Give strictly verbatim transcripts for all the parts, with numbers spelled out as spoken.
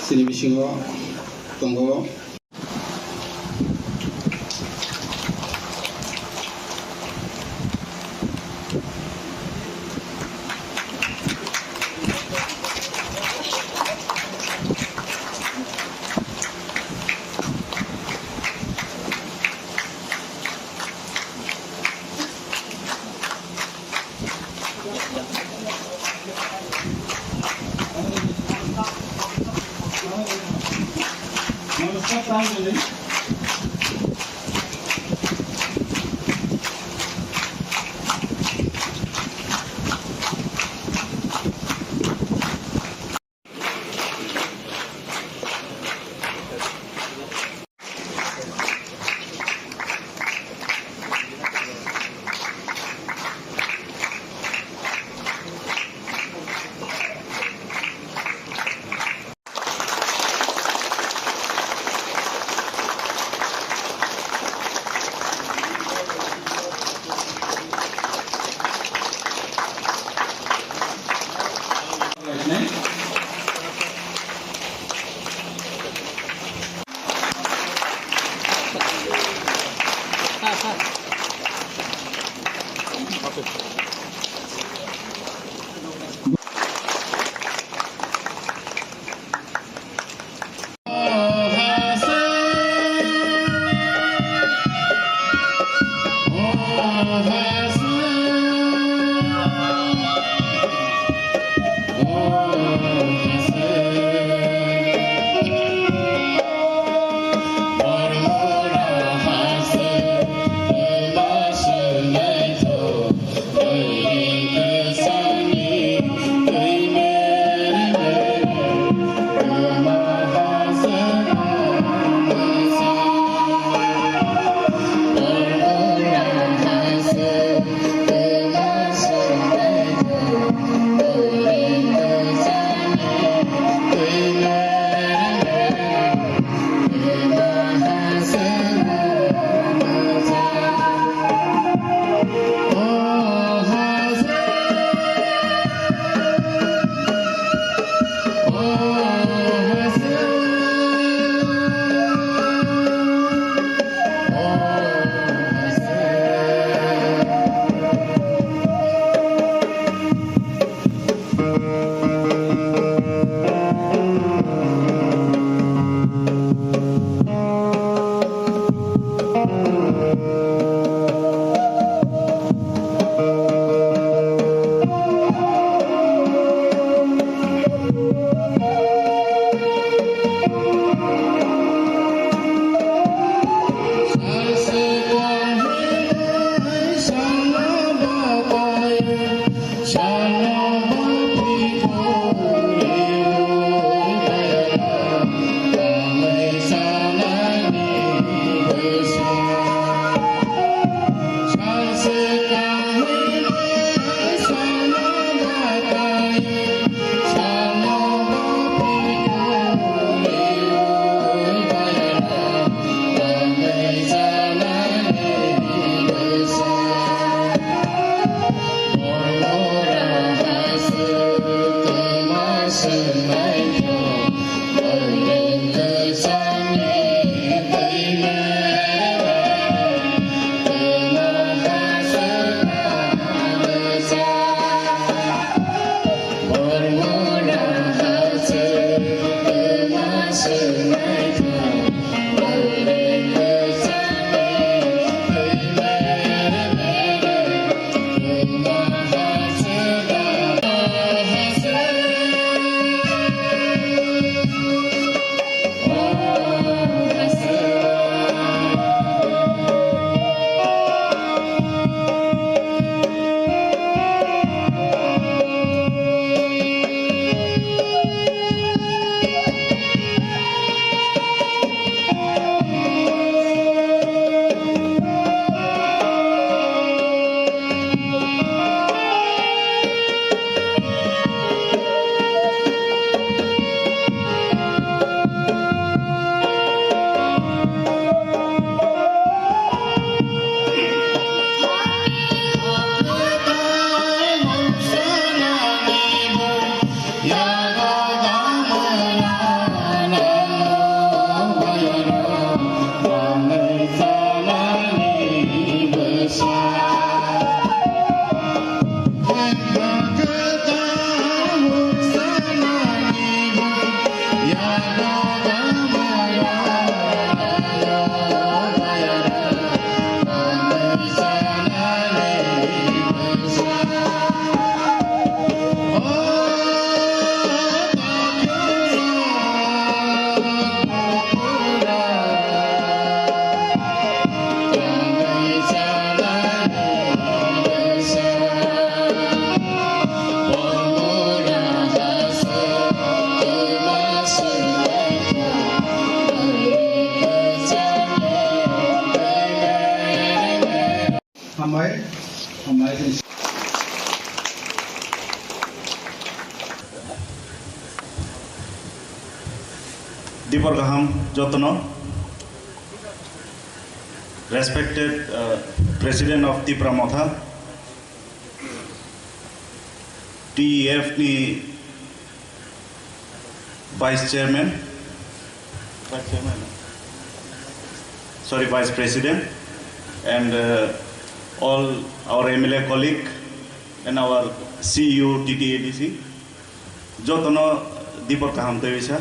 Chini bisingo tongo. Dipor kaham jotono. Respected, uh, President of Tipra Motha, T E F ni Vice Chairman, Vice Chairman, sorry, Vice President, and, uh, all our M L A colleague and our C E O T T A D C, jotono dipor kaham tei wisa.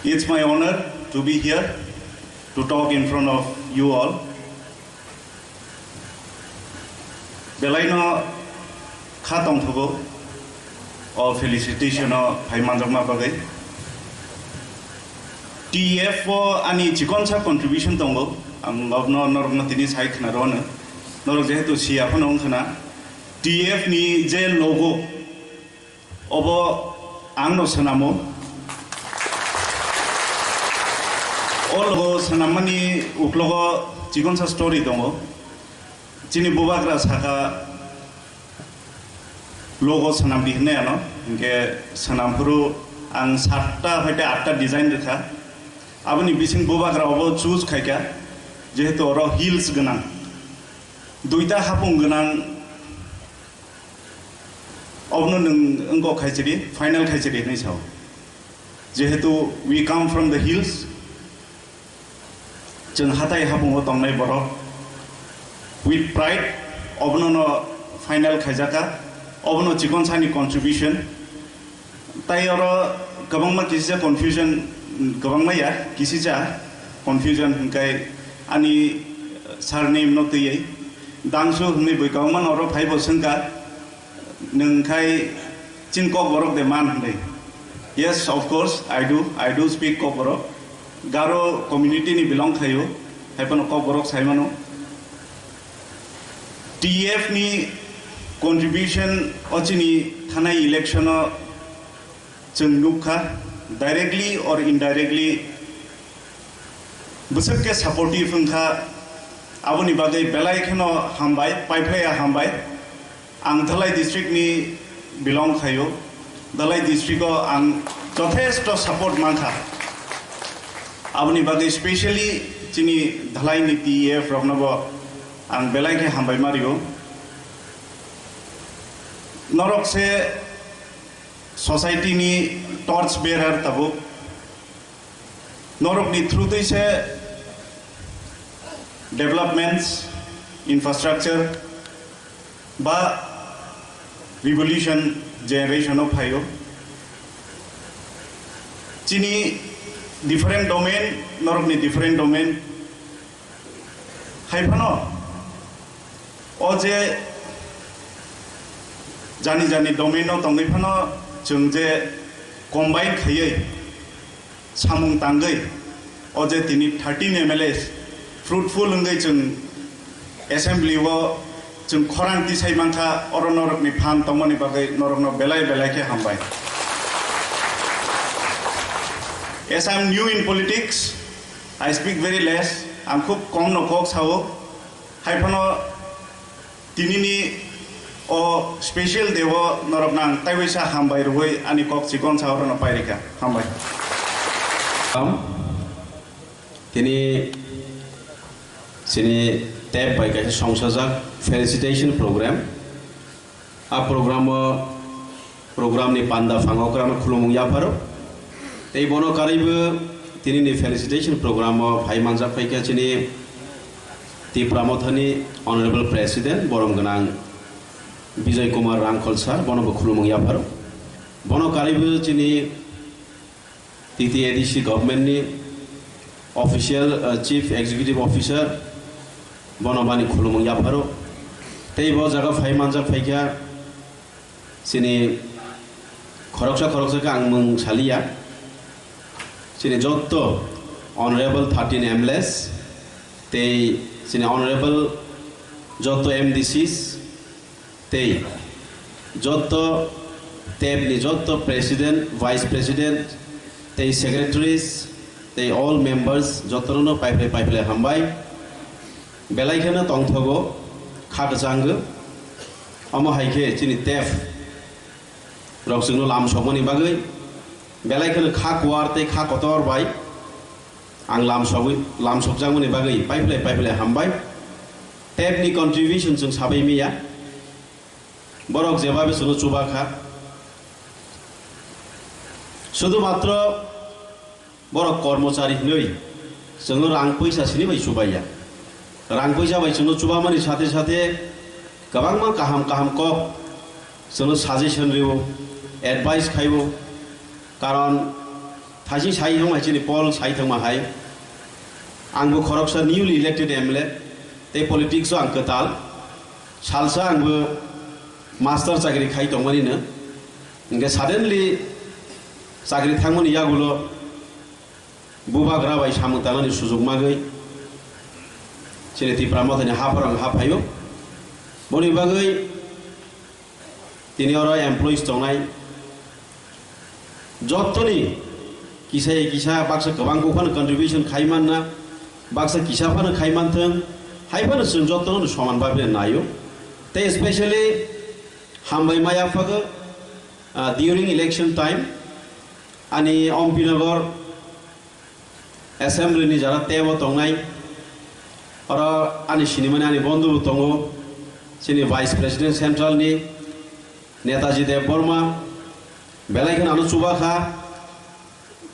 It's my honor to be here to talk in front of you all. Belaino kha tongthogo o felicitation o phai manjakma bagwi. T E F o ani chikonsa contribution tongo, ang obno norokno tini sai khna rwno. Norok jehetu siya phano wngkhana, T E F ni je logo, obo ang no swnamo. O logo swnammani uklogo chikonsa story tongo. Chini bubagra saka logo swnam di hinwi ano, hinkhe swnam phuru ang satta hoite atta design rwkha. Aboni bising bubagra obo choose khaikha, jehetu oro hills gwnang, duita hapung gwnang. Obono nwng wngkok khaisidi, final khaisidi hinwi sao. Jehetu we come from the hills, chwng hatai hapungo tongnai borok, with pride, obono no final khaijaka, obono chikonsani contribution. Tai oro kwbangma kisisa confusion, kwbangma ya, kisisa confusion hinkai ani surname no twiwi Dangsu hinwi bui kwbangma no oro phaibo swngkha. Nwng khai chini Kokborok de man hinwi? Yes, of course, I do. I do speak Kokborok. Garo community ni belong khaio, hai phano Kokborok sai mano. T E F ni contribution o chini thanai election o chwng nukha, directly or indirectly bwswk khe supportive wngkha, aboni bagwi belai kheno hambai, paiphlaiya hambai. Ang Dhalai district ni belong khaio, Dhalai district o ang jothesto support mankha, aboni bagwi specially chini Dhalai ni T E F rokno bo ang belai khe hambai ma rio. Norok se society ni torch bearer tabuk. Norokni through twi se developments, infrastructure ba revolution generation o phaio. Chini different domain, norokni different domain. Hai phano o je jani jani domain o tongwi phano chwng je combine khaiwi samung tangwi o je tini thirteen M L As fruitful wngwi chwng assembly o chwng khorang tisai mankha, oro norokni phan tongmani bagwi norokno belai belai khe hambai. As I am new in politics, I speak very less. Ang khub kom no kok sao. Hai phano tinini o special day o norokno ang taiwaisa hambai rwui ani kok chikon sao rwno pairikha. Hambai. Tini chini tep bai kaisa songsajak felicitation program. A program o, program ni panda phango kwrwngno khulumung yapharo. Tei bono karwibo tini ni felicitation program o phai manjak phaikha chini Tipra Mothani Honorable President, borom gwnang Bijoy Kumar Rangkhol sir, bono bo khulumung yapharo. Bono karwibo chini T T A D C government ni official, uh, chief executive officer, bono bani khulumung yapharo. Tei bo jaga phai manjak phaikha chini khoroksa khoroksa khe ang mung saliya. Chini jotto honorable thirteen M L As tei chini honorable jotto M D Cs, tei jotto tep ni jotto president, vice president, tei secretaries, tei all members, jotto no paiphlai paiphlai hambai. Belai kheno tongthogo, kha kwchango. Omo hai khe chini tep rok chwngno lam sokmani bagwi Belai kheno kha kuar tei kha kotor bai ang lamsogwi, lamsokjakmani bagwi paiphlai paiphlai hambai. Tepni contribution chwng sabai miya. Borok jebabe chwngno chuba kha. Sudhumatro borok kormochari hinwi chwngno rang poisa sini bai chubaiya. Rang poisa bai chwngno chubamani sathe sathe kwbangma kaham kaham kok chwngno suggestion rwo, advice khaiwo. Karon thaising sai thangma chini Paul sai thangma hai, angbo khoroksa newly elected M L A, tei politics o ang kwtal. Salsa angbo master chakri khai tongmani no, hingke suddenly chakri thangmani yagulo bubagra bai samung tangnani sujok magwi chini Tipra Mothani haphar ang haphaio. Boni bagwi tini oro employees tongnai jottoni kisa ya kisa baksa kwbang buphano contribution khai manna, baksa kisa phano khai manthwng, hai phano chwng jottono soman bhabe naio. Tei especially hambai maya phago, ah, during election time ani Ompi Nagar Assembly ni jara tebo tongnai, oro ani sinimani ani bondhu bo tongo, chini Vice President Central ni Netaji Debbarma, belai kheno ano chuba kha,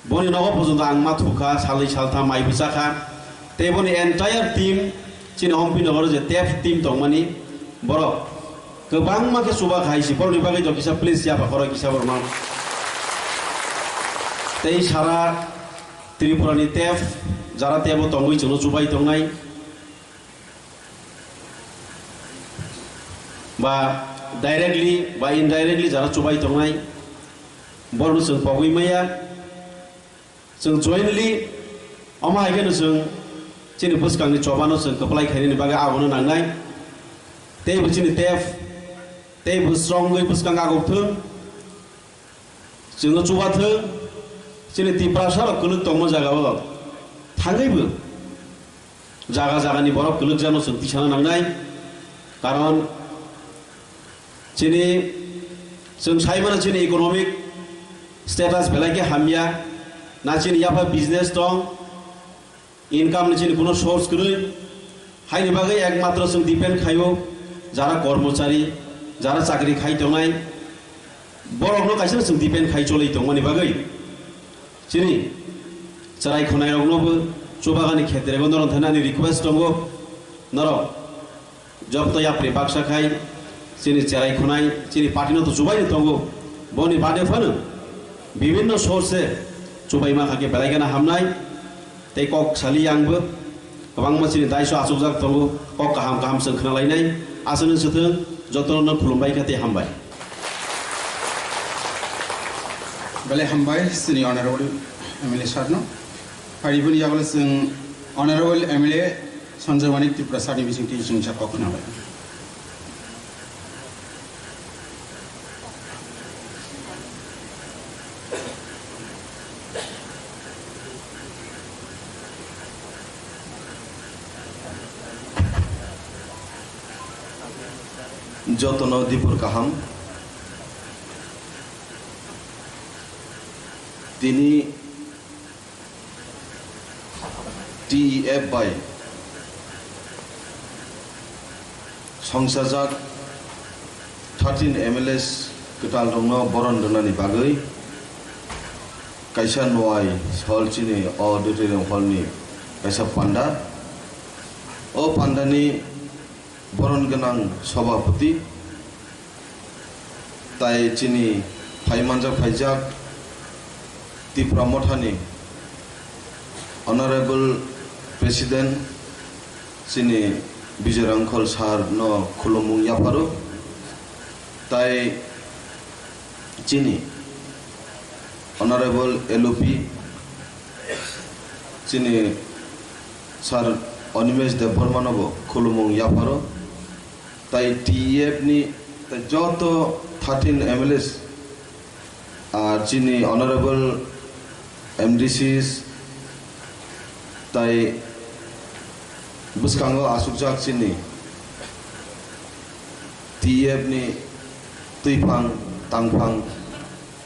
boni nogo porjonto ang ma thuk kha, salnwi saltham mai bwcha kha, tei boni entire team, chini Ompi Nagar o je tep team tongmani, borok kwbangma khe chuba kha hai si, borokni bagwi to kisa please yapha khoroi kisa borok ma. Tei sara Tripura ni tep, jara tebo tongwi chwngno chubai tongnai, ba directly ba indirectly jara chubai tongnai, borokno chwng pogwi maya, chwng jointly omo hai kheno chwng chini bwskangni chobano chwng kwplai khainani bagwi abono nangnai, tei bo chini tep, tei bo strongwi bwskang agok thung. Chwngno chubathwng, chini Tiprasa rok kwlwk tongma jagao thangwibo jaga jagani borok kwlwkjakno chwng tisana nangnai. Karon chini, chwng sai mano chini economic status belai khe hamya, na chini yapha business tong, income ni chini kuno source kwrwi, haini bagwi ekmatro chwng depend khaio jara kormochari, jara chakri khai tongnai, borokno kaisa chwng depend khai cholwi tongmani bagwi chini chwrai khwnairoknobo chubagani khetrego norok thani ani request tongo, norok Joto yapri baksa khai chini cherai khwnai, chini party no to chubai tongo. Boni bade phano bibinno source chubai ma kha khe belai gana hamnai. Tei kok sali yangbo kwbangma chini daiso achukjak tongo. Kok kaham kaham chwng khna lainai. Aswkno swthwng jotono khulumbai kha tei hambai. Belai hambai chini honorable M L A sir no. Phaidi boni yagulo chwng honorable M L A Sanjay Manik Tripura sir ni bising twi chwng sa kok khna bai. Jotono dipor kaham. Tini T E F bai songchajak thirteen M L As kwtalrokno boron rwnani bagwi kaisa Noai Hall chini auditorium hall ni kaisa panda. O pandani boron gwnang sobhapoti tai chini phai manjak phaijak Tipra Mothani Honorable President chini Bijoy Rangkhol sir no khulumung yapharo, tai chini Honorable L O P chini Sir Animesh Debbarma no bo khulumung yapharo, tai T E F ni tai joto thirteen M L As, ar chini Honorable M D Cs, tai bwskango asukjak chini T E F ni twiphang tangphang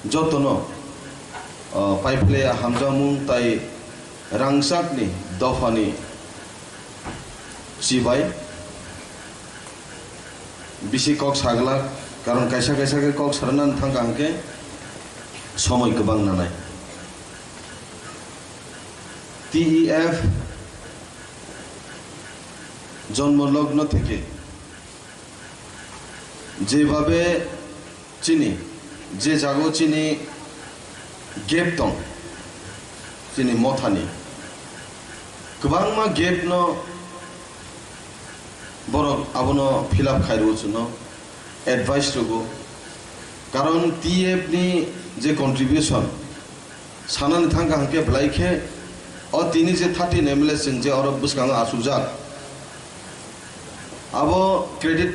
jotono O, paiphlaiya hamjakmung tai rangchakni dophani chibai bisi kok saglak, karon kaisa kaisa khe kok sarnani thangkha hwnkhe somoi kwbang nanai. T E F জন্ম লগ্ন থেকে যেভাবে chini, je jago chini gap tong, chini mothani kwbangma gap no borok abono fill up khai rwo chwngno advice rwgo, karon T F ni je contribution sanani thangkha hwnkhe belai khe o tini je thirteen M L A chwng je oro bwskango achukjak, abo credit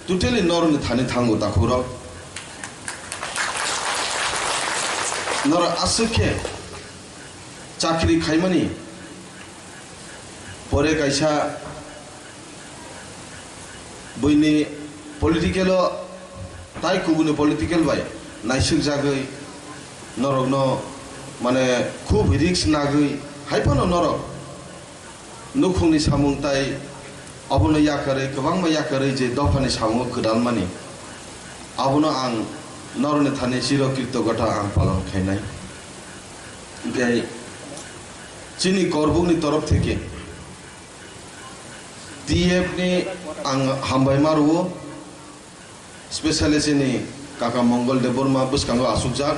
totally norokni thani thango, takhurok. Norok aswk khe chakri khaimani pore kaisa buini political o tai kubuni political bai naisukjagwi norokno, mane, khub risk nagwi hai phano norok nukhungni samung tai obono yakarwi, kwbangma yakarwi je dophani samungo kwdalmani, abono ang norokni thani chiro kritogota ang palon khainai. Hwnkhe chini korbukni torof theke T F ni ang hambai ma rwo, specially chini kaka Mongol Debbarma bwskango achukjak,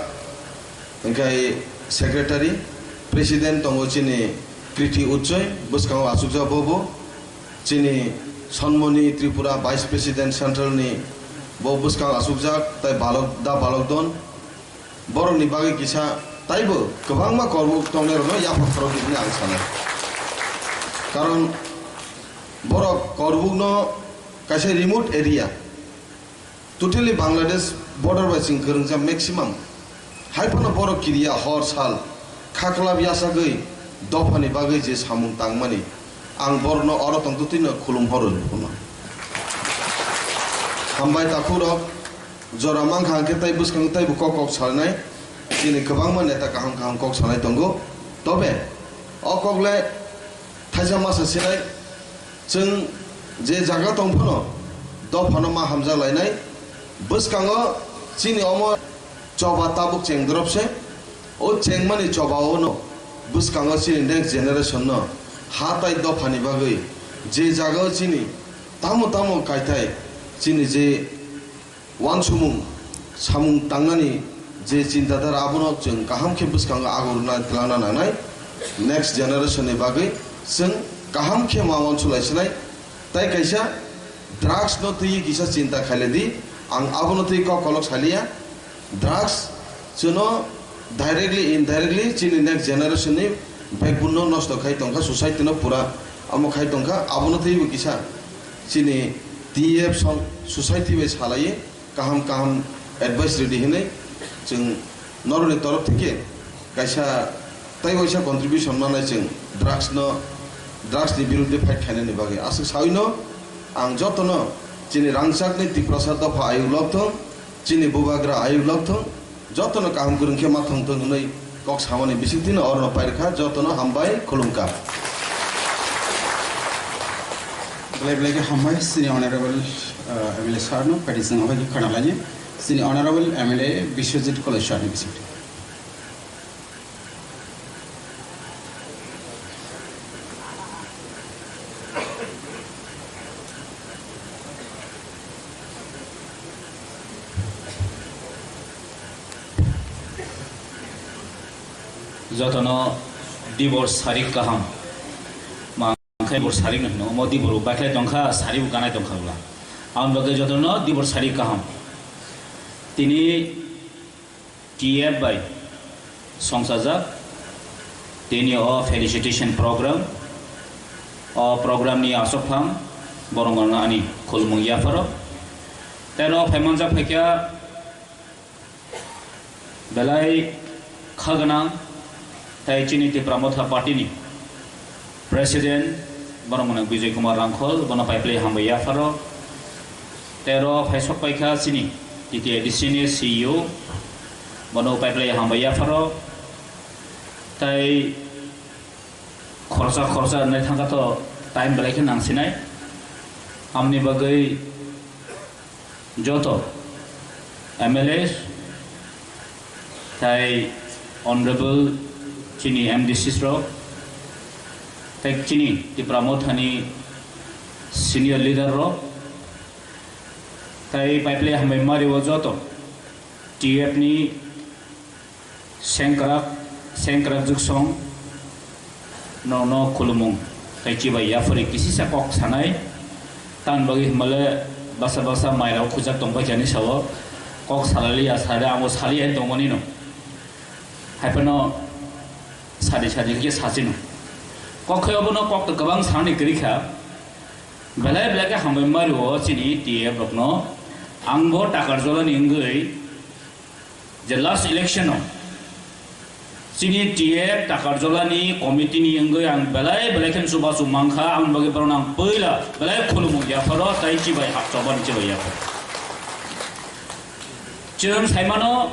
hwnkhe secretary, president tongo chini Kriti Uchoi, bwskango achukjak bo bo, chini Sonmoni Tripura vice president central ni bo bwskango achukjak, tai balok da balok don. Borokni bagwi kisa taibo kwbangma korbuk tongnairokno yaphang khorokdi hwnwi ang sanai. Karon borok korbukno kaisa remote area, totally Bangladesh border bai chwng kwrwngsa maximum. Hai phano borok kiriya hor sal khaklap yasagwi dophani bagwi je samung tangmani, ang borokno oro tongtwtwino khulum horo phano. Hambai takhurok. Jora mankha hwnkhe tai bwskango taibo kok kok salnai. Chini kwbangma neta kaham kaham kok salnai tongo. Tobe o kok le thaisa masa sinai. Chwng je jaga tong phano dophano ma hamjak lainai. Bwskango chini omo choba tabuk chengdrop se. O chengmani choba o no bwskango chini next generation no ha tai dophani bagwi je jaga o chini tamo tamo kaitai chini je uansukmung, samung tangnani je chinta dhara, abono chwng kaham khe bwskango ago rwna twlangna nangnai. Next generation ni bagwi chwng kaham khe ma uansuk lai sinai. Tai kaisa drugs no twiwi kisa chinta khaile di, ang abono twi kok kolok saliya. Drugs chwngno directly, indirectly chini next generation ni backbone no nosto khai tongkha, society no pura amo khai tongkha. Abono twiwi kisa chini T F song society bai salaiwi kaham kaham advice rwdi hinwi chwng norokni torof theke kaisa tai waisa contribution manai chwng drugs no, drugs ni birudde fight khainani bagwi. Aswk sawi no ang jotono chini rangchakni Tiprasa dopha ayuk lok thung, chini bubagra ayuk lok thung, jotono kaham kwrwng khe ma thung thung hwnwi kok samani bisingtwino orono pairwkha, jotono hambai khulumkha. Belai belai khe hambai chini honorable, uh, M L A sir no, phaidi chwng abai khe khana laini chini honorable M L A Biswajit Koloi sir ni bisingtwi. Jotono dibor sarik kaham. Ma khe dibor sarik no hino, omo dibor bo baikhlai tongkha, sari bo ganai tongkha bwla. Aboni bagwi jotono dibor sarik kaham. Tini T F bai songchajak tini o felicitation program. O program ni aswkphang borok no ani khulumung yapharo. Tei oro phaimanjak phaikha belai kha gwnang tei chini Tipra Motha Party ni President, borok mwnang Bijoy Kumar Rangkhol, bono paiplai hambai yapharo. Tei oro phaisok paikha chini T T A D C ni C E O, bono paiplai hambai yapharo. Tai khoroksa khoroksa hwnwi thangkha to time belai khe nangsinai. Amni bagwi joto M L A tai honorable chini M D Cs rok tai chini Tipra Mothani senior leader rok tai paiple hambai mari o joto T F ni Sengkrak, sengkrak juksong, no, no khulumung, tei chibai yaphari kisisa kok sanai, tan bagwi himale basa basa mairok khujak tongbai jani sao, kok salaliya sare amo saliya tongoni no, haipano sadi sadi khe sachino, kok khe obono kok to kwbang sanani kwrwi kha, belai belai khe hambai mario chini T F rokno, angbo Takarjolani wngwi, je last election o chini T F Takarjolani committee ni wngwi ang belai belai khe chubachu mankha, ang bagwi borok ang puila belai khulumung yapharo tai chibai hapchokbani chibai yapharo. Chwng saimano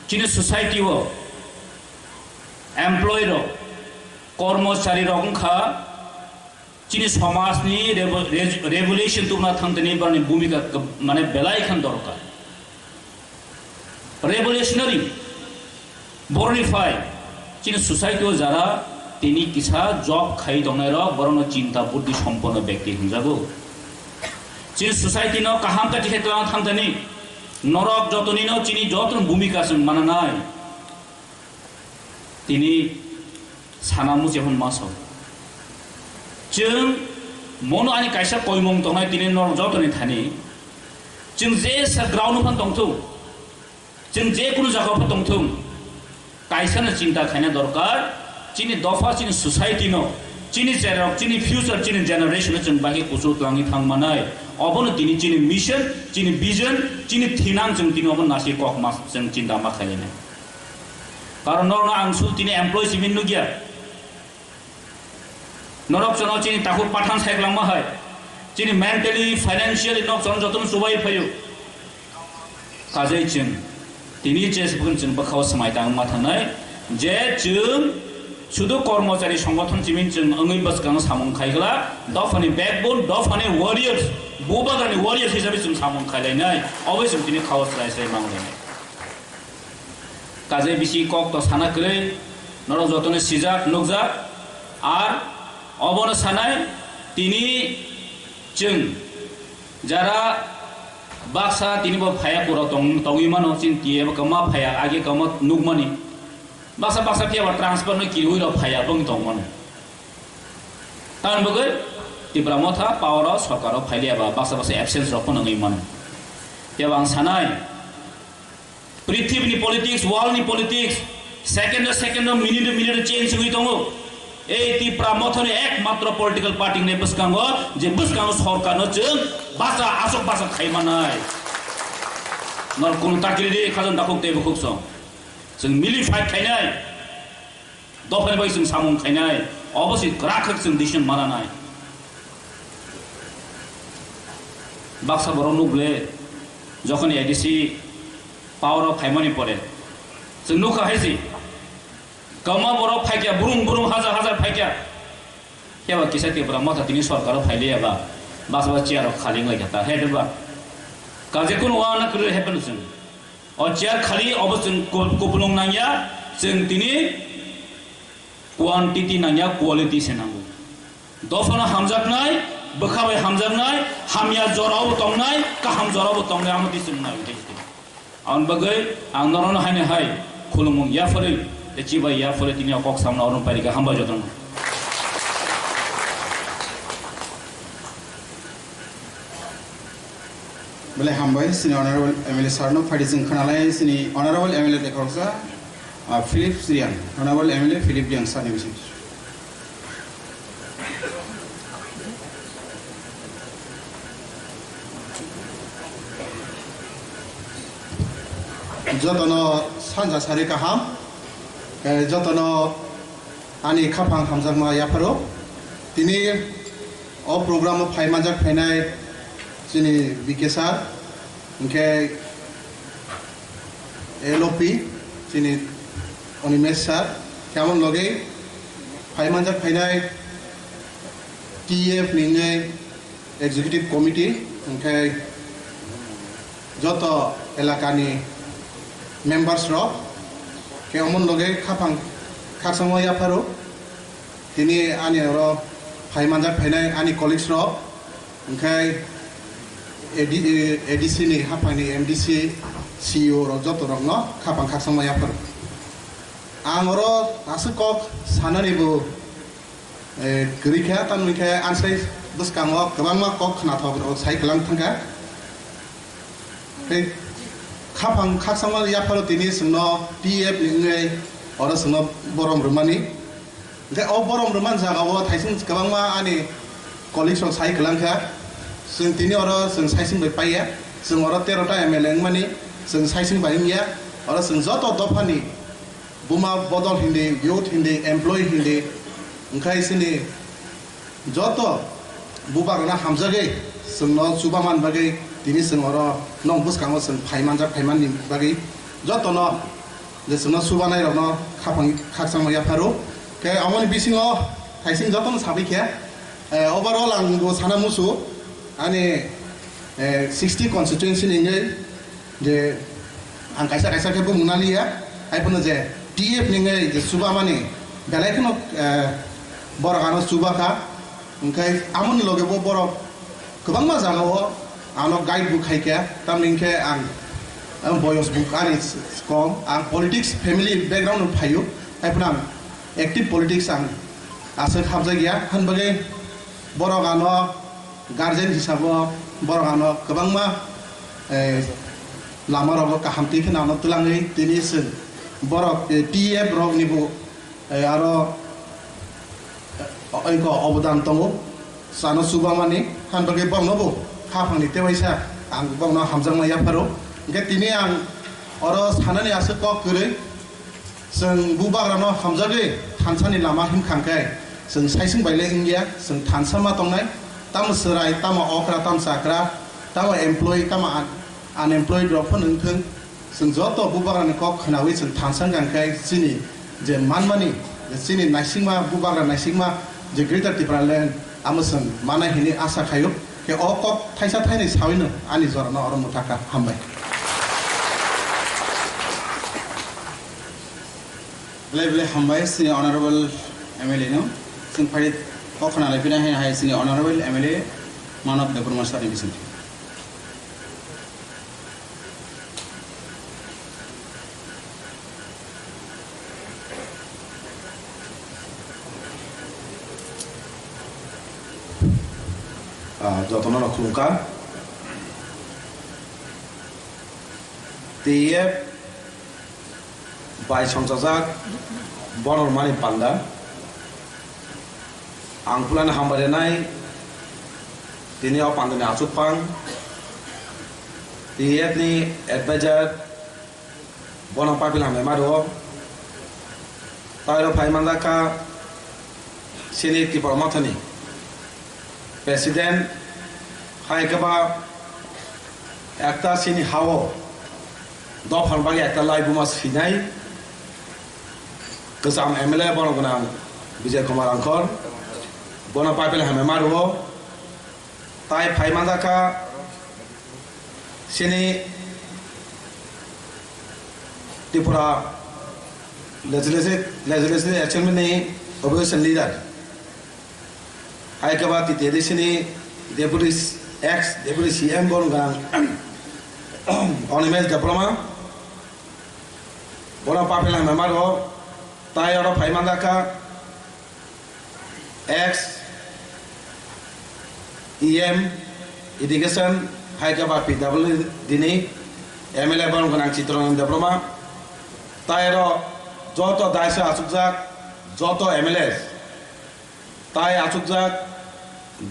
chini society o employee rok, kormochari rok wngkha, chini somajni revo-, rev-, revolution tubuna thangtani borokni bhumika kab-, mane belai khan dorkar. Revolutionary borokni phai chini society o jara tini kisa job khai tongnai rok borokno chinta buddhi somponno bekti hinjago. Chini society no kaham kati khe twlang thangtani norok jotoni no chini jotono bhumika chwng mananai. Tini sana muchung hwn ma sao. Chwng mono ani kaisa koimung tongnai tini norok jotoni thani. Chwng je sa ground phan tongthung. Chwng je kunu jaga phan tongthung. Kaisa no chinta khaina dorkar. Chini dopha, chini society no, chini cherok, chini future, chini generation no chwng bagwi kuchuk twlangwi thang manai. Obono tini chini mission, chini vision, chini thinang chwng tini obo nasi kok mas chwng chinta ma khainai. Karon norokno ang sud tini employee simi nukya. Norok chwngno chini takhuk pathan saiklangma hai. Chini mentally, financially nok chwngno jotono chubai phaio. Kajai chwng tini je se bukhuk chwng bwkhao swmai tang ma thangnai je chwng sudu kormochari songothon chiming chwng wngwi bwskango samung khaigwla dophani backbone, dophani warriors, bubagrani warriors hisabe chwng samung khailainai. Obo chwng tini khao chwrai chwrai manglainai. Kajai bisi kok to sana kwrwi, norok jotono sijak, nukjak, ar obono sanai, tini chwng jara baksa tini bo phaya kuro tong-, tongwi mano, chini T F kwma phaya, age kwma nukmani. Baksa baksa phiya bo transfer no kiriwi rok phaya bong tong mano. Tamni bagwi Tipra Motha power o sorkar o phailiya ba baksa baksa absence rok phano wngwi mano. Phiya bo ang sanai, Prithibini politics, world ni politics, second o second o, minute o minute o change wngwi tongo. Ei Tipra Mothani ekmatro political party ni bwskango, je bwskango sorkar no chwng bacha, aswk bacha khai manai. Nor kunu takiri di, khajang dakhuk tei bukhuk song. Chwng mili fight khainai. Dophani bai chwng samung khainai, obo se kwrak khe chwng decision mananai. Baksa borok nukle, jokhon A D C power o phaimani pore, chwng nukha hai se, kwma borok phaikya, burung burung hajar hajar phaikya. Phiya ba kisa Tipra Motha tini sorkar o phailiya ba, baksa ba chair rok khali wnglaikha ta, hai ba? Kaje kunu wana kwrwi hai phano chwng. O chair khali obo chwng ku-, kupulung nangya, chwng tini quantity nangya, quality se nango. Dophano hamjaknai, bwkha bai hamjaknai, hamya jorao tongnai, kaham jorao tongnai, amo twi chwng nai. Aboni bagwi ang norokno haino hai khulumung yaphorwi tei chibai yaphorwi tini o kok samna oroni pairikha, hambai jotono. Belai hambai, chini Honorable M L A sir no phaidi chwng khwnalai, chini Honorable M L A tei khoroksa, ah, Philip Sriyan, Honorable M L A Philip Sriyan sir ni bising. Jotono sanja sari kaham, eh, jotono ani khaphang hamjakma yapharo. Tini o program o phai manjak phainai chini B K sir, hwnkhe L O P chini Animesh sir, Tamon loge phaimanjak phainai T F ni wngwi executive committee, hwnkhe joto elakani members rok, khe omon loge khaphang khakchangma yapharo. Tini ani oro phaimanjak phainai ani colleagues rok, hwnkhe A D, A D C ni haphangni M D C, C E O rok joto rokno khaphang khakchangma yapharo. Ang oro aswk kok sanani bo, eh, kwrwi kha, tamni khe ansai bwskango kwbangma kok khnathok rok sai kwlang thangkha. Tei khaphang khakchangma yapharo tini chwngno T F ni wngwi oro chwngno borom rwmani. Hwnkhe o borom rwmani jagao thaising kwbangma ani colleagues rok sai kwlang kha. Chwng tini oro chwng saising bai paiya. Chwng oro tero ta M L A wngmani chwng saising bai wngya. Oro chwng joto dophani buma bodol hindi, youth hindi, employee hindi, wngkhai chini joto bubagrano hamjagwi chwngno chubaman bagwi tini chwng oro nok bwskango chwng phaimanjak phaimani bagwi jotono je chwngno chubanairokno khaphang khakchangma yapharo. Khe aboni bisingo thaising jotono sabai khe, eh, overall ang bo sana musu ani, eh, sixty constituency ni wngwi je ang kaisa kaisa khe bumung naliya, hai phano je T F ni wngwi je chubamani belai kheno, eh, borok ano chubakha, hwnkhe amoni loge bo borok kwbangma jagao ano guide bo khaikha, tamni hwnkhe ang, ang boyos bo ani kom, ang politics family background no phaio, hai phano ang active politics ang aswk hapjakya, han bagwi borok ano guardian hisabo borok ano kwbangma, eh, lama rogo kaham twi kheno ano twlangwi tini chwng borok, eh, T F rok ni bo, eh, aro, eh, oiko obodan tongo, chano chubamani, han bagwi bongno bo khaphangni tewaisa ang bongno hamjakma yapharo. Hwnkhe tini ang oro sanani aswk kok kwrwi, chwng bubagrano hamjagwi thansani lama himkhang khe, chwng saising bai le wngya, chwng thansa ma tongnai, tamo chwrai, tamo okra, tamo chakra, tamo employee, tamo un-, unemployed rok phano wngthwng, chwng joto bubagrani kok khnawi chwng thansa wngkha khe chini je manmani, je chini naisingma, bubagra naisingma, je Greater Tipraland, amo chwng manai hinwi asa khaio. Khe o kok thaisa thainwi sawino ani jorano oro mwthakha. Hambai. Belai belai hambai chini honorable M L A no. Chwng phai kok khna lai phina hai hai chini honorable M L A Manav Debbarma sir ni bisingtwi. Ah, jotono rok khulumkha. T F bai songchajak bono rwmani panda. Ang pulani hambai rwnai, tini o pandani achukphang, T F ni advisor, bono paipili hambai ma rwo. Tairo phai manjak kha chini Tipra Mothani President, hai khe ba ekta chini hao dophani bagwi ekta laibuma sinai kwcham M L A bono gwnang Bijay Kumar Rangkhol, bono paipili hambai ma rwo. Tai phai manjak kha chini Tripura Legislative, Legislative Assembly ni Opposition Leader, hai khe ba T T A D C ni Deputy, ex Deputy C M bono gwnang Animesh Debbarma, bono paipili hambai ma rwo. Tai oro phai manjak kha ex E M Education, hai khe ba P W D ni M L A bono gwnang Chittaranjan Debbarma. Tai oro joto daisa achukjak joto M L A, tai achukjak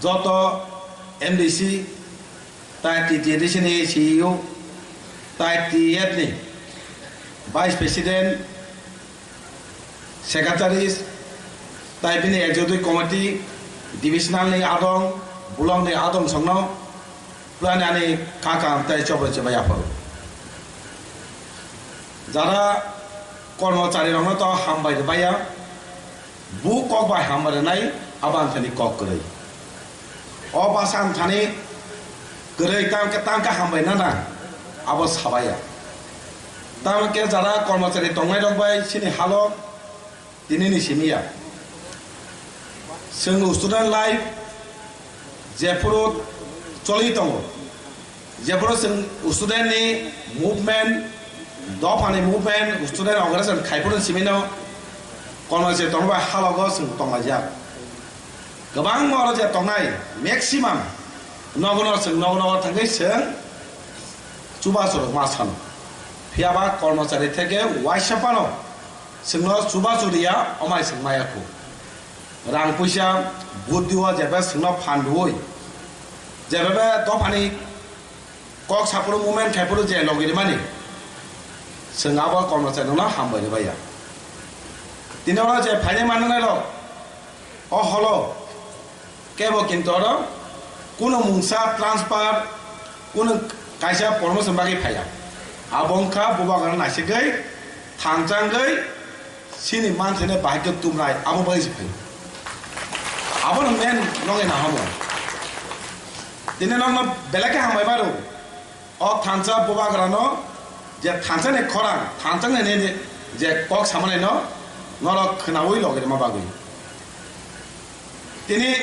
joto M D C, tai T T A D C ni C E O, tai T F ni Vice President, Secretaries, tai bini Executive Committee, Divisional ni adong, Block ni adong songno, pulani ani kakam tai chobro cheba yapharo. Jara Kormochari rokno to hambai rwbaiya, bu kok bai hambai rwnai, abo ang thani kok kwrwi. O basa ang thani kwrwi tang khe, tang khe hambai nana, abo sabaiya. Tang khe jara kormochari tongnai rok bai chini halo tini ni simi ya. Chwng student life jephuru choli tongo, jephuru chwng student ni movement, dopha ni movement, student organization khai phuru simi no kormochari tongba halogo chwng tonglaijak. Kwbangma oro je tongnai maximum nogo no chwng nogo nogo thangwi chwng chubachu rok ma sano. Phiya ba kormochari theke waisa phano chwngno chubachu riya, omai chwng maya khu. Rang puisa buddhi o jebe chwngno phan rwui, jebe be dophani kok saphuru movement khai phuru je logi rimani, chwng abo kormochari no hambai rwbaiya. Tini oro je phainai mananai rok, o holo kebo kintu oro kuno mungsa transfer, kuno kaisa promotion bagwi phaiya. Abo wngkha bubagra naisigwi, thangchangwi, chini manthai bahai khe tumnai, abo bagwi se phaio. Abono main nokni nahamo. Tini nokno belai khe hambai maro. O thansa bubagrano je thansa ni khorang, thansa ni nini je kok samani no norok khwnaui logi rima bagwi. Tini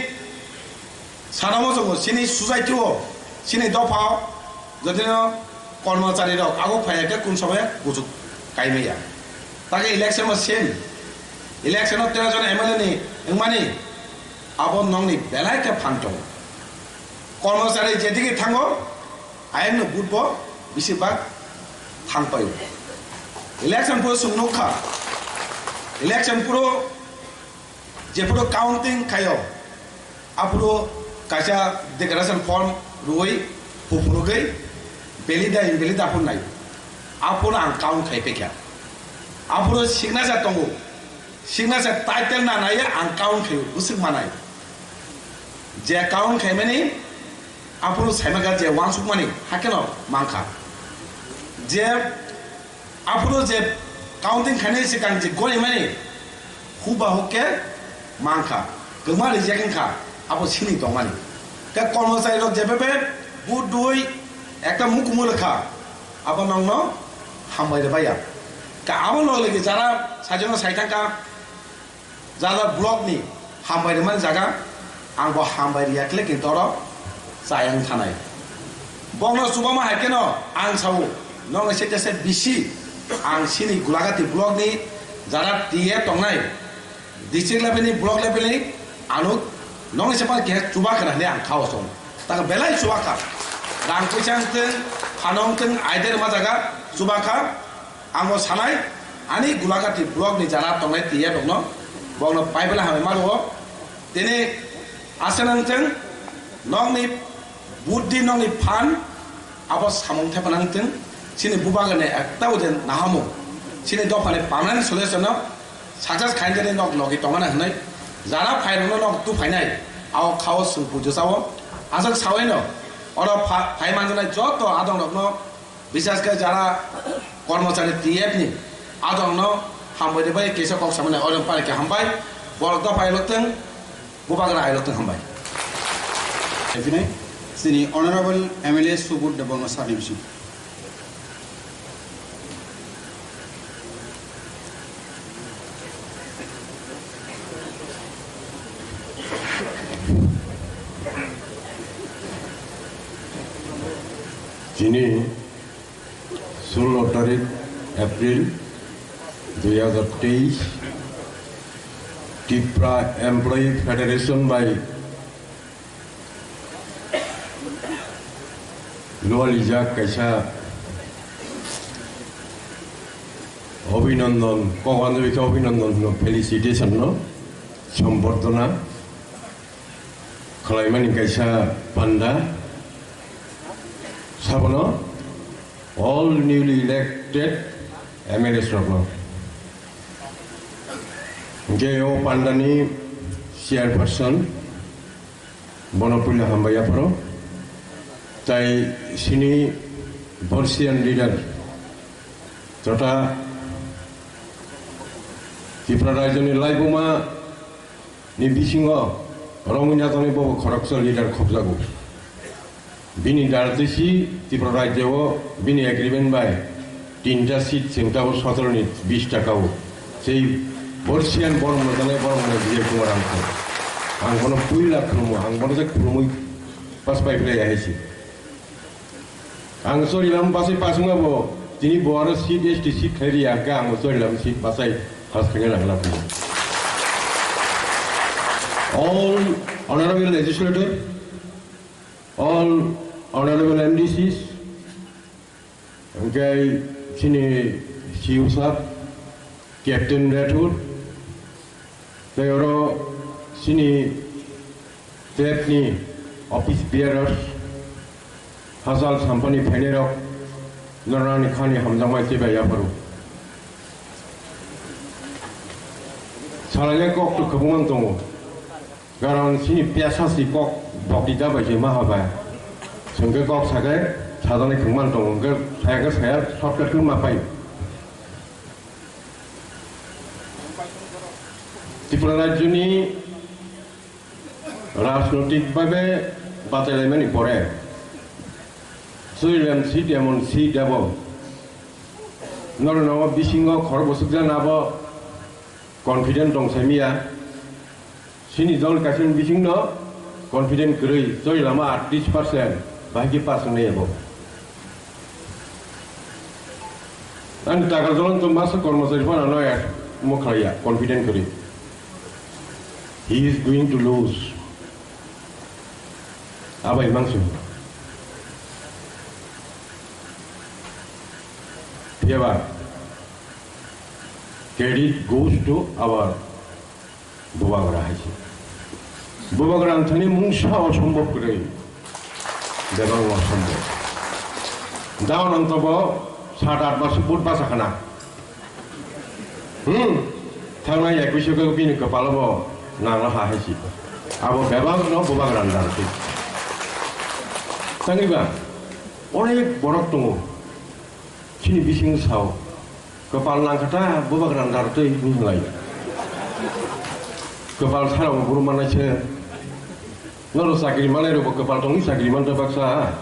sanamo chongo chini society o, chini dopha o, jodi no kormochari rok ago phaiya khe kun somoy kuchuk kaimaya. Take election o same. Election o tero jon M L A ni wngmani abo nokni belai khe phan tongo. Kormochari jedigi thango, ayang no vote bo bisi bak thang paio. Election puro chwng nukha. Election puro jephuru counting khaio, aphuru kaisa declaration form rwui huphurugwi valid da invalid aphuru nai. Aphuru ang count khai pekha. Aphuru signature tongo. Signature title na naiya ang count khaio, bwswk manai. Je count khaimani, aphuru saimaka je wansukmani, hakeno mankha. Je aphuru je counting khainai swkang je gorimani, huba huk khe mankha, kwma reject wngkha, abo sini tongmani. Khe kormochari rok je bebe vote dui ekta mukumu rwkha, abo nokno hambai rwbaiya. Ka abo log lagi jara saijakno saithangkha, jara block ni hambai rwmani jaga ang bo hambai riya khle kintu oro chayang thanai. Bokno chubama hai kheno ang sao, nokni sete se bisi ang sini Gulagati block ni jara tiye tongnai, district level ni, block level ni, ano nokni sepan keha chuba khna hwnwi ang khao song. Taka belai chuba kha. Rang puisa wngthwng, phano wngthwng, aide rwma jaga chuba kha. Ang bo sanai, ani Gulagati block ni jara tongnai tiya rokno, bokno paibela hamai ma rwo. Tini aswk nangthwng, nokni buddhi, nokni phan, abo samung thepa nangthwng, chini bubagrani ekta ode nahamo, chini dophani permanent solution no success khainani nok logi tongmani hwnwi, jara phairokno nok tu phainai, ao khao chwng pujo chao, aswk sawi no, oro pha-, phai manjaknai joto adongrokno, bises khe jara kormochari T F ni adongno hambai rwbai kisa kok samani oilam pari khe hambai, borok dopha ailotwng, bubagra ailotwng hambai. Chini Honorable M L A Subodh Debbarma sir ni bising. Chini sullo tarik April dui hajar teis, Tipra Employee Federation bai lualijak kaisa Abhinandan, kok anjali khe Abhinandan no, felicitation no, sombordona khlaimani kaisa panda. Sabono all newly elected M L As rokno. Hingke o pandani chairperson, bono puila hambai yapharo. Tai sini Borsian leader, jota Tripura rajyoni laibuma ni bisingo romwi najaknai bobo khoroksa leader khopjago. Bini dartisi Tripura rajyo bini agreement bai tinta seat chengtao sotoro ni bis takao sei Borsian borok mwtanai borok mwnai Vijay Kumar Angkho. Ang bono puila khulumo, ang bono je khulumwi pas pai phlai ya hai si. Ang Chorilam bachai pasungma bo tini bo aro seat S T seat khlai riya hwnkhe ang Chorilam seat bachai pass khaina nangla phai. All honorable legislator, all honorable M D Cs, hwnkhe chini C E O sir, Captain Rathod, tei oro chini trade ni office bearers, hachal sampani phainairok, norani khani hamjakmai chibai yapharo. Salainai kok to kwbangma tongo. Karon chini pesa si kok bokti da bai se ma ha bai. Chwngke kok sake sajaknai khwngman tongo. Hwnkhe saya khe saya shortcut khe ma pai. Tripura rajyoni rajnotik bhabe bachailaimani pore Chorilam seat emon seat abo norno bisingo khorok bwswk jana abo confident tong saimiya. Chini dol kaisa bisingno confident kwrwi Chorilam atris percent bahai khe pass wngnai abo. Ani takal jolon to masa kormochari phano no ya mo khlaiya confident kwrwi. He is going to lose. Abai mangsu. Phiyaba credit goes to our Bubagra hai se. Bubagra ang thani mungsa osombhob kwrwi. Bebak osombhob. Daon ang tobo sat at bar se vote basa khana. Hmm. Thangnai ekush o bini kwpalo bo nangla ha hai se. Abo bebak no Bubagra ni dan se. Tangwi ba onek borok tongo. Chini bising sao. Kwpal nangkha ta Bubagra ni dan twi hinlai. Kwpal sara bo buru manai se. Noro chakri manai rok bo kwpal tongwi chakri man ta baksa.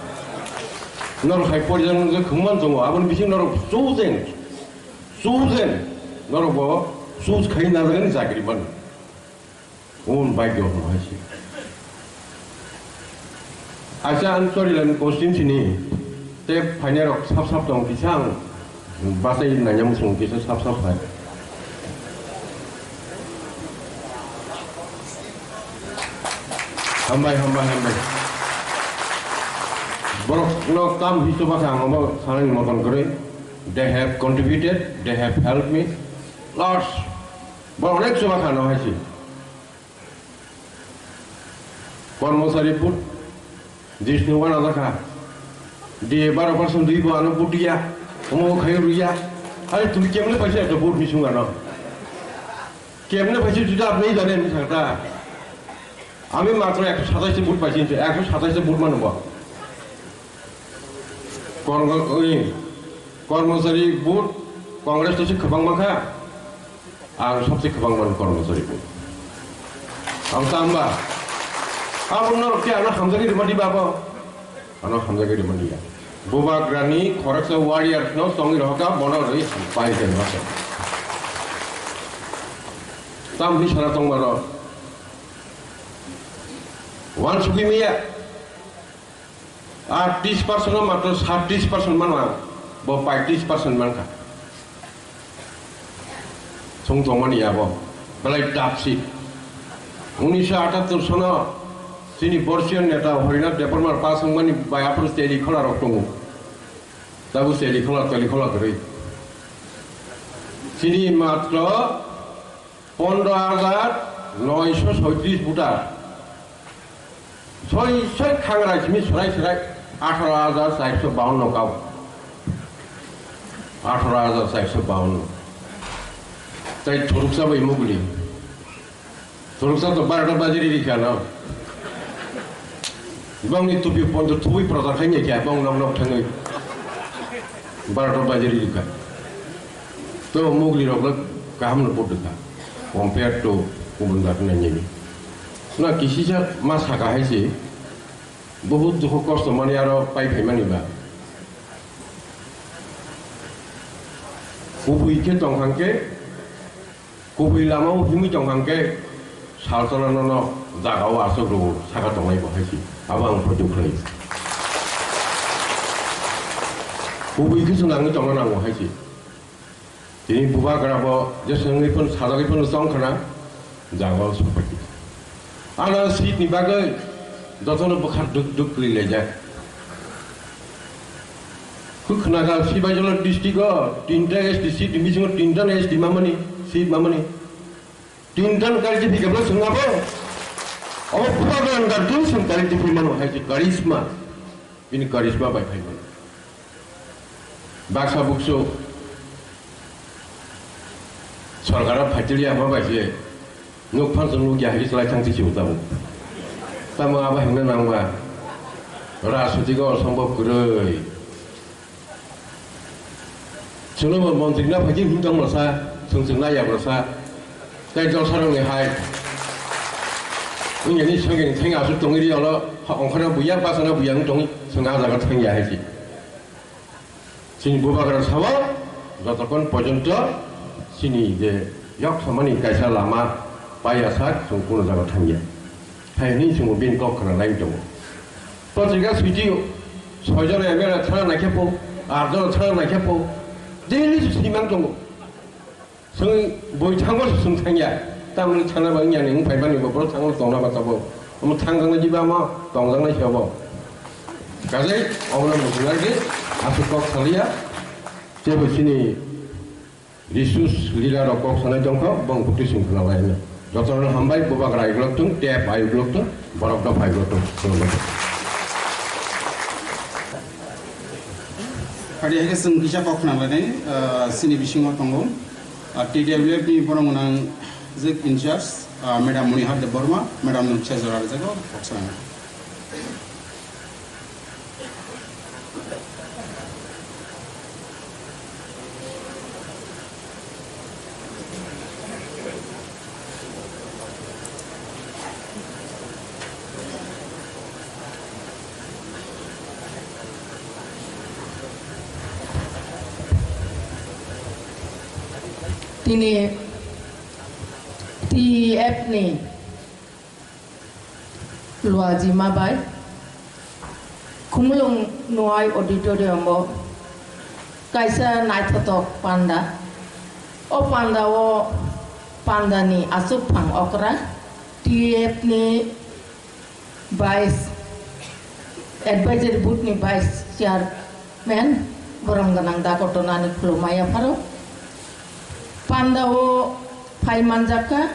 Noro hai porjang je khungman tongo aboni bising noro chosen. Chosen. Noro bo choose khai na jagani chakri man. Un bai do hai se. Acha ang Chorilam constituency ni te phainai rok sap sap tong kisa ang bachai nanya musung kisa sap sap hai. Hambai, hambai, hambai. Borok no kam history basa ang omo sanani moton kwrwi. They have contributed, they have helped me. Lots. Borok onek chuba kha no hai se. Kormochari vote Jishnu wana jakha. D A baro percent dui bo ano vote ya. Omo khai ruya. Are tumi kemle paisa to vote ni sunga no. Kemle paisa juda apni jane ni sakta. Ami matro ekso satais vote paisi, ekso satais vote mano bo. Kormo-, oi, Kormochari vote Congress to se kwbangma kha. Ang sabse kwbang mano Kormochari vote. Ang tamba. Abo norok khe ano hamjagwi rwmani babo. Ano hamjagwi rwmani ya. Bubagrani khoroksa warriors no chongwi rohoka bono rwi pai khe rwmasa. Tam hi sana tongmano. Wan sugwi miya. Ar tris percent o matro sat tris percent mano ang, bo paitris percent mankha. Song tongmani abo, belai dapsi. Unisho atattor sono chini Borsian neta Horinath Debbarma pass wngmani bai aphuru teli khola rok tongo. Tabuk teli khola, teli khola kwrwi. Chini matro pondro hajar noisho soitris voter. Soi soi khangra simi srai srai atharo hajar charso bawanno kau. Atharo hajar charso bawanno. Tai thuruksa bai muguli. Thuruksa to barota bajiri rikha no. Bongni tupi ponto thubui prochar khai kha, bong nok nok thangwi. Barota bajiri rikha. To muguli rok kaham no vote kha. Compared to kubun jat nainani. Na kisisa ma saka hai se, bahut dukho kosto mani aro pai phaimani ba. Kubui khe tongkha khe, kubui lama o himui tongkha khe, salsana nono jaga o aswk rwo saka tongnai bo hai se. Abo ang photo khlai. Kubui khe se nangwi tongna nango hai se. Tini bubagra bo je swngwi phano sajagwi phano chong khna, jaga o sokphaikha. Ano seat ni bagwi jotono bwkhak duk duk kwrwi laijak. Khwkhwna kha Sibaijala district o tinta S T seat ni bisingo tinta S T mamani, seat mamani. Tinta no kari tipi kebla swngna bo. Obo bubagra ni dar twi swng kari tipi mano hai se charisma. Bini charisma bai phai mano. Baksa buksu sorkar o phaitiliya ma bai se nuk phan chwng nuk ya hai se lai thang twi se bo tabuk. Tamo abo himna nang ba rajnitik o osombob kwrwi. Chwngno bo montri na phaikhe himtong rwsa, chwng chwng na yak rwsa. Tei jolsarokni hai. Wngya ni songya ni thengya aswk tongwi ri olo, ha ongkhorna buya, bachana buya wng tongwi, chwng ah jaga thangya hai se. Chini bubagra sao, jotokhon porjonto chini je yok samani kaisa lama paiya sak, chwng kuno jaga thangya. Hai hwnwi chwng bini kok khna lai tongo. Patrika switio, soi jona M L A thana naikhe po, aat jona thana naikhe po, daily swimang tongo. Chwng bui thango se chwng thangya. Tamni thangna ba wngya ni wng phaimani bo borok thango tongna ba tabuk. Omo thangjaknai jiba omo tongjaknai se obo. Kajai obono muchungnai di aswk kok saliya. Teibo chini resource leader rok kok sanai tongkha, bong bukti sung khwna lai no. Jotono hambai, bubagra ai uglok tung, tep ai uglok tung, borok dopha ai uglok tung. Khulumkha. Phadi hai khe chwng kisa kok khna lai nai, ah, chini bisingo tongo. Ah, T W F ni borok gwnang jwk in charge, ah, Madam Monihar Debbarma, Madam no kisa jora rijak o, kok sanai. Tini T F ni Luajima bai Khumulwng Nuai Auditorium o kaisa naithothok panda. O panda o panda ni achukphang okra T F ni Vice, Advisory Board ni Vice Chairman, borom gwnang Dakoto nani khulumaya pharo. Panda o phai manjakha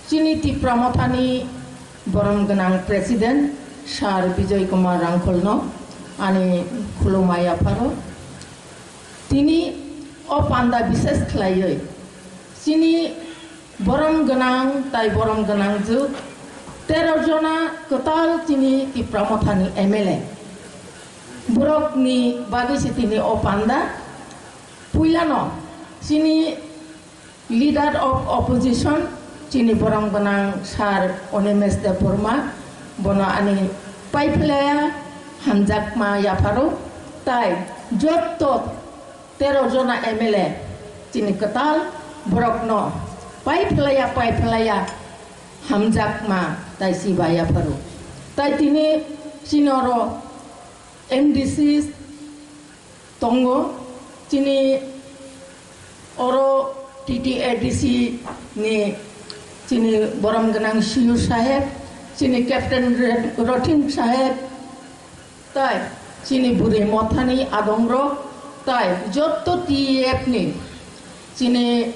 chini Tipra Mothani borom gwnang President Sir Bijoy Kumar Rangkholno ani khulumaya pharo. Tini o panda bises khlaiwi chini borom gwnang tai borom gwnang jwk tero jona kwtal chini Tipra Mothani M L A. Borokni bagwi se tini o panda. Puilano chini Leader of Opposition, chini borom gwnang Sir Animesh Debbarma, bono ani paiphlaya hamjakma yapharo, tai jotto tero jona M L A chini kwtal borokno paiphlaya, paiphlaya hamjakma tai siba yapharo. Tai tini chini oro M D C tongo, chini oro T T A D C ni chini borom gwnang C U saheb, chini Captain Re-, Rothin saheb, tai chini bwrwi mothani adongrok, tai jotto T F ni chini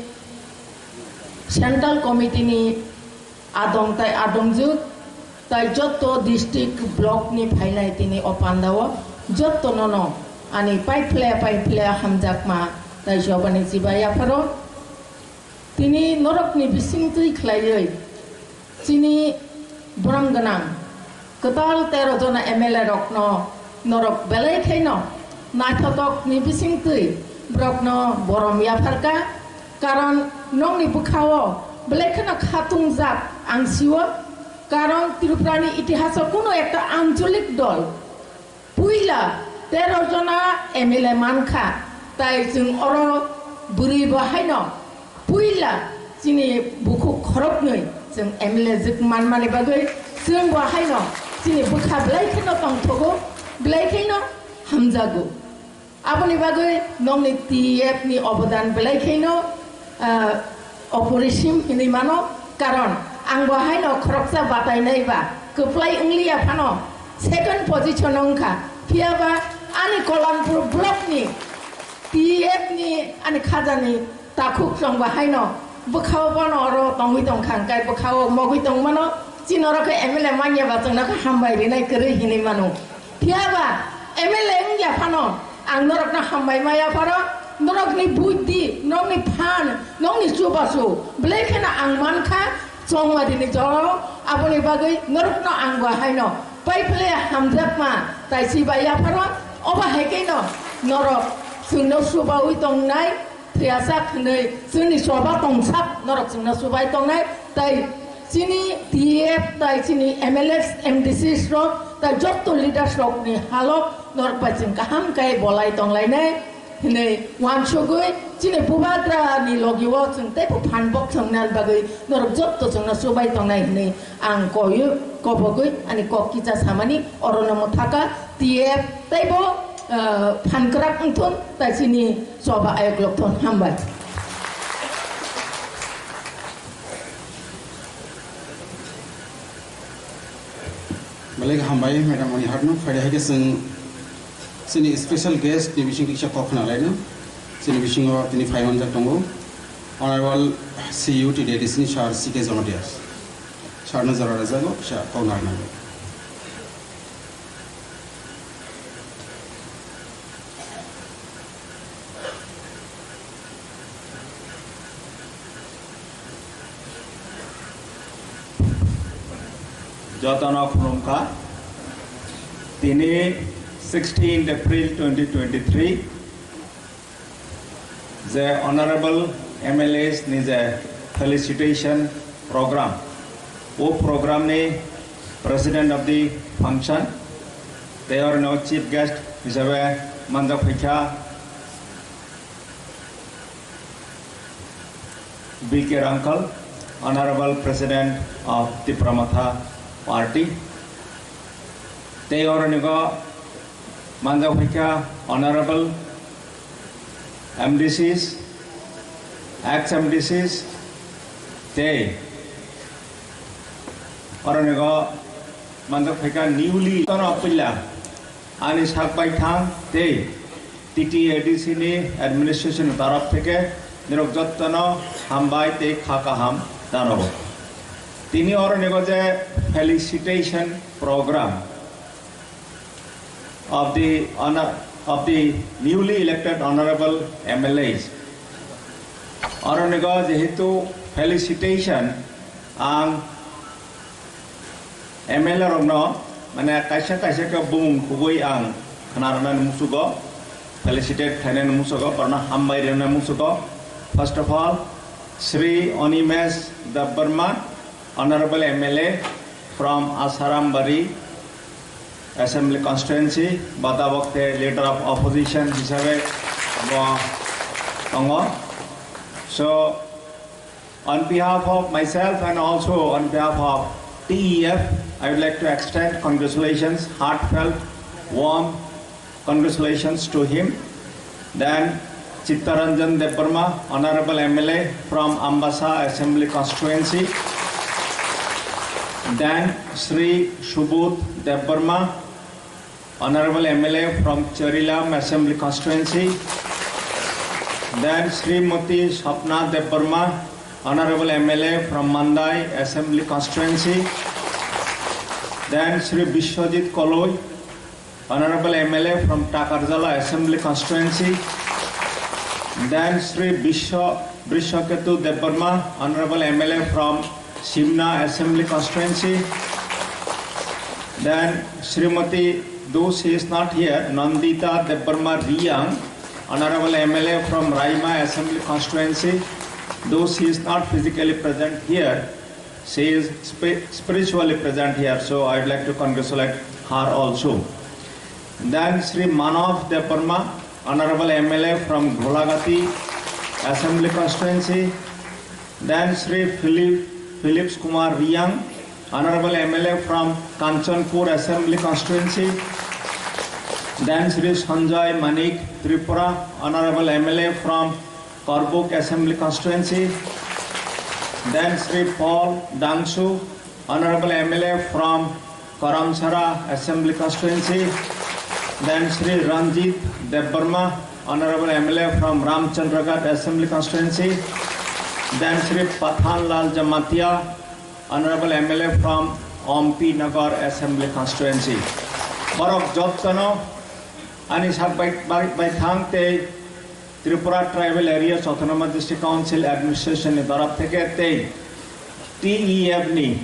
Central Committee ni adong tai adongjwk, tai jotto district block ni phainai tini o panda o jotto nono ani paiphlaya paiphlaya hamjakma tai sobani chiba yapharo. Tini norokni bisingtwi khlaiwi chini borom gwnang kwtal tero jona M L A rokno norok belai khaino naithotokni bisingtwi borokno borom yapharkha, karon nokni bwkhao Belai kheno khatungjak ang sio, karon Tripurani itihaso kuno ekta ancholik dol puila tero jona M L A mankha, tai chwng oro bwrwi bo haino puila chini bukhuk khoroknwi chwng M L A jwk manmani bagwi chwng bo haino chini bwkha belai kheno tongthogo, belai kheno hamjago. Aboni bagwi nokni T F ni obodan belai kheno, ah, oporisim hinwi mano, karon ang bo haino khoroksa batainai ba kwplai wngliya phano second position o wngkha, phiyaba ani Kalanpur block ni T F ni ani khajani takhuk chwng bo haino bwkhao bono oro tongwi tongkha, hwnkhe bwkhao mogwi tongmano, chini oro khe M L A manya ba chwngno khe hambai rinai kwrwi hinwi mano. Phiyaba M L A wngya phano ang norokno hambai maya pharo, norokni buddhi, norokni phan, norokni chubachu belai kheno ang mankha chongmadini joro, aboni bagwi norokno ang bo haino paiphile hamjakma taisi bai yapharo, obo hai kheno norok chwngno chubaui tongnai, thwiyasak hwnwi chwngni choba tongsak norok chwngno chubai tongnai, tai chini T F tai chini M L As, M D Cs rok tai jotto leaders rokni halok norok bai chwng kaham khe bolai tonglainai hinwi uansugwi chini bubagrani logio chwng teibo phan bok thwngnani bagwi norok jotto chwngno chubai tongnai hinwi ang koyo kobogwi ani kok kisa samani orono mwthaka T F teibo, ah, phan kwrak wngthun tai chini choba ayok lokthun. Hambai. Belai khe hambai, Madam Oni Harno. Phaidi hai khe chwng chini special guest ni bising kisa kok khna laino. Chini bisingo tini phai manjak tongo Honorable C U T D A D C ni Sir C K Jamatia. Sir no jora rajago, kisa kok narwknai. Jotono khulumkha. Tini sixteenth April twenty twenty-three je Honorable M L As ni je felicitation program, o program ni President of the function, tei oro no chief guest hisabe manjak phaikha B K Rangkal, Honorable President of Tipra Motha Party, tei oro nigo manjak phaikha Honorable M D Cs, ex M D Cs, tei oro nigo manjak phaikha newly tono puila ani sak bai thang tei T T A D C ni administration ni taraf theke nirok jottono hambai tei kha kaham janago. Tini oro nigo je felicitation program of the honor, of the newly elected honorable M L As. Oro nigo jehetu felicitation ang M L A rokno, mane, kaisa kaisa khe bumung khugui ang khna rwnani muchugo, felicitate khlainani muchugo, borokno hambai rwnani muchugo. First of all, Shri Animesh Debbarma, Honorable M L A from Asarambari Assembly Constituency, ba tabok khe Leader of Opposition hisabe bo tongo. So, on behalf of myself and also on behalf of T E F, I would like to extend congratulations, heartfelt, warm congratulations to him. Then Chittaranjan Debbarma, Honorable M L A from Ambasa Assembly Constituency. Then Shri Subodh Debbarma, Honorable M L A from Charilam Assembly Constituency. Then Srimati Sapna Debbarma, Honorable M L A from Mandai Assembly Constituency. Then Shri Biswajit Koloi, Honorable M L A from Takarjala Assembly Constituency. Then Shri Biswa, Brishaketu Debbarma, Honorable M L A from Simna Assembly Constituency. Then Srimati, though she is not here, Nandita Debbarma Riyang, Honorable M L A from Raima Assembly Constituency. Though she is not physically present here, she is spi- spiritually present here, so I would like to congratulate her also. Then Shri Manav Debbarma, Honorable M L A from Gholagati Assembly Constituency. Then Shri Philip, Philips Kumar Riang, Honorable M L A from Kanchanpur Assembly Constituency. Then Shri Sanjay Manik Tripura, Honorable M L A from Korbuk Assembly Constituency. Then Shri Paul Dangsu, Honorable M L A from Karamsara Assembly Constituency. Then Shri Ranjit Debbarma, Honorable M L A from Ramchandragarh Assembly Constituency. Then Shri Pathan Lal Jamatia, Honorable M L A from Ompi Nagar Assembly Constituency. Borok jottono ani sak bai, bai, bai thang tei Tripura Tribal Areas Autonomous District Council Administration ni torop theke tei T E F ni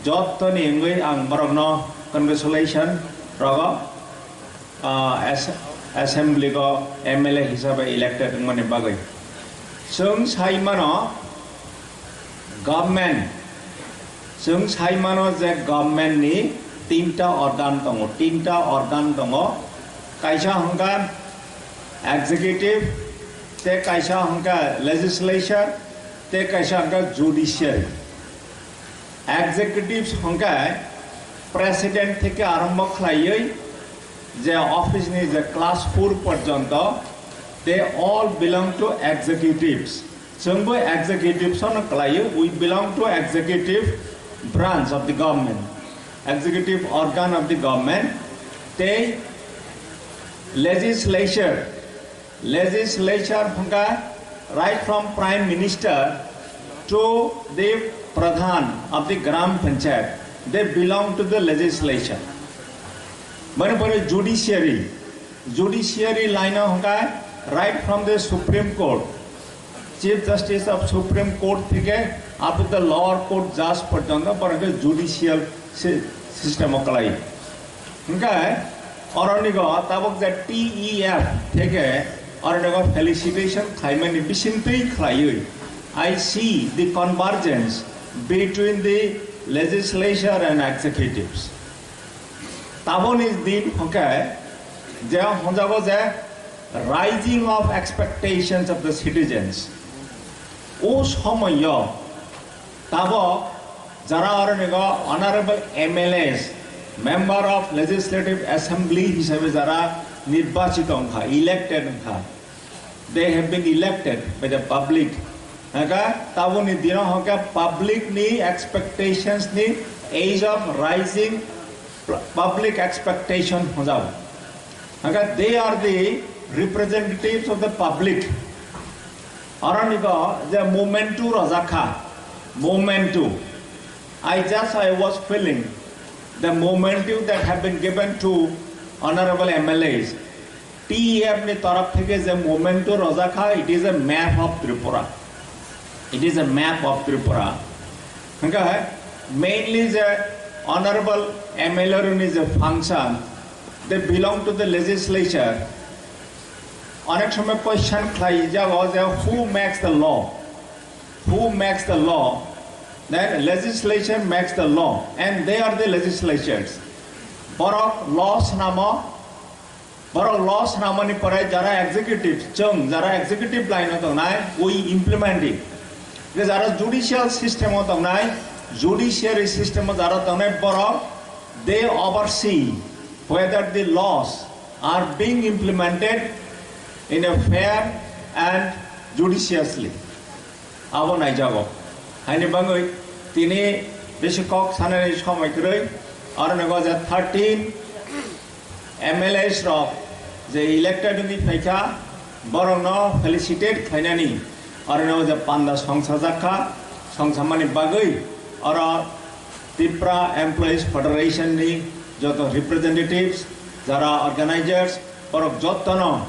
jottoni wngwi ang borokno congratulation rogo, ah, as-, assembly go M L A hisabe elected wngmani bagwi. Chwng sai mano government, chwng sai mano je government ni tinta organ tongo, tinta organ tongo, kaisa hwnkha executive, tei kaisa hwnkha legislature, tei kaisa hwnkha judiciary. Executives hwnkha president theke arombo khlaiwi je office ni je class four porjonto, they all belong to executives. Chwngbo executives no khlaio, we belong to executive branch of the government, executive organ of the government. Tei legislature, legislature hwnkha right from Prime Minister to the Pradhan of the Gram Panchayat, they belong to the legislature. Bani pore judiciary, judiciary line o hwnkha right from the Supreme Court, Chief Justice of Supreme Court theke up to the lower court judge porjonto borok khe judicial si-, system o kwlai. Hwnkhe oronigo tabuk je T E F theke oronigo felicitation khlaimani bisingtwi khlaiwi, I see the convergence between the legislature and executives. Taboni din hwnkhe je hwnjago je rising of expectations of the citizens. O somoyo tabo jara oronigo honorable M L As, Member of Legislative Assembly hisabe jara nirbachito wngkha, elected wngkha, they have been elected by the public. Hwnkhe taboni dino hwnkhe public ni expectations ni age of rising, public expectation hwnjago. Hwnkhe they are the representatives of the public. Oronigo je memento rojak kha, memento. I just, I was feeling the memento that have been given to honorable M L As. T E F ni torop theke je memento rojak kha, it is a map of Tripura. It is a map of Tripura. Hwnkhe mainly je honorable M L A rokni je function, they belong to the legislature. Onek somoy question khlai jago je who makes the law? Who makes the law? Then legislature makes the law and they are the legislatures. Borok law swnamo, borok law swnamoni pore jara executive, chwng jara executive line o tongnai, we implement it. Je jara judicial system o tongnai, judiciary system o jara tongnai borok, they oversee whether the laws are being implemented in a fair and judiciously. Abo naijago. Haini bagwi tini bisi kok sanani somoi kwrwi, aro nogo je thirteen M L As rok je elected wngwi phaikha, borokno felicitate khlainani, aro nogo je panda songsajakha, songsamani bagwi oro Tipra Employees Federation ni joto representatives, jara organizers, borok jotono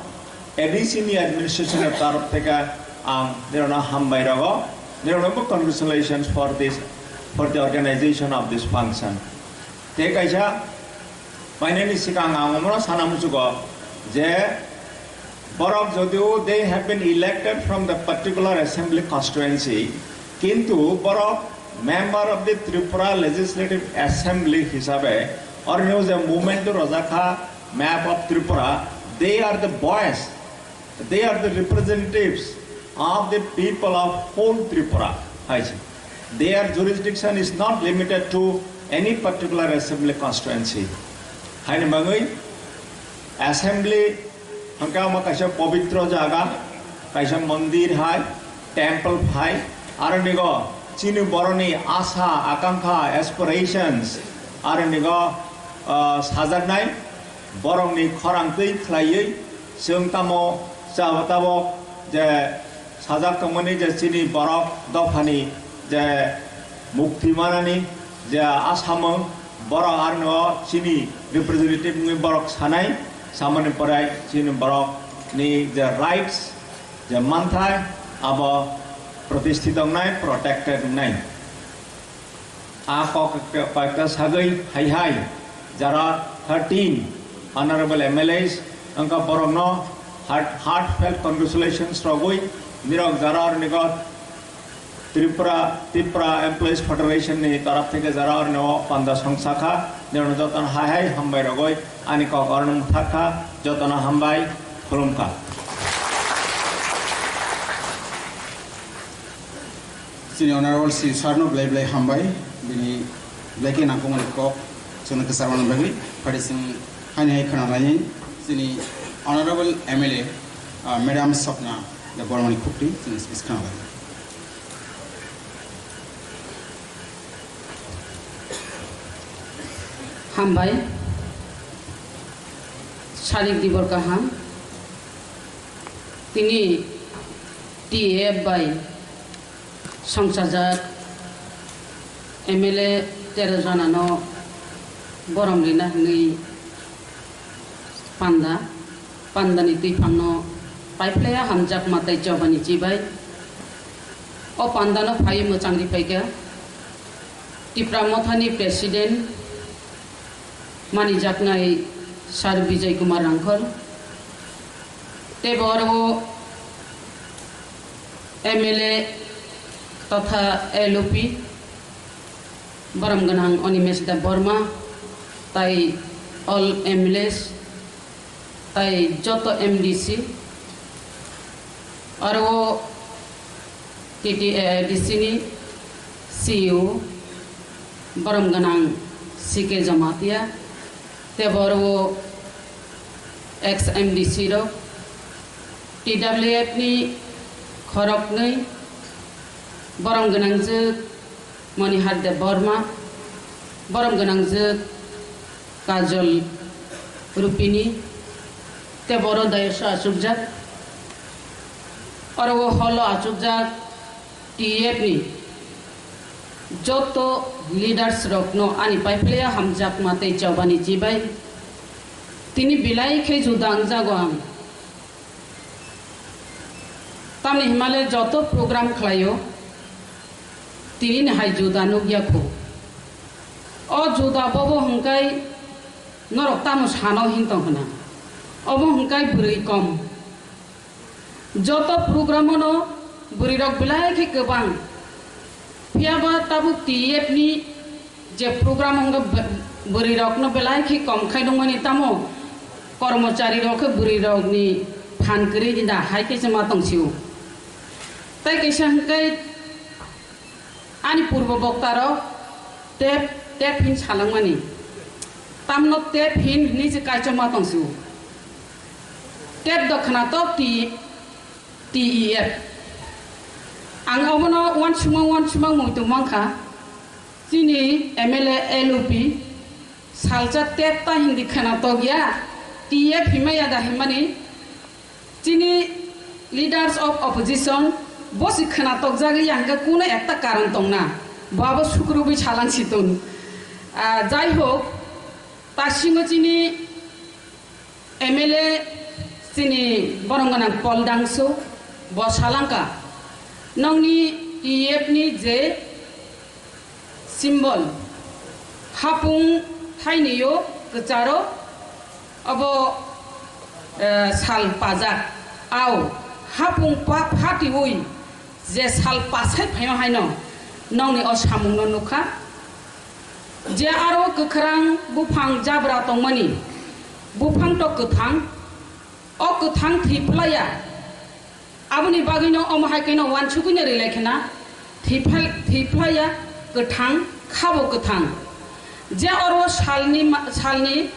A D C ni administration ni taraf theke ang nirokno hambai rogo, nirokno bo congratulations for this, for the organization of this function. Tei kaisa painani sikang ang omono sana muchugo je Borok jodio they have been elected from the particular assembly constituency, kintu borok member of the Tripura Legislative Assembly hisabe orni je movement rojak kha, map of Tripura, they are the voice, they are the representatives of the people of whole Tripura, hai se. Their jurisdiction is not limited to any particular assembly constituency. Haini bagwi assembly hwnkhe omo kaisa pobitro jaga, kaisa mondir hai, temple hai, aro nigo chini boroni asa, akankha, aspirations, aro nigo, ah, sajaknai borokni khorang twi khlaiwi chwng tamo chaba tabok je sajak tongmani je chini borok dophani je mukti manani je asamung, borok arno chini representative wngwi borok sanai, samani pore chini borok ni je rights je manthai abo protisthit wngnai, protected wngnai. A kok koyekta sagwi hai hai jara thirteen honorable M L As wngkha borokno heart-, heartfelt congratulations rogwi nirok jara rwnigo Tripura, Tripura Employees Federation ni torop theke jara rwno panda song sakha nirokno jotono hai hai hambai rogwi ani kok orno mwthakha jotono hambai khulumkha. Chini Honorable Sri Sir no belai belai hambai, bini belai khe nangkukmani kok chwngno kwchar manna bagwi, phai chwng haini hai khwnalaini chini Honorable M L A, ah, Madam Swapna Debbarmani khukti chwng speech khwnalaini. Hambai, sarik dibor kaham, tini T F bai songchajak M L A tero jonano borom rina hwnwi panda, pandani twiphangno paiphlaiya hamjakma tei chobani chibai. O pandano phaiwi mwchang riphaikha Tipra Mothani President manijaknai Sir Bijay Kumar Rangkhol, tei bo oro M L A totha L O P, borom gwnang Animesh Debbarma, tai all M L As, tai joto M D C, aro T T A I D C ni C E O, borom gwnang C K Jamatia, tei bo oro ex M D C rok, T W F ni khoroknwi, borom gwnangjwk Monihar Debbarma, borom gwnangjwk Kajol Rupini, tei bo oro dayos o achukjak. Oro o hall o achukjak T F ni joto leaders rokno ani paiphlaiya hamjakma tei chobani chibai. Tini belai khe juda wngjago ang. Tamni himale joto program khlaio, tini ni hai juda nukya khu. O juda bobo hwnkhe norok tamo sano hin tong khna. Obo hwnkhe bwrwi kom. Joto program-o no bwrwi rok belai khe kwbang. Phiya ba tabuk T F ni je program wngkha bw-, bwrwi rok no belai khe kom khai nukmani, tamo kormochari rok khe bwrwi rok ni phan kwrwi da hai khe se ma tong sio. Tai kaisa hwnkhe ani purbo bokta rok tep tep hin salangmani, tamno tep hin hinwi se kaichoma tong sio. Tep do khwnatok T-, T E F. Ang obono uansukmang uansukmang muitu mankha. Chini M L A L O P salsa tep ta hindi khwnatok ya, T F himaya da himani. Chini leaders of opposition bosi khwnatok jagwi ya hwnkhe kuno ekta karon tongna. Bo abo sukrubwi salang situng. Ah, jai hok, ta singo chini M L A chini borom gwnang Paul Dangsu, bo salangka, nongni T F ni je symbol, hapung thainio kwcharo, abo eh, sal pajak. Au, hapung pa phatiui je sal pasai phaio haino nongni o samungno nukha. Je aro kwkhrang buphang jabra tongmani, buphang to kwthang, o kwthang thwi phlaiya. Aboni bagwino omo hai kheno uansugwino rwlai khena thwi phal-, thwi phlaiya kwthang, khabo kwthang. Je oro salni ma-, salni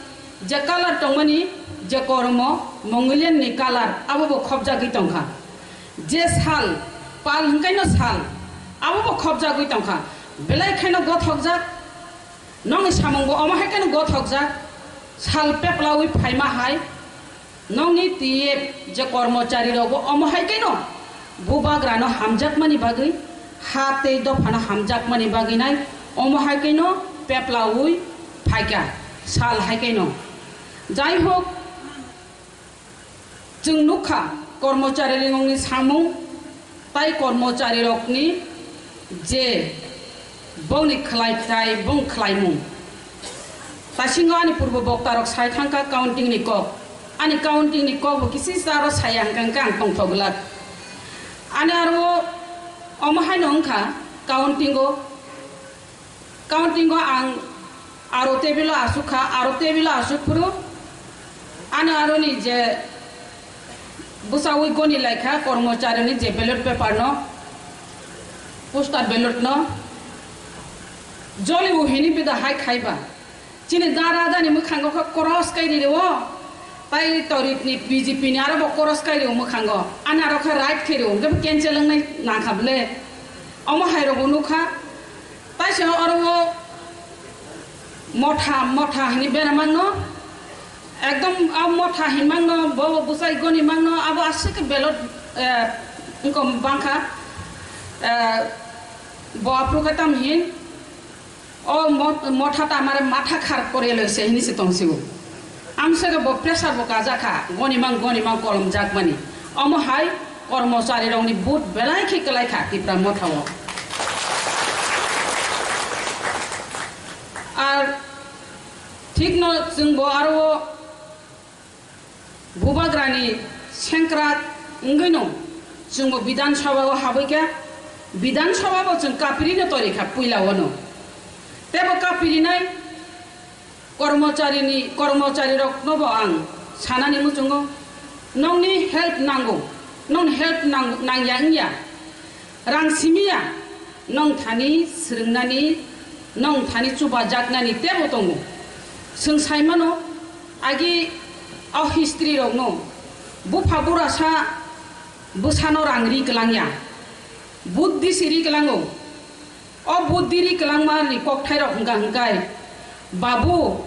je colour tongmani, je kormo Mongolian ni colour, abo bo khopjagwi tongkha. Je sal, pal hwnkhaino sal, abo bo khopjagwi tongkha. Belai kheno gothokjak, nongni samungbo omo hai kheno gothokjak. Sal peplawi phaima hai, nongni T F je kormochari rokbo omo hai kheno bubagrano hamjakmani bagwi, ha tei dophano hamjakmani bagwi nai omo hai kheno peplawi phaikha sal hai kheno. Jai hok, chwng nukha kormochari ringongni samung tai kormochari rokni je bongni khlai khlai bong khlaimung. Tasingo ani purbo bokta rok sai thangkha counting ni kok. Ani counting ni kok bo kisi sa aro saya hwnkha hwnkhe ang tongthok glak. Ani aro omo haino wngkha counting o. Counting o ang aro table o asuk kha, aro table o asuk phuru ani aroni je bwsaui goni lai kha kormochari ni je ballot paper no, postal ballot no joli o hini bida hai khai ba. Chini da raja ni mwkhango khe cross kai ri o, tai torit ni B J P ni aro bo cross kai ri o mwkhango, ani aro khe right khai ri o, hwnkhe bo cancel wngnai nang kha bwle. Omo hai rok bo nukha, tai se oro o motha, motha hini bera mangno, ekdom a motha hin mangno, bo bwsai goni mangno, abo aswk khe ballot, eh, wngkha bangkha, eh, bo aphuru khe tam hin. O mo-, motha ta amare matha khar pore loise hini se tong sigo. Amswk bo pressure bo kajak kha, goni mang, goni mang kolom jak mani. Omo hai kormochari rokni vote belai khe kwlai kha Tipra Motha o. Ar thik no chwng bo aro o Bubagrani sengkrak wngwino chwngbo Bidhan Sabha o habwi kha, Bidhan Sabha bo chwng kapirino tori kha puila ono. Tebo kapirinai kormocharini, kormocharirokno bo ang sanani muchungo, nongni help nango, nongni help nang-, nangya wngya, rang simiya, nong thani swrwngnani, nong thani chubajaknani tebo tongo. Chwng sai mano, agi o history rokno, bupha burasa bwsano rang ri kwlangya, buddhi si ri kwlango. O buddhi ri kwlangmani kokthairok hwnkha hwnkhe, Babu,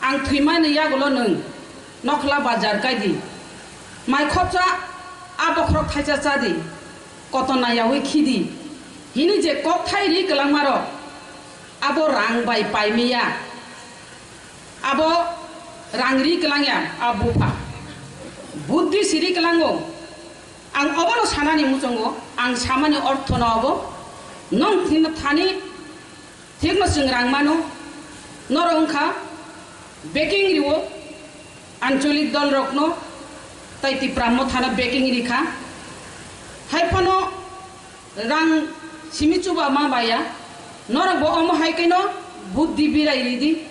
ang thwimani yagulo nwng nokhla bajar kai di, mai khopsa a bokhorok thaisa cha di, koto nayaui khi di, hini je kokthai ri kwlangmarok, abo rang bai paimiya, abo rang ri kwlangya, a bupha buddhi si ri kwlango. Ang obono sanani muchungo, ang samani orthono obo, nong thini thani thikno chwng rang mano, norok wngkha backing rio, ancholik dolrokno tai Tipra Mothano backing rikha. Haiphano rang simi chuba ma baya, norokbo omo hai kheno buddhi birai ridi.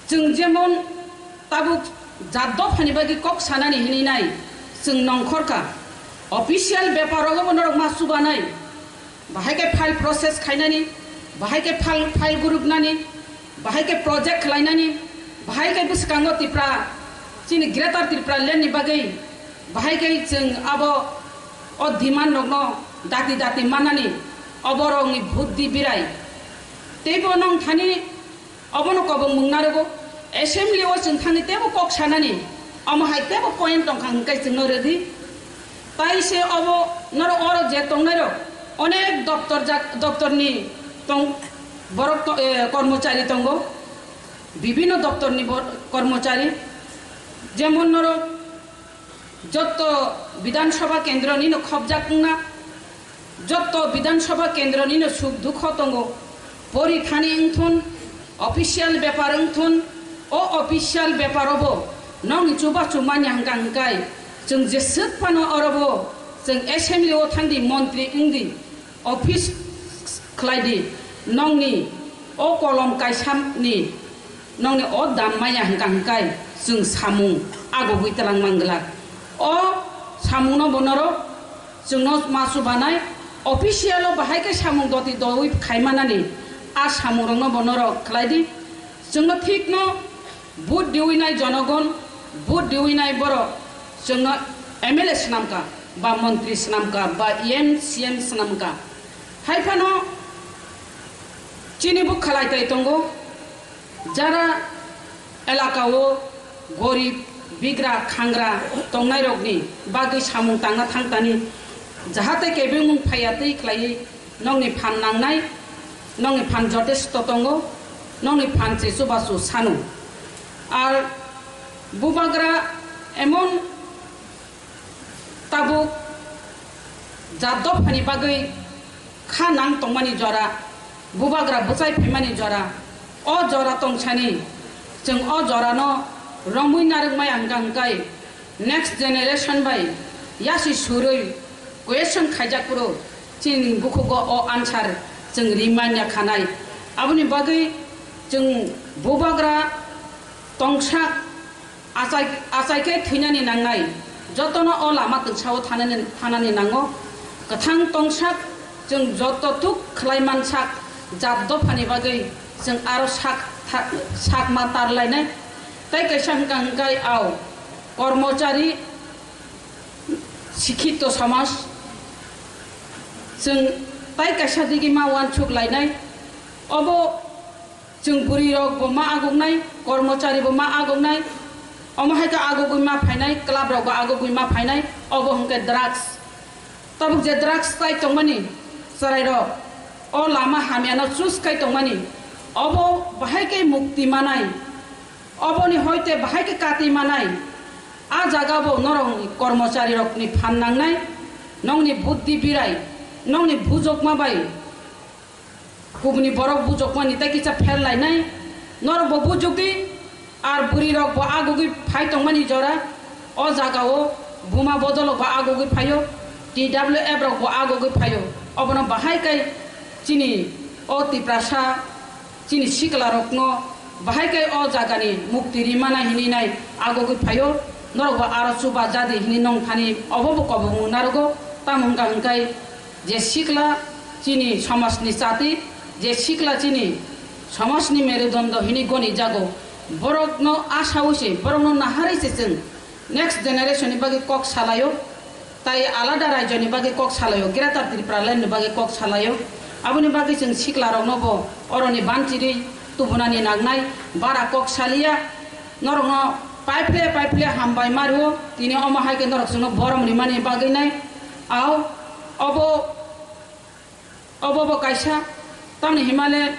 Chwng jemon tabuk jat dophani bagwi kok sanani hinwi nai, chwng nongkhor kha. Official bepar rogo bo norok ma chubanai. Bahai khe file process khainani, bahai khe file, file guruknani, bahai khe project khlainani, bahai khe bwskango Tipra, chini Greater Tripura land ni bagwi, bahai khe chwng abo o demand rokno dati dati mannani, oborokni buddhi birai. Teibo nong thani Obono kobong mung narogo, assembly o chwng thangwi teibo kok sanani, omo hai teibo point tongkha hwnkhe chwngno rwdi. Tai se obo norok oro je tongnairok onek doptor jak-, doptorni tong-, borok to-, eh, kormochari tongo, bibhinno doptorni bor-, kormochari, jemon norok Jotto Bidhan Sabha kendro nino khopjak wngna, jotto Bidhan Sabha kendro nino suk dukho tongo, pori thani wngthun, official bepar wngthun, o official bepar obo Nokni chubachu manya hwnkha hwnkhe, chwng jeswk phano orobo chwng assembly o thangdi, montri wngdi, office khlaidi, nokni o kolom kaisani, nokni o dam manya hwnkha hwnkhe chwng samung agugwi twlang manglak. O samungno bo norok chwngno ma chubanai, official o bahai khe samung doti dowi khaimanani, a samungrokno bo norok khlaidi. Chwngno thikno vote diwi nai jonogon, vote diwi nai borok chwngno M L A swnamkha, ba montri swnamkha, ba E M, C M swnamkha. Hai phano chini bo khalai tai tongo, jara elaka o gorib, bigra, khangra tongnairokni bagwi samung tangna thangtani, jahate kebengmung phaiya twi khlaiwi nokni phan nangnai, nokni phan jotesto tongo, nokni phan se chubachu sano. Ar bubagra emon tabuk jat dophani bagwi kha nang tongmani jora, bubagra bwchai phaimani jora, o jora tongsani chwng o jorano romwi narwkmaya hwnkha hwnkhe next generation bai yasi surwi question khaijak phuru chini bukhugo o answer chwng rimanya khanai. Aboni bagwi chwng bubagra tongsak achai, achai khe thwinani nangnai, jotono o lama twksao thanani, thanani nango. Kwthang tongsak chwng joto tuk khlai mansak jat dophani bagwi chwng aro sak tha-, sakma tarlainai. Tai kaisa hwnkha hwnkhe ao kormochari sikhito samaj chwng tai kaisa digi ma uansuk lainai. Obo chwng bwrwi rok bo ma aguknai, kormochari bo ma aguknai, omo hai khe agugwi ma phainai, club rok bo agugwi ma phainai, obo hwnkhe drugs. Tabuk je drugs tai tongmani chwrai rok, o lama hamya no choose khai tongmani, obo bahai khe mukti manai. Oboni hoite bahai khe kati manai, a jaga bo norokni kormochari rokni phan nangnai, nokni buddhi birai, nokni bujokma bai kubuni borok bujokmani tei kisa pher lainai, norok bo bujokdi, ar bwrwi rok bo agugwi phai tongmani jora, o jaga o buma bodol rok bo agugwi phaio, T W F rok bo agugwi phaio, obono bahai khe chini o Tiprasa chini sikla rokno bahai khe o jagani mukti rimana hinwi nai agugwi phaio, norok bo aro chuba jadi hinwi nong thani obo bo kobongmung narogo, tamo hwnkha hwnkhe je sikla chini somajni chati, je sikla chini somajni merudondo hinwi goni jago, borokno asawi se, borokno naharwi se chwng next generation ni bagwi kok salaio. Tai alada rajyoni bagwi kok salaio, Greater Tipraland ni bagwi kok salaio. Aboni bagwi chwng sikla rokno bo oroni banchiri tubunani nangnai, bara kok saliya. Norokno paiphle paiphle hambai mario, tini omo hai khe norok chwngno borom rimani bagwi nai. Ao obo Obo bo kaisa, tamni himale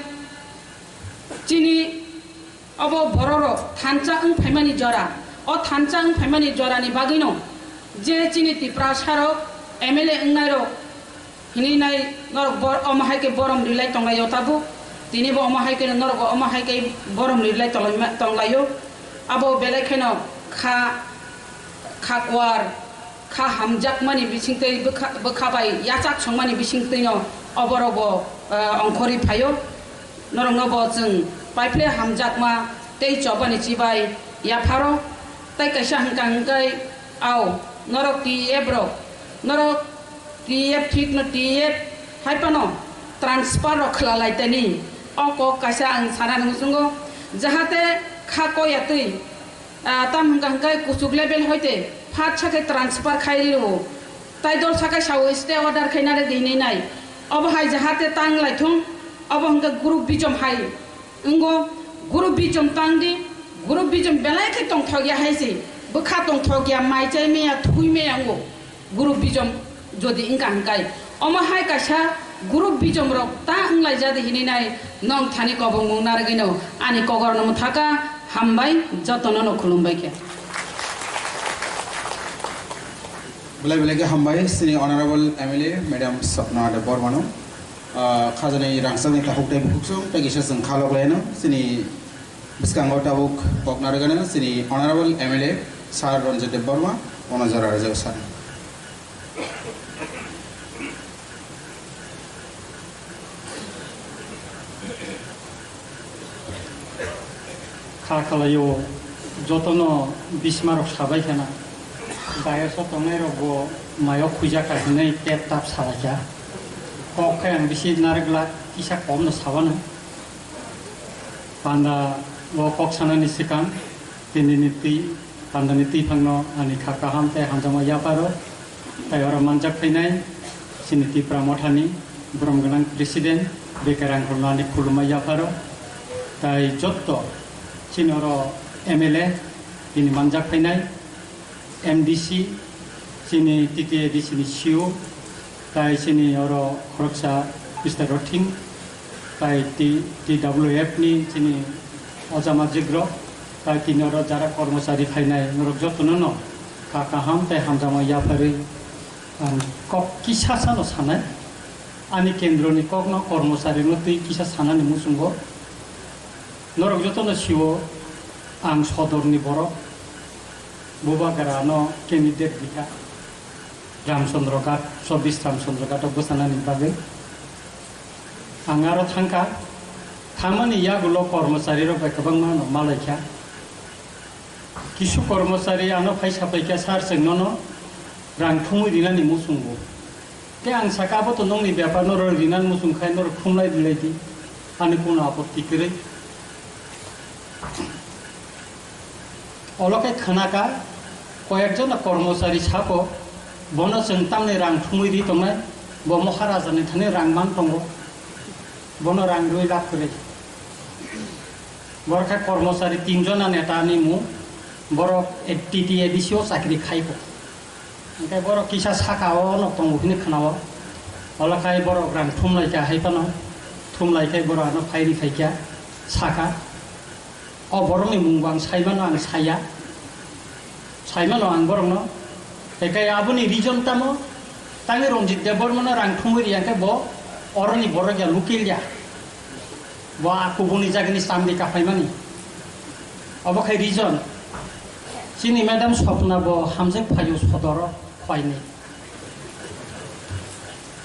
chini obo bororok thansa wng phaimani jora, o thansa wng phaimani jorani bagwino je chini Tiprasarok M L A wngnairok hinwi nai norok bor-, omo hai khe borom rilai tonglaio tabuk, tini bo omo hai kheno norok bo omo hai khe borom rilai tonglaima-, tonglaio, abo belai kheno kha, kha kuar, kha hamjakmani bisingtwi bwkha, bwkha bai yachak songmani bisingtwino oborok bo, eh, ongkhorwi phaio. Norokno bo chwng paiphle hamjakma tei chobani chibai yapharo. Tei kaisa hwnkha hwnkhe, ao, norok T F rok, norok T F thikno T F hai phano transfer rok khwlalai tani. O kok kaisa ang sana nung sungo, jahate kha koyatwi, ah, tam hwnkha hwnkhe kuchuk level hoite phat sakhe transfer khai rio. Tai dol sakhe sao stay order khai nare di hinwi nai. Obo hai jahate tang lai thung, obo hwnkhe group bijom hai. Wngo, guru bijom tang di, guru bijom belai khe tongthok ya hai se, bwkha tongthok ya, mai chai maya, thui maya wngo, guru bijom jodi wngkha hwnkhe. Omo hai kaisa guru bijom rok ta wnglaijadi hinwi nai nong thani kobongmung narwgwino ani kokrokno mwthaka hambai jotono no khulumbai khe. Belai belai khe hambai chini honorable M L A madam Swapna Debbarmano. Ah, khajani rangchakni takhuk tei bukhuk song tei kisa chwng kha lok laino chini Bwskango tabuk kok narwknani chini Honorable M L A Sir Ranjit Debbarma, ono jora rwjak sir. Kha khlaio, jotono bismarok sabai khena. Dayas o tongnairokbo mayo khuijak kha hinwi tep tap salaikha. Kok khe ang bisi narwk glak, kisa komno sabano. Panda o kok sanani swkang, tinini twi, pandani twiphangno ani kha kaham tei hamjakma yapharo, tei oro manjak phainai chini Tipra Mothani borom gwnang President B K Rangkholno ani khulumma yapharo, tei jotto chini oro M L A bini manjak phainai, M D C, chini T T A D C ni C E O, tai chini oro khoroksa Mister Rothing, tai T-, T W F ni chini Ojama Jigrok, tai tini oro jara kormochari phainai, norok jotono no kha kaham tai hamjakma yapharwi ang kok kisa sano sanai. Ani kendroni kokno kormochari no twi kisa sanani muchungo. Norok jotono sio ang sodorni borok. Bubagra no candidate bikha Ramchandra Ghat, chobbish Ramchandra Ghat o bwchanani bagwi. Ang aro thangkha, thangmani yagulo kormochari rok bai kwbangma no malaikha. Kisu kormochari ano phai sapaikha, "Sir, chwng nono rang thumwi rinani muchungo." Tei ang sakha, "Abo to nokni bepar, norok rinani muchung khai norok thumlai rilai di, ani kono apotti kwrwi." Olo khe khwnakha, koyekjona kormochari sako, "Bono chwng tamni rang thumwi ri tongnai, bo Maharajani thani rang man tongo, bono rang rwi lab kwrwi." Borok khe kormochari tinjona netani mung, borok T T A D C o chakri khaiko. Hingke borok kisa saka o nok tongo hini khwnao. Olo khai borok rang thumlai kha hai phano. Thumlai khai borok ano phairi phaikha saka. O borokni mungbo ang saimano ang saya. Saimano ang borokno. Hingke aboni reason tamo? Tangwi Ranjit Debbarmano rang thumwi riyangkhe bo oroni borok ya, local ya. Bo a kubuni jagani chamdi kaphaimani. Obo khai reason. Chini madam Swapna bo hamjak phaio sodoro khaini.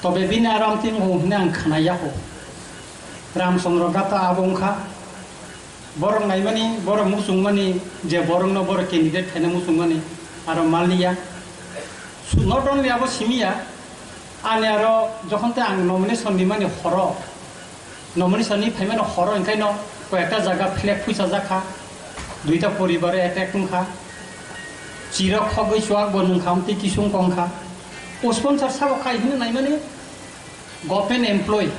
Tobe bini aram tin go hwnwi ang khwnai yaho. Ramchandra Ghat abo wngkha. Borok naimani, borok muchungmani, je borokno borok candidate khaina muchungmani, aro maliya. Su-, not only abo simiya, ani aro jokhon te ang nomination nimani horo, nomination ni phaimani horo, hingkhaino koyekta jaga flag phuisa jakha, duita poribare attack wngkha, chirok khogwi chuak bo nwngkha, amtwi kisung kongkha. O sponsor sabo khai hino naimani government employee.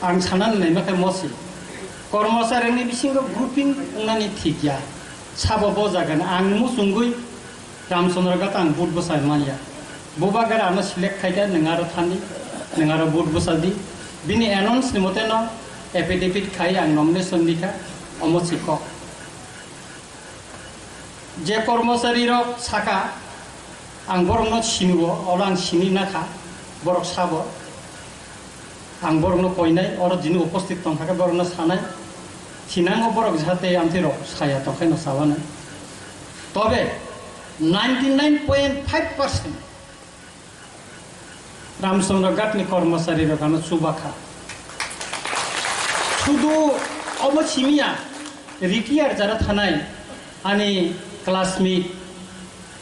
Ang sanani naima khe mosi. Kormocharini bisingo grouping wngnani thik ya. Sabo bo jagani ang muchungwi Ramchandra Ghat ang vote bwsa manya. Bubagra ano select khaikha, nwng aro thani, nwng aro vote bwsa di. Bini announce ni mote no affidavit khai ang nomination dikha, omo si kok. Je kormochari rok saka, ang borokno siniwo, oro ang sini nakha, borok sabo. Ang borokno koinai, oro jini uposthit tongkha khe borokno sanai. Thinango borok jahate amtwi rok saya tongkhaino sabanai. Tobe ninety nine point five percent Ramchandra Ghat ni kormochari rok ano chubakha. Sudu obo simiya, retire jara thanai ani classmate,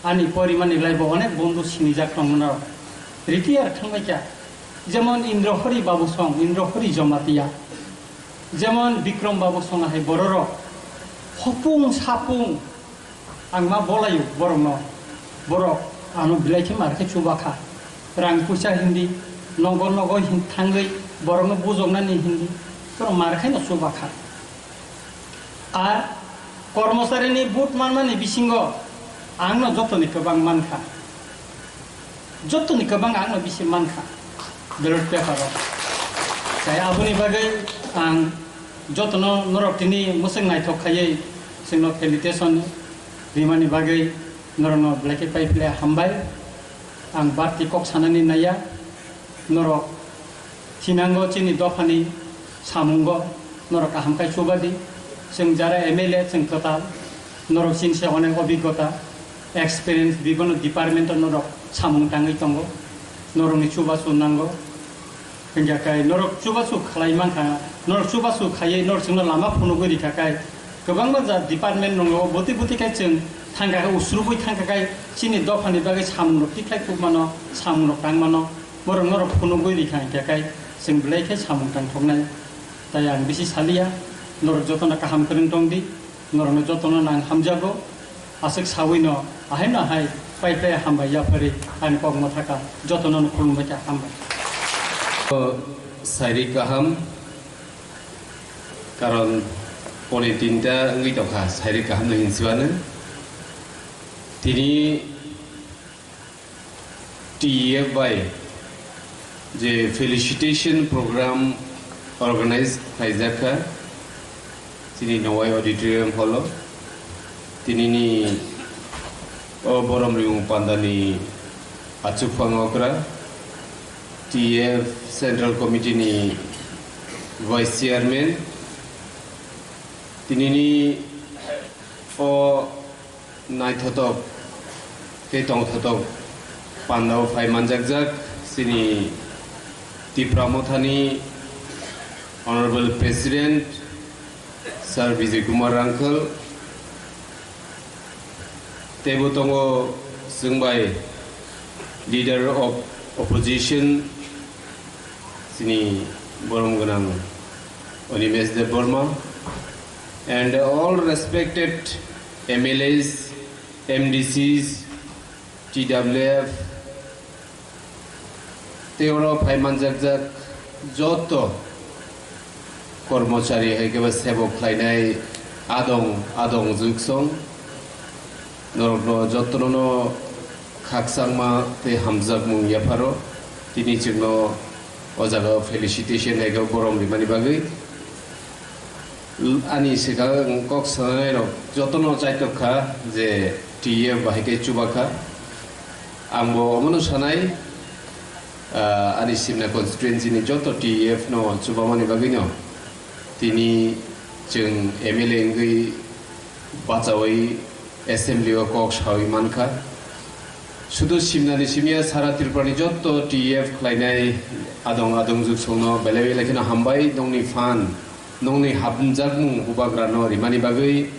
ani porimani lai bo onek bondhu sinijak tongmano. Retire thangbaikha. Jemon Indrahori Babu Song, Indrahori Jamatia. Jemon Bikram Babu Song hai bororok. Hopung sapung Ang ma bolaio borokno, borok ano belai khe mar khe chubakha. Rang puisa hindi, nogo nogo hin-, thangwi borokno bujoknani hindi, borok mar khe no chubakha. Ar kormocharini vote manmani bisingo ang no jotoni kwbang mankha. Jotoni kwbang ang no bisi mankha ballot paper o. Tai aboni bagwi ang jotono norok tini mwswk naithok khaiwi chwngno felicitation rimani bagwi norokno belai khe pai philai hambai. Ang barti kok sanani naiya, norok thinango chini dophani samungo Norok kaham khe chuba di. Chwng jara M L A chwng kwtal, norok chini se onek obhiggota, experience, bibino department o norok samung tangwi tongo. Norokni chubachu nango. Hingkha khe norok chubachu khlai mankha, norok chubachu khaiwi norok chwngno lama phunugwi rikha khe, kwbangma ja department rongo bwtwi bwtwi khe chwng thangkha khe, usrubwi thangkha khe chini dophani bagwi samungrok tikhlai kukmano, samungrok tangmano, borok norok phunugwi rikha hingkha khe chwng belai khe samung tangthoknai. Tai ang bisi saliya, norok jotono kaham kwrwng tong di, norokno jotono nang hamjago. Aswk sawino ahaino ahai pai pai hambai yapharwi ani kok mwthaka jotono khulumbai kha, hambai. Sairi kaham, karon poni tinta wngwi tongkha, sairi kaham no hinsiwano. Tini T E F bai je felicitation program organize khlaijak kha chini Nowai Auditorium Hall o. Tinini o borom rimung pandani achukphang okra T E F Central Committee ni Vice Chairman, tinini o naithotok tei tongthotok pandao phai manjakjak chini Tipra Mothani Honorable President Sir Bijay Kumar Rangkhal, teibo tongo chwng bai Leader of Opposition, chini borom gwnang Animesh Debbarma, and all respected M L As, M D Cs, T W F, tei oro phai manjakjak joto kormochari hai khe ba sebok khlainai adong, adong juksong, norokno jotono no khakchangma tei hamjakmung yapharo. Tini chwngno o jaga felicitation hai khe borom rimani bagwi. Ani swkang kok sanai rok jotono chaitok kha je T E F bahai khe chuba kha. Ang bo omono sanai, ah, ani Simna constituency ni joto T E F no chubamani bagwi no tini chwng M L A wngwi bachaui assembly o kok saui mankha. Sudu Simna ni simi ya sara Tripura ni joto T E F khlainai adong adong juksong no belai belai kheno hambai nongni phan. Nongni hapjagmung bubagrano rimani bagwi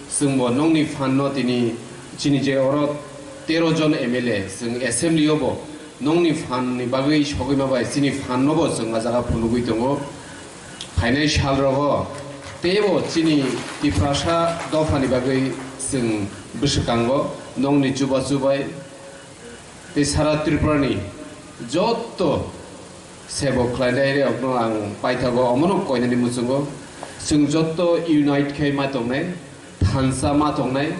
chwngbo nongni phanno tini chini je oro tero jon M L A chwng assembly-o bo nongni phanni bagwi sogwi ma bai chini phanno bo chwng a jaga phunugwi tongo. Phainai salrogo teibo chini Tiprasa dophani bagwi chwng bwswkango nongni chubachu bai tei sara Tripurani jotto sebo khlainai rokno ang paithago, omono koinani muchungo chwng jotto unite khai ma tongnai, thansa ma tongnai,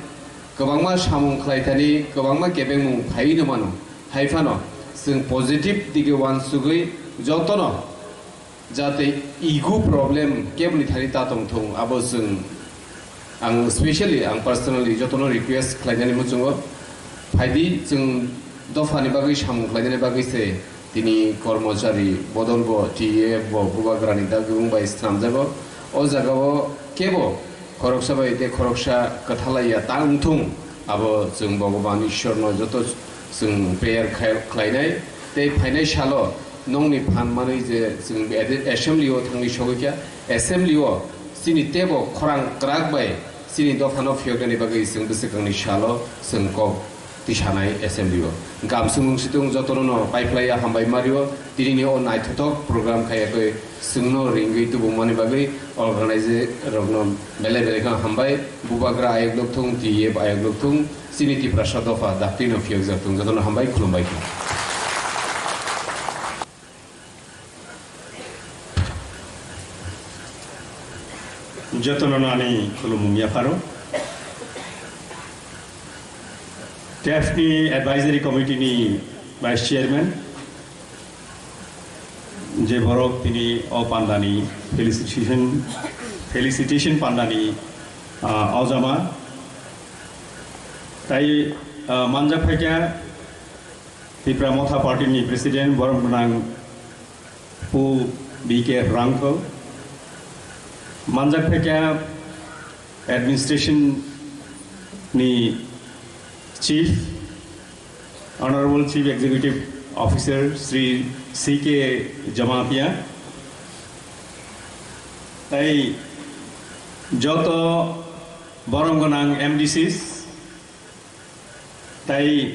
kwbangma samung khlaithani, kwbangma kebengmung phaiwi no mano. Hai phano chwng positive dige uansugwi jotono jate ego problem keboni thani ta tong thung, abo chwng, ang specially, ang personally jotono request khlainani muchungo, phaidi chwng dophani bagwi samung khlainani bagwi se tini kormochari bodol bo, T A F bo, bubagrani dagwng bai swnamjago. O jagao kebo khoroksa bai tei khoroksa kwthalaiya ta wngthung, abo chwng Bhogoban Ishwarno joto chwng prayer khai-, khlainai. Tei phainai salo nongni phan manwi je chwng ede-, assembly o thangwi sogwi kha, assembly o chini teibo khorang kwrak bai chini dophano phiyoknani bagwi chwng bwswkangni salo chwng kok tisanai assembly o. Gamsung mungsitung jotono no paiphlaiya hambai mario, tinini o naithothok program khaiya khe chwngno ringwi tubumani bagwi organize rokno belai belai kheno hambai, bubagra ayok lokthung, T A F ayok lokthung, chini Tiprasa dopha daktino phiyokjak thung, jotono hambai khulumbai kha. Jotono nani khulumung yapharo. T A F ni Advisory Committee ni Vice Chairman, je borok tini o pandani felicitation, felicitation pandani, ah, ojama. Tai, ah, manjak phaikha Tipra Motha Party ni President borom gwnang Pu B K Rangkhol, Manjak phaikha administration ni chief, Honorable Chief Executive Officer Shri C K Jamatia, tai joto borom gwnang M D Cs, tai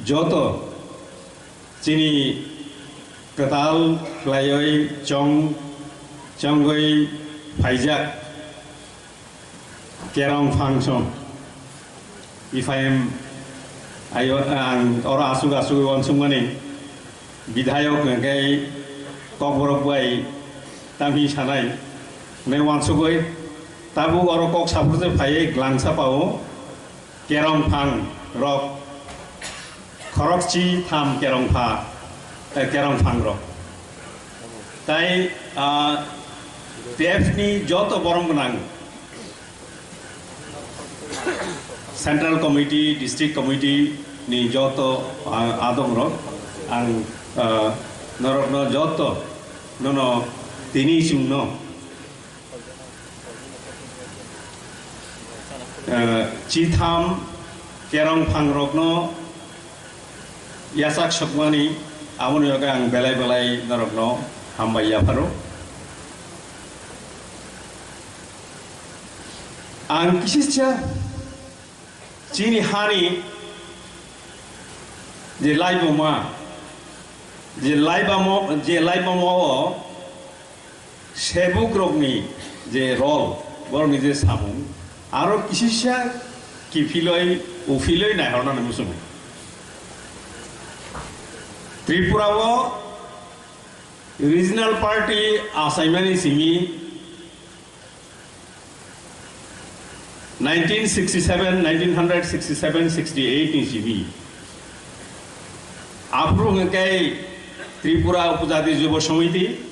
joto chini kwtal khlaiwi chong chongwi phaijak kerong function. Iphai ayo ang oro asuk asuk wansukmani bidhayok hwnkhe kokborok bai tamhi sanai hwnwi wansugwi tabuk oro kok saphurjak phaiwi glangsa pao. Kerong phang rok khorokchi tham kerong pha, eh, kerong phang rok. Tai, ah, T F ni joto borom gwnang Central Committee, District Committee ni joto, ah, adong rok ang, ah, norokno joto nono tini chwngno Eh, chitham kerong phangrokno yachak sokmani, aboni bagwi ang belai belai norokno hambai yapharo. Ang kisisa chini hani je laibuma, je laibamo, je laibamo o Sebukrokni je role, borokni je samung, aro kisisa kiphilwi, uphilwi naihornani muchungo. Tripura o regional party achaimani simi nineteen sixty-seven, nineteen hundred sixty-seven, sixty-eight ni simi. Aphuru hwnkhe Tripura Upajati Jubo Samiti,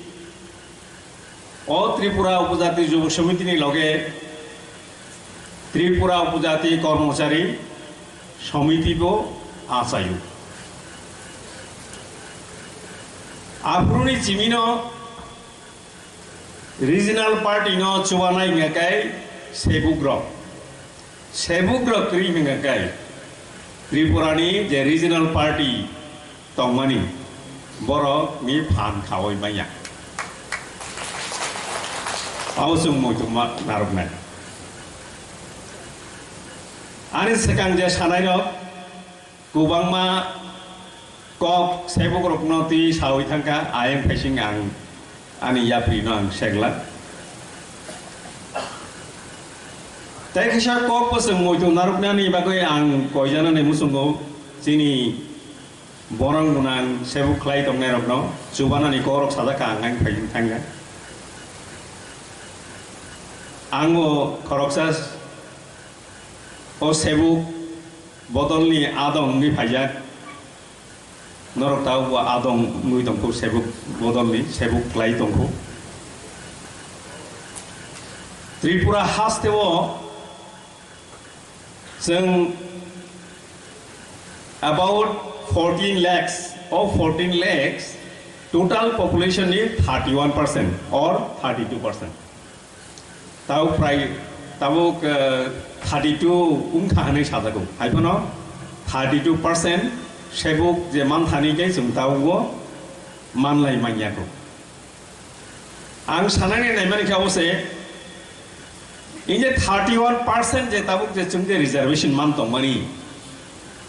O Tripura Upajati Jubo Samiti ni loge Tripura Upajati Kormochari Samiti bo achaio. Aphuruni chimino regional party no chubanai hingka kai sebukrok. Sebukrok kwrwi hwnka khe Tripura ni je regional party tongmani, borok ni phan khawi manya. Abo chwng muitu ma-, narwknai. Ani swkang je sanai rok, kwbangma kok sebukrokno twi sawi thangkha, ayang phaising ang ani yaprino ang seglak. Tei kisa kok bwswng muitu narwknani bagwi ang koijanani muchungo chini borong gwnang sebuk khlai tongnairokno chubanani kokrok sajak kha ang ang phaising thangkha. Ang bo khoroksa o sebuk bodolni adong wngwi phaijak. Norok tabukbo adong wngwi tongkhu, sebuk bodolni sebuk khlai tongkhu. Tripura hasteo chwng about fourteen lakhs, o fourteen lakhs total population ni thirty-one percent or thirty-two percent. Tabuk prai, tabuk, eh, thirty-two wngkha hwnwi sajago. Hai phano thirty-two percent sebuk je manthani khe chwng tabugo manlai manya kho. Ang sanani naimani khe abo se, in je thirty-one percent je tabuk je chwng je reservation man tongmani,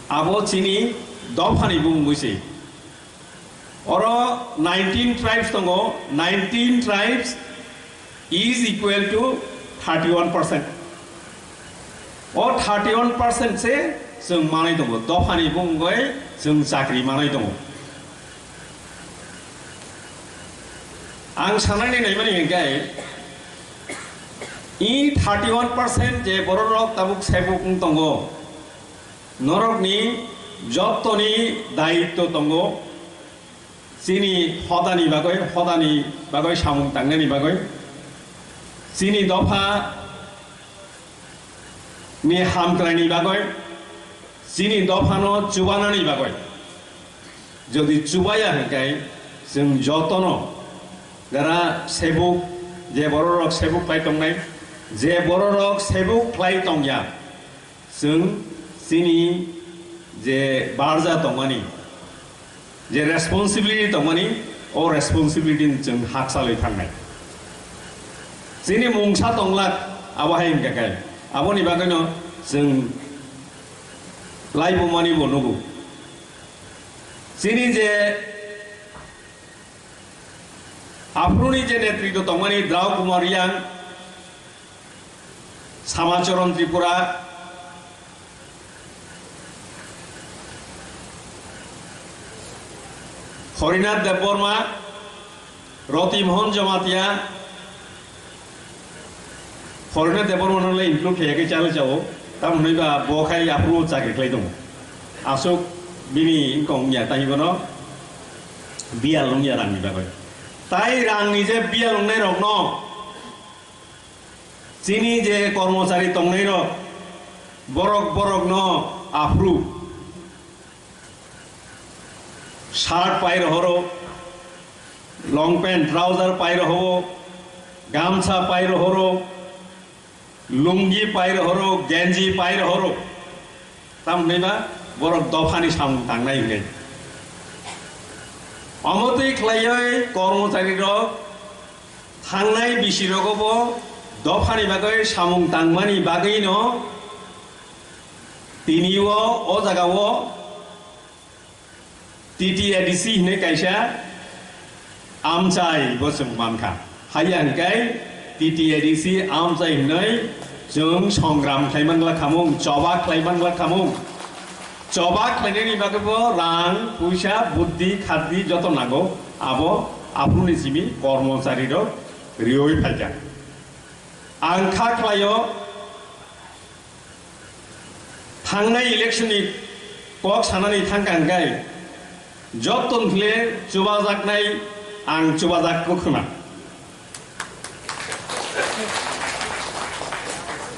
abo chini dophani bumungwi se. Oro nineteen tribes tongo, nineteen tribes is equal to thirty-one percent. O thirty-one percent se chwng manai tongo, dophani bumungwi chwng chakri manai tongo. Ang sanani naimani hingkhe, i thirty-one percent je bororok tabuk sebuk wng tongo, norokni jottoni daitto tongo. Chini hodani bagwi, hodani bagwi samung tangnani bagwi, chini dopha ni hamkraini bagwi, chini dophano chubanani bagwi. Jodi chubaya hwnkhe chwng jotono jara sebuk Je bororok sebuk khlai tongnai, je bororok sebuk khlai tongya, chwng chini je barja tongmani, je responsibility tongmani, o responsibility ni chwng hakchalwi thangnai. Chini mungsa tonglak, abo hai wngkha khe, aboni bagwino chwng laibumani bo nugo. Chini je aphuruni je netritw tongmani Drau Kumar Reang, Samacharan Tripura, Harinath Debbarma, Roti Mohan Jamatia, Harinath Debbarma no le include khe khe chale chao, tam hwnwi ba bo khai aphuru chakri khlai tongo. Aswk bini wngkha wngya, tai bono biyal wngya rangni bagwi. Tai rangni je biyal wngnai rokno, chini je kormochari tongnai rok, borok borokno aphuru shirt pai rohoro, long pant, trouser pai rohoro, gamsa pai rohoro, lungi pai rohoro, genji pai rohoro. Tamni ba borok dophani samung tangnai hwnwi. Omo twi khlaiwi kormochari rok thangnai bisi rogo bo dophani bagwi samung tangmani bagwino tini o, o jaga o T T A D C hinwi kaisa amchai bo chwng mankha. Haiya hwnkhe T T A D C amchai hinwi chwng songram khlaiman lakhamung, choba khlaiman lakhamung. Choba khlainani bagwi bo rang, puisa, buddhi, khaddi joto nango. Abo aphuruni simi kormochari rok riwi phaikha. Ang kha khlaio, thangnai election ni kok sanani thangkha hwnkhe jottoni khle chubajaknai ang chubajak kwkhwna.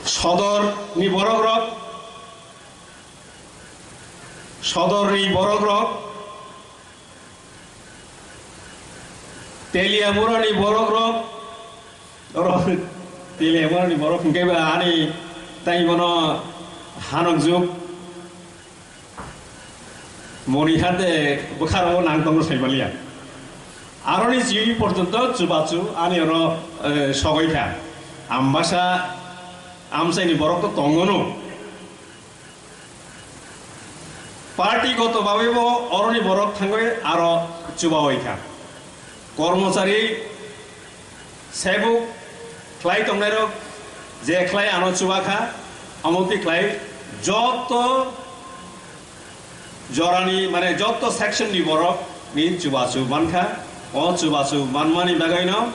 Sodor ni borok rok, Sodor ni borok rok, Teliamura ni borok rok, oro Teliamura ni borok hwnkhe ba ani tai bono hanok juk moni hade bwkharo nang tongo sai maliya. Aroni chini porjonto chubachu ani oro, eh, sogoi kha. Ambasa amchai ni borok to tongo no. Party goto bagwi bo oroni borok thangwi aro chubawi kha. Kormochari sebuk khlai tongnairok je khlai ano chuba kha, omo twi khlai joto jorani, mane, joto section ni borok ni chubachu mankha. O chubachu manmani bagwino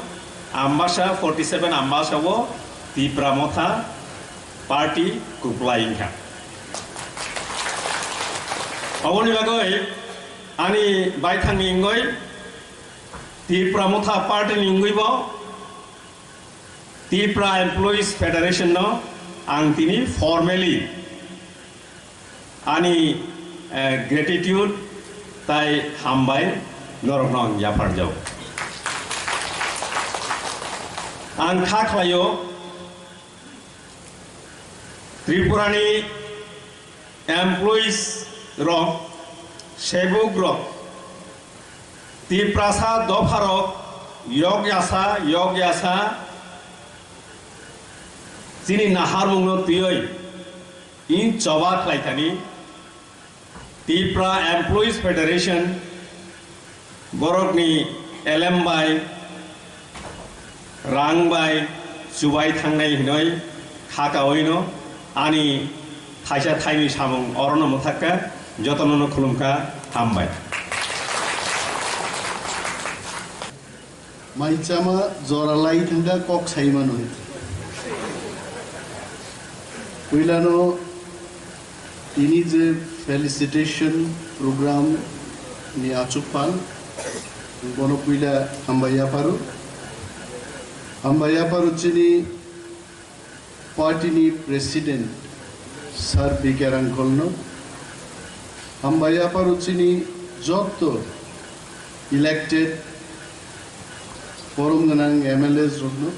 Ambasa forty seven Ambasa o Tipra Motha party kwplai wngkha. Aboni bagwi ani baithangni wngwi Tipra Motha party ni wngwi bo Tipra Employees Federation no ang tini formally ani, eh, gratitude tai hambai norokno ang yapharjao. Ang kha khlaio, Tripurani employees rok, sebuk rok, Tiprasa dopharok yok yasa, yok yasa chini naharmungno twiwi in choba khlaithani Tipra Employees Federation borokni elem bai, rang bai chubai thangnai hinoi kha kaoino ani thaisa thaini samung orono mwthakka, jotonono khulumkha, hambai. Mai chama jora lai thangkha kok sai mano. Puilano tini je felicitation program ni achukphang, bono puila hambai yapharo. Hambai yapharo chini party ni president Sir B K Rangkholno. Hambai yapharo chini jotto elected Borom gwnang M L As rokno,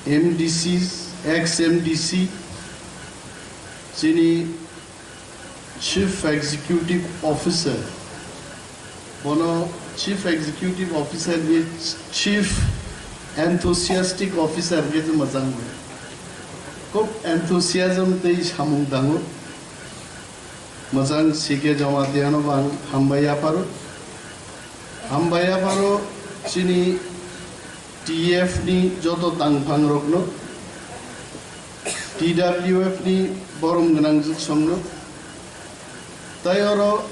M D Cs, ex M D C, chini Chief Executive Officer, bono Chief Executive Officer ni Chief Enthusiastic Officer khe mwchang. Kok enthusiasm tei samung dango. Mwchang C K Jamatia no bo ang hambai yapharo. Hambai yapharo chini T F ni joto tangphang rokno, T W F ni borom gwnang jwksongno, tei oro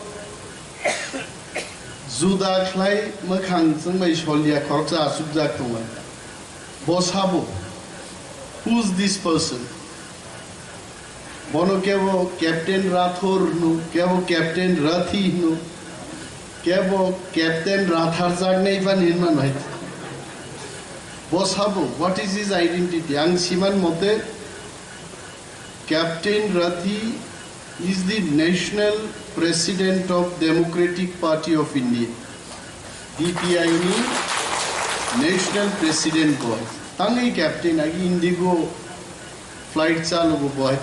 juda khlai mwkhang chwngbai solia khoroksa achukjak tongo. Bo sabo, who's this person? Bono kebo Captain Rathor hino, kebo Captain Rathi hino, kebo Captain Ratharjaknai phani hinma nai. Bo sabo, what is his identity? Ang siman mote, Captain Rathi is the National President of Democratic Party of India, D P I ni National President bo. Tangwi Captain agi Indigo flight chalugo bo hai.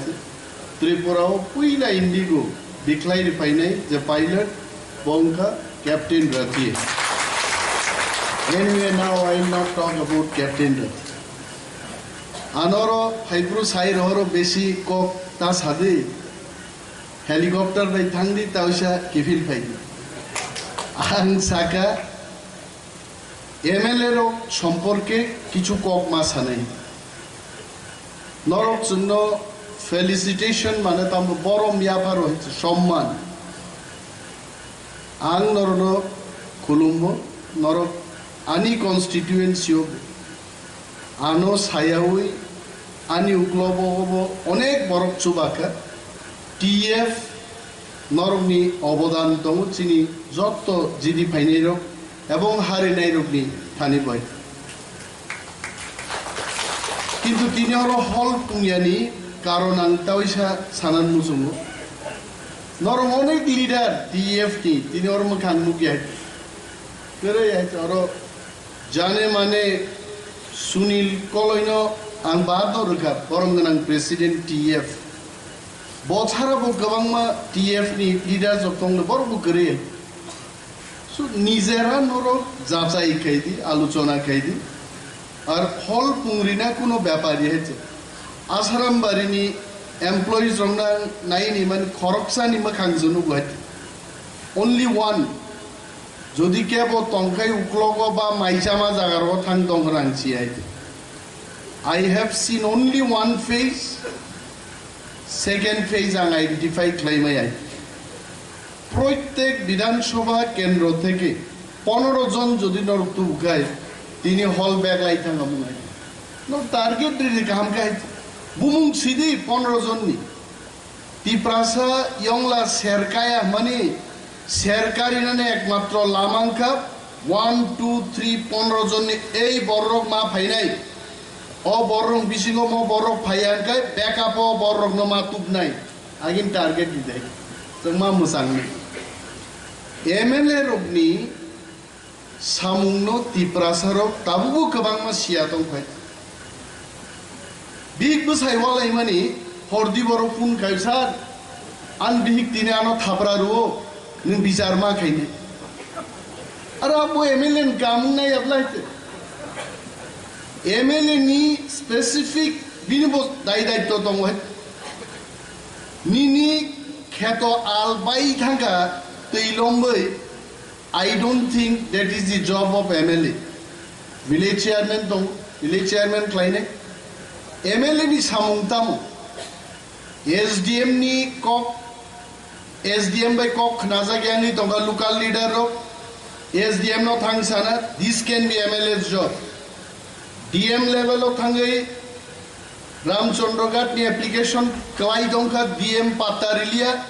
Tripura o puila Indigo bikhlai ri phainai je pilot bo wngkha Captain Rathi. Anyway, now I will not talk about Captain Rathi. Anoro phaipru sai rohoro besi kok ta sadi. Helicopter bai thangdi, tausa kiphil phaidi. Ang saka M L A rok somporke kichu kok ma sanai. Norok chwngno felicitation mane tamo borom yapharo hai somman. Ang norokno khulummo, norok ani constituency o ano sayawi ani uklogo bo onek borok chubakha. T F norokni obodan tongo chini jotto jidi phainairok ebong harinairokni thani bai. Kintu tini oro hol pungyani karon ang taisa sanan muchungo. Norok onek leader T F ni tini oro mwkhang nukya. Kwrwi hai oro jane mane Sunil Koloino ang baat no rwkha, borom gwnang President T F. Bo sara bo kwbangma T F ni leaders rok tongno borok bo kwrwi. So, nijera norok jachai khaidi, aluchona khaidi. Ar phol pungrina kuno byapari hai se. Asaram barini employees rokna naini mani khoroksani mwkhang junu hai. Only one. Jodi kebo tongkhai uklogo ba maichama jagarok thang tong rang si hai. I have seen only one face. Second face ang identify khlaimai hai. Proitek Bidhan Sabha kendro theke ponoro jon jodi norok tubukhai, tini hall bag lai thang amung hai. No target riri kaham khai. Bumung sidi ponoro jonni. Tiprasa yongla serkaya mani serkari nani ekmatro lamang kha one, two, three, ponoro jonni ei borok ma phainai. O borok bisingo mo borok phaiya hwnkhe backup o borok no ma tubnai. Agin target rijai. Chwng ma mwchang nai. M L A rokni samungno Tiprasa rok tabukbo kwbangma siya tong phai. Bihik bwsai walaimani hordi borok phone khai, "Sir, an bihik tini ano thapra rwo, nwng bichar ma khaini." Aro abo M L A ni kamung nai ablai te. M L A ni specific bini bo dai daitto tongo hai. Nini kheto al bai thangkha twi lombai. I don't think that is the job of M L A. Village chairman tong, village chairman khlainai. M L A ni samung tamo? S D M ni kok, S D M bai kok khnajak yangwi tongkha local leader rok. S D M no thang sana, this can be M L A's job. D M level o thangwi Ramchandra Ghat ni application kwlai tongkha, D M patta riliya.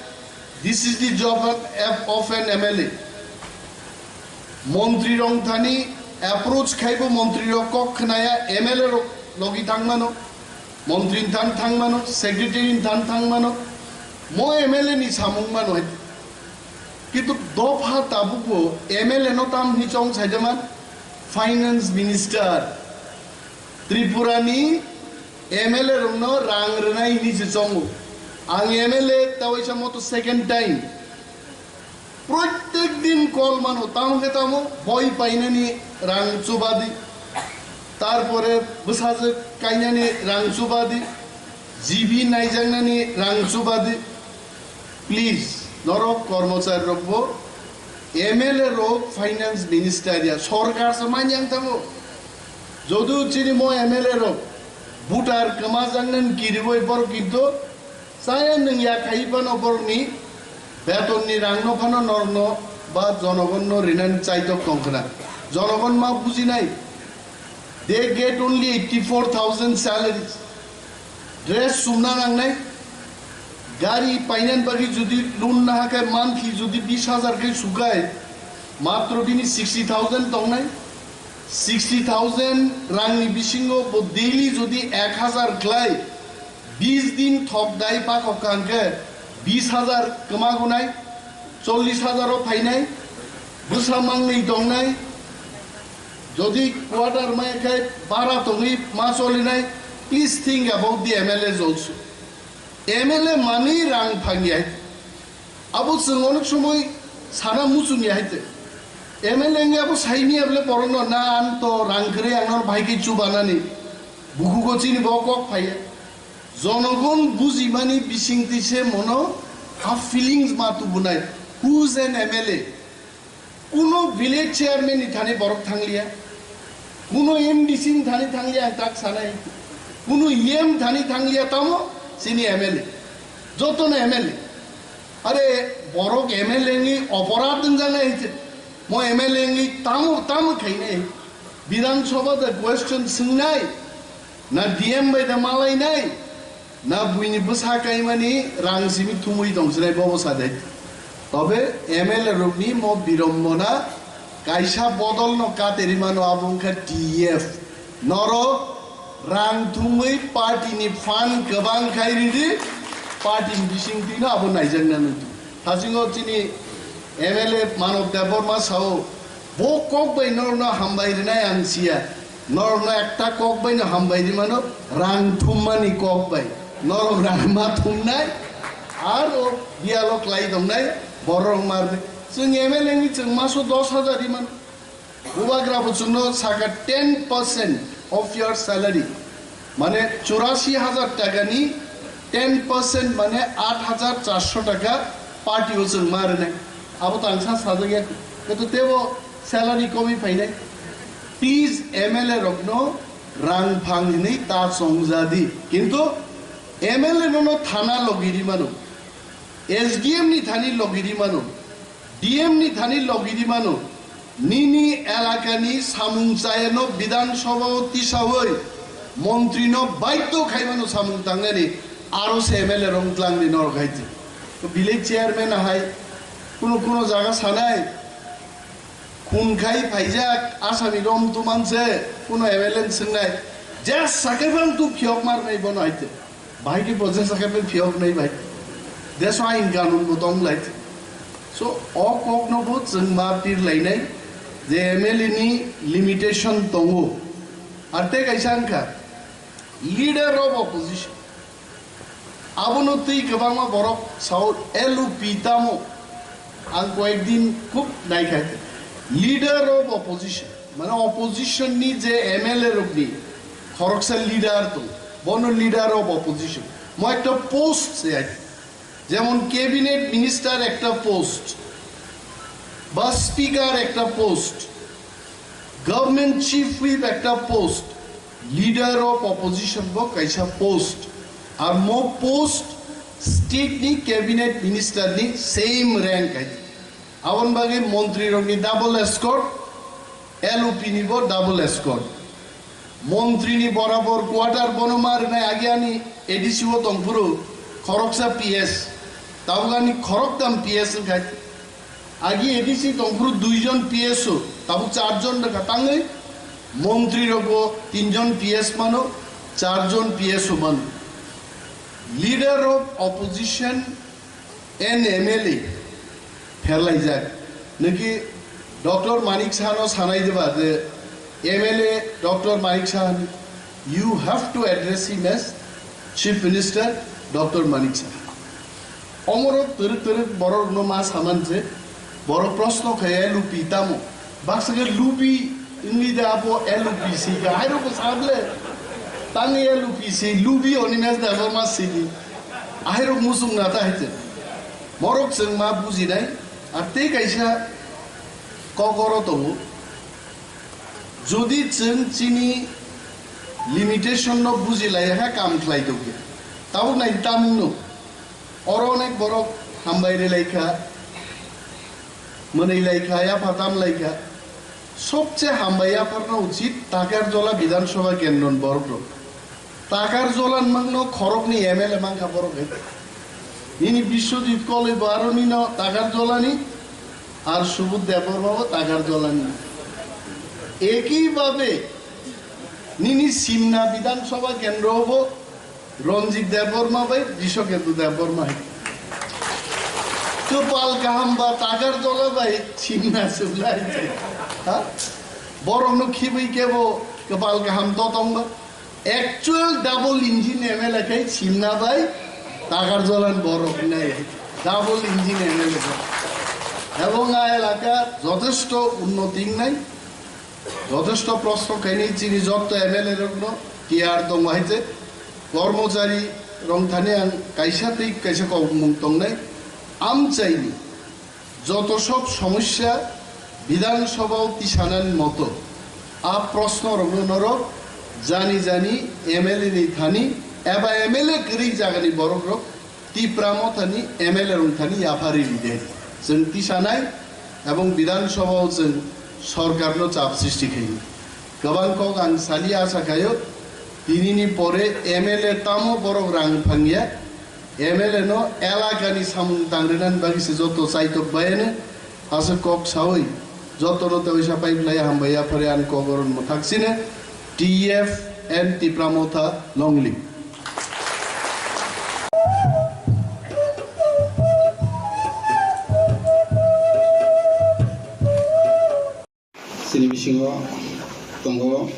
This is the job of, of an M L A. Montri rok thani approach khaibo montri rok kok khnaya, M L A rok logi thangmano, montri than thangmano, secretary than thangmano, mo M L A ni samung mano hai. Kintu dopha tabukbo M L A no tam hwnwi chong saidama, Finance Minister, Tripura ni M L A rokno rang rwnai hwnwi se chongo. Ang M L A tawaisa moto second time. Proitek din call mano, tamo khe tamo, boi painani rang chubadi, tarpore bwsajwk kainani rang chubadi, G B naijaknani rang chubadi. Please, norok kormochari rokbo, M L A rok, Finance Minister ya, sorkar se manyang tamo. Jodu chini mo M L A rok, voter kwmajaknani kiriwi borok kintu, chaya nwng ya khai phano borokni betonni rangno phano norokno ba jonogonno rinani chaitok tong khna. Jonogon ma bujinai, they get only eighty-four thousand salaries. Dress sumna nangnai, gari painan bagwi jodi loan na hakai monthly jodi bis hajar khai sukai, matro bini sixty thousand tongnai. Sixty thousand rangni bisingo bo daily jodi ek hajar khlai, bis din thok dai pakhok kha hwnkhe bis hajar kwmagunai, chollish hajar o phainai, bwsa mangnwi tongnai. Jodi quarter mai khai bara tongwi ma cholinai, please think about the M L As also. M L A manwi rang phangya. Abo chwng onek somoi sana muchung ya haite. M L A wngya bo saini able borokno na ang to rang kwrwi ang nor bai khe chubanani. Bukugo chini bo kok phaiya. Jonogon bujimani bisingtwi se mono a feelings ma tubunai. Who's an M L A? Kuno village chairman ni thani borok thangliya, kuno M D C ni thani thangliya, ang tak sanai, kuno E M thani thangliya, tamo chini M L A, jotono M L A. Are borok M L A ni oporad wngjaknai hai se, mo M L A ni tamo, tamo khainai, Bidhan Sabha da question swngnai, na D M bai da malainai, na buini bwsa kaimani rang simi thumwi tongsinai bobo sade. Tobe M L A rokni mo birombona kaisa bodolno katerimano abo wngkha T F. Norok rang thumwi party ni fund kwbang khai ridi, party ni bisingtwino abo naijakna nungthu. Thasingo chini M L A Manob Debbarma sao, bo kok bai norokno hambai rinai ang siya. Norokno ekta kok baino hambai rimano, rang thummani kok bai. Norok rang ma thumnai, aro biyalo klai tongnai, borok mar. Chwng M L A ni chwng maso dos hajar rimano. Bubagra bo chwngno saka ten percent of your salary. Mane churasi hajar taka ni ten percent mane aat hajar charso taka party o chwng ma rwnai. Abo tangsa sajak ya. Kato tebo salary komi phainai. Please M L A rokno rang phang hinwi ta chongjadi. Kintu M L A no no thana logi rimano. S D M ni thani logi rimano. D M ni thani logi rimano. Nini elakani samung chayano Bidhan Sabha o tisawi montrino baidhyo khaimano samung tangnani aro se M L A rong tlangni norok hai di. To village chairman hai kuno kuno jaga sanai khun khai phaijak asami rom tumanse kuno M L A swngnai jas sakai bang tu phiok mar nai bono haite. Bahai khe bo jesa khe phiyok nai bai. Deso ain kanun bo tong lai. So, o kok no bo chwng ma pir lai nai je M L A ni limitation tongo. Ar tei kaisa wngkha leader of opposition. Abono twi kwbangma borok sao L O P tamo. Ang koyek din khub naikha. Leader of opposition. Mane opposition ni je M L A rokni khoroksa leader tong, bono leader of opposition. Mo ekta post se ai. Jemon cabinet minister ekta post, ba speaker ekta post, government chief whip ekta post, leader of opposition bo kaisa post. Ar mo post state ni cabinet minister ni same rank ai. Aboni bagwi montri rokni double escort, L O P ni bo double escort. Montri ni borabor quarter bono ma rwnai agi ani A D C o tongphuru khoroksa P S, tabuk ani khoroktam P S wngkha. Agi A D C tongphuru duijon P S o, tabuk charjon rwkha tangwi montri rogo tinjon P S mano, charjon P S o mano. Leader of opposition and M L A pherlaijak. Niki Doctor Manik Saha no sanai diba je M L A Doctor Manik Saha ni, you have to address him as Chief Minister Doctor Manik Saha. Omorok twrwk twrwk borok no ma saman je borok proshno khe L U P tamo. Baksa khe lubi wngwi da abo L U P si kha. Hairok bo sable tangwi L U P si lubi oni mes da bo ma sini. Ahairok musung na ta haite. Borok chwng ma bujinai, ar tei kaisa kokoro tongo. Jodi chwng chini limitation no bujilaiya kha, kam khlai tongya. Tabuk nai tamung no. Oro onek borok hambai rilai kha, mwnwi lai kha, yapha tam lai kha. Sobse hambai yapharna uchit Takarjola Bidhan Sabha kendron borok rok. Takarjolan mangno khorokni M L A mangkha borok hai. Nini Biswajit Koloi bo aro nino Takarjolani, ar Subodh Debbarma bo Takarjolani. Eki babe nini Simna Bidhan Sabha kendro bo Ranjit Debbarma bai Biswakendu Debbarma hai. Kwpal kaham ba Takarjola bai Simna Simna hai. Ha? Borok no khibui kebo kwpal kaham to tong ba. Actual double engine M L A khai Simna bai Takarjolan borok nai. Double engine M L A khai. Ebong a elaka jothesto unnoti wngnai. Jothesto proshno khaini chini jotto M L A rokno tiyar tongo hai je kormochari rok thani ang kaisa tei kaisa kokmung tongnai amchaini joto sob somosya Bidhan Sabha o tisanani moto a proshno rokno norok jani jani M L A ni thani eba M L A kwrwi jagani borok rok Tipra Mothani M L A rok thani yaphari ride. Chwng tisanai ebong Bidhan Sabha o chwng sorkar no chap sristi khainai. Kwbang kok ang saliya asa khaio, tinini pore M L A tamo borok rang phangya, M L A no elakani samung tangrinani bagwi se joto chaitok bayani. Aswk kok saui jotono tei waisa pai phlai hambai yaphari ani kok oron mwthak sini T F N Tipra Motha Nongli. Chini bisingo tongo.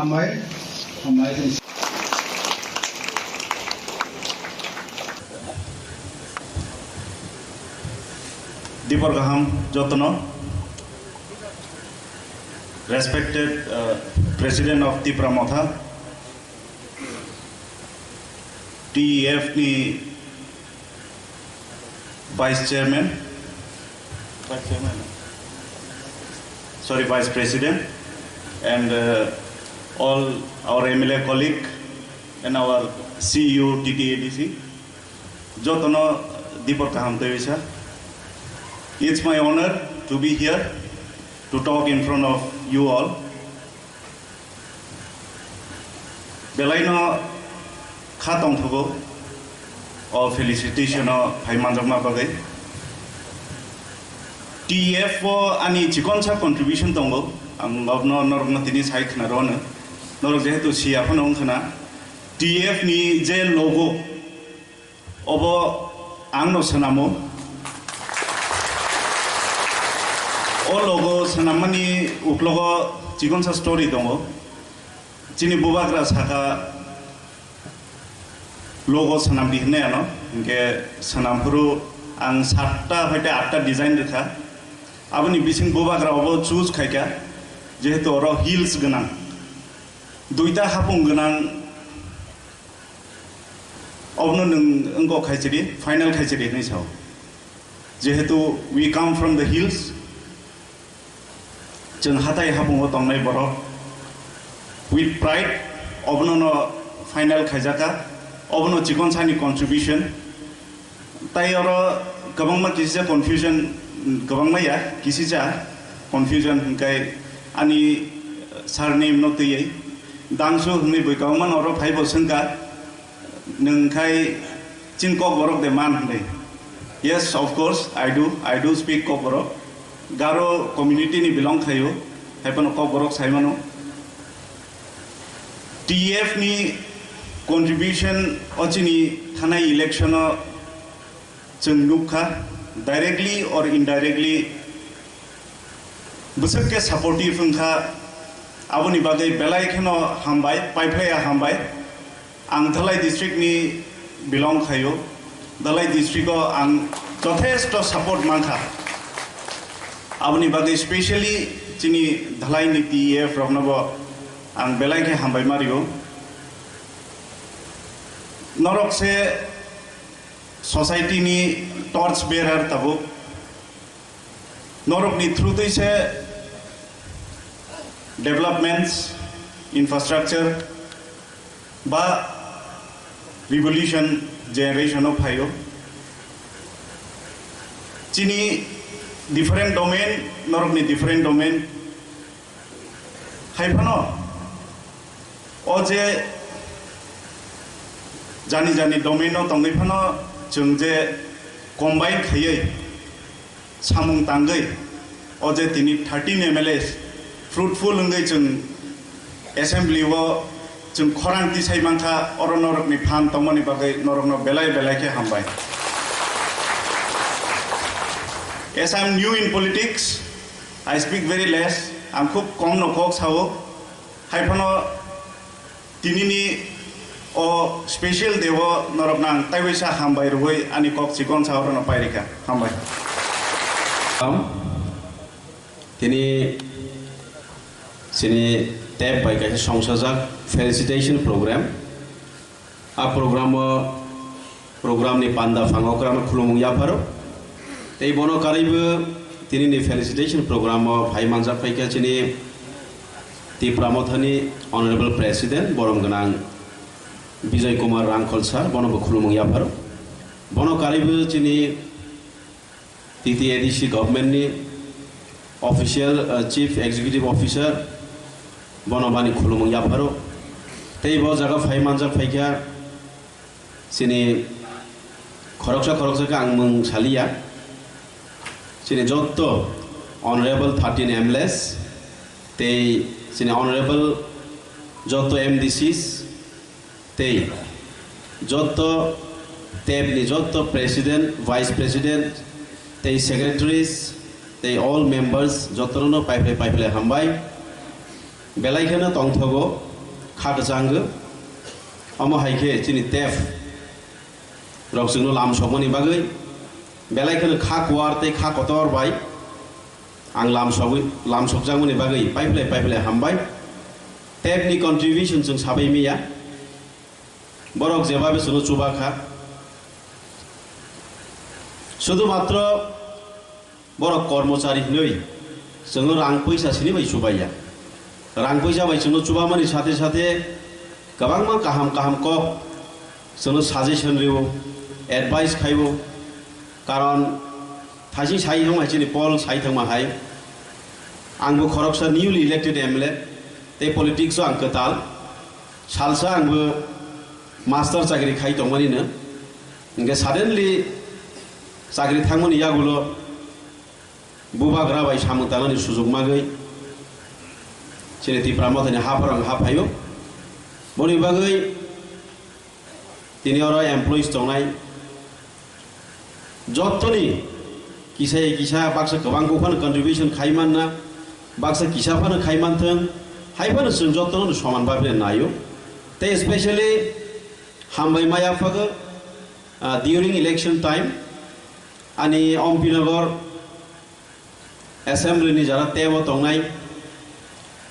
Hambai, hambai. Dipor kaham jotono. Respected, uh, President of Tipra Motha, T E F ni Vice Chairman, Vice Chairman, sorry, Vice President, and, uh, all our M L A colleague and our C E O T T A D C, jotono dipor kaham tei wisa. It's my honor to be here to talk in front of you all. Belaino kha tongthogo o felicitation o phai manjakma bagwi. T E F o ani chikonsa contribution tongo, ang norokno, norokno tini sai khna rwno. Norok jehetu siya phano wngkha na, T E F ni je logo, obo ang no swnamo. O logo swnammani uklogo chikonsa story tongo. Chini bubagra saka logo swnamdi hinwi ano, hinkhe swnamphuru ang satta hoite atta design rwkha. Aboni bising bubagra obo choose khaikha, jehetu oro hills gwnang, duita hapung gwnang. Obono nwng wngkok khaisidi, final khaisidi hinwi sao. Jehetu we come from the hills, chwng hatai hapungo tongnai borok, with pride, obono no final khaijaka, obono chikonsa ni contribution. Tai oro kwbangma kisa confusion, kwbangma ya, kisa confusion hinkai ani surname no twiwi Dangsu hinwi bui kwbangma no oro phaibo swngkha. Nwng khai chini Kokborok de man hwnwi? Yes, of course, I do. I do speak Kokborok. Garo community ni belong khaio, hai phano Kokborok sai mano. T E F ni contribution o chini thanai election o chwng nukha, directly or indirectly bwswk khe supportive wngkha, aboni bagwi belai kheno hambai, paiphlaiya hambai. Ang Dhalai district ni belong khaio, Dhalai district o ang jothesto support mankha, aboni bagwi specially Chini Dhalai ni T E F rokno bo ang belai khe hambai ma rio. Norok se society ni torch bearer tabuk. Norok ni through twi se developments, infrastructure ba revolution generation o phaio. Chini different domain, norok ni different domain. Hai phano o je jani jani domain o tongwi phano chwng je combine khaiwi samung tangwi o je tini thirteen M L As fruitful wngwi chwng assembly o chwng khorang tisai mankha, oro norokni phan tongmani bagwi norokno belai belai khe hambai. As I am new in politics, I speak very less. Ang khub kom no kok sao. Hai phano tinini o special day o norokno ang taiwaisa hambai rwui ani kok chikon sa orono pairikha. Hambai. Tini chini tep bai kaisa songsajak felicitation program. A program o, program ni panda phango kwrwngno khulumung yapharo. Tei bono karwibo tini ni felicitation program o phai manjak phaikha chini Tipra Mothani Honorable President borom gwnang Bijoy Kumar Rangkhol sir, bono bo khulumung yapharo. Bono karwibo chini T T A D C government ni official, uh, chief executive officer, bono bani khulumung yapharo. Tei bo jaga phai manjak phaikha chini khoroksa khoroksa khe ang mung saliya. Chini jotto honorable thirteen M L As tei chini honorable jotto M D Cs tei jotto tep ni jotto president, vice president tei secretaries tei all members jotto no paiphlai paiphlai hambai. Belai kheno tongthogo kha kwchango. Omo hai khe chini tep rok chwngno lam sokmani bagwi belai kheno kha kuar tei kha kotor bai ang lam sogwi, lam sokjakmani bagwi paiphlai paiphlai hambai. Tep ni contribution chwng sabai miya. Borok jebabe chwngno chuba kha. Sudhumatro borok kormochari hinwi chwngno rang puisa sini bai chubaiya. Rang puisa bai chwngno chubamani sathe sathe kwbangma kaham kaham kok chwngno suggestion rwo, advice khaibo. Karon thaising sai thangma hai chini Paul sai thangma hai, angbo khoroksa newly elected M L A, tei politics o ang kwtal. Salsa angbo master chakri khai tongmani no, hingke suddenly chakri thangmani yagulo bubagra bai samung tangnani sujuk magwi chini Tipra Mothani haphar ang haphaio. Boni bagwi tini oro employees tongnai jottoni kisa ya kisa baksa kwbang buphano contribution khai manna, baksa kisa phano khai manthwng, hai phano chwng jottono soman bhabe naio. Tei specially hambai maya phago, ah, during election time ani Ompi Nagar Assembly ni jara tebo tongnai,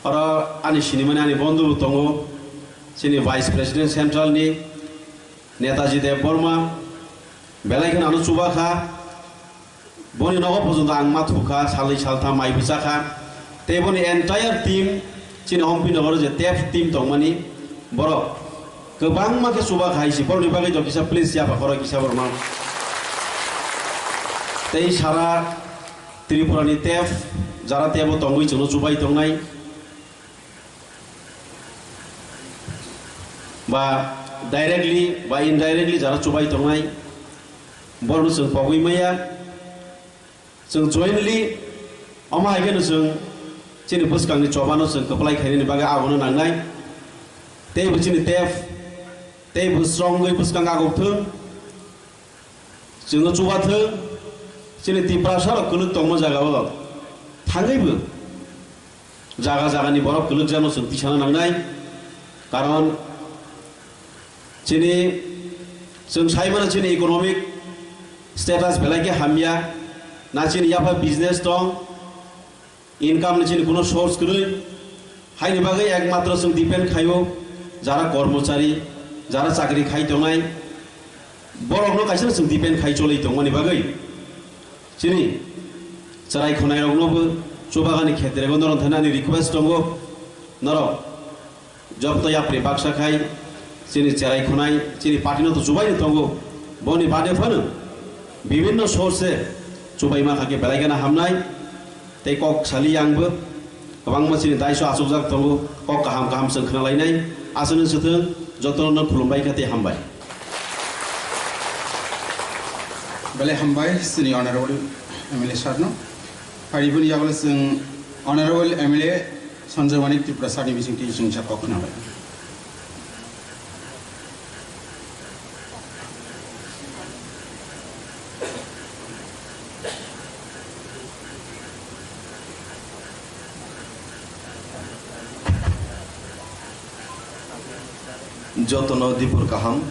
oro ani sinimani ani bondhu bo tongo, chini Vice President Central ni Netaji Deb Barma, belai kheno ano chuba kha, boni nogo porjonto ang ma thukha, salni saltham mai bwcha kha, tei boni entire team, chini Ompi Nagar je tep team tongmani, borok kwbangma khe chuba kha hai si, borokni bagwi to kisa please yapha khoro kisa borokno. Tei sara Tripura ni tep, jara tebo tongwi chwngno chubai tongnai, ba directly ba indirectly jara chubai tongnai, borokno chwng pogwi maya. Chwng jointly omo hai kheno chwng chini bwskangni chobano chwng kwplai khainani bagwi abono nangnai. Teibo chini tep, teibo strongwi bwskang agok thung. Chwngno chubathwng, chini Tiprasarok kwlwk tongma jagao thangwibo jaga jagani borok kwlwkjakno chwng tisana nangnai. Karon chini, chwng saimano chini economic status belai khe hamya, na chini yapha business tong, Income ni chini kuno source kwrwi, haini bagwi ekmatro chwng depend khaio jara kormochari, jara chakri khai tongnai, borokno kaisa chwng depend khai cholwi tongmani bagwi. Chini chwrai khwnairoknobo chubagani khetrego norok thani ani request tongo, norok joto yapri baksa khai chini chwrai khwnai chini party no to chubaino tongo, boni bade phano bibinno source chubaima kha khe belai gana hamnai. Tei kok sali yangbo kwbangma chini daiso achukjak tongo, kok kaham kaham chwng khwnalainai. Aswkno swthwng, jotono khulumbai kha tei hambai. Belai hambai chini Honorable M L A sir no. Phaiboni yagulo chwng Honorable M L A Sanjay Manik Tripura sir ni bisingtwi chwngsa kok khwnalai. Jotono dipor kaham.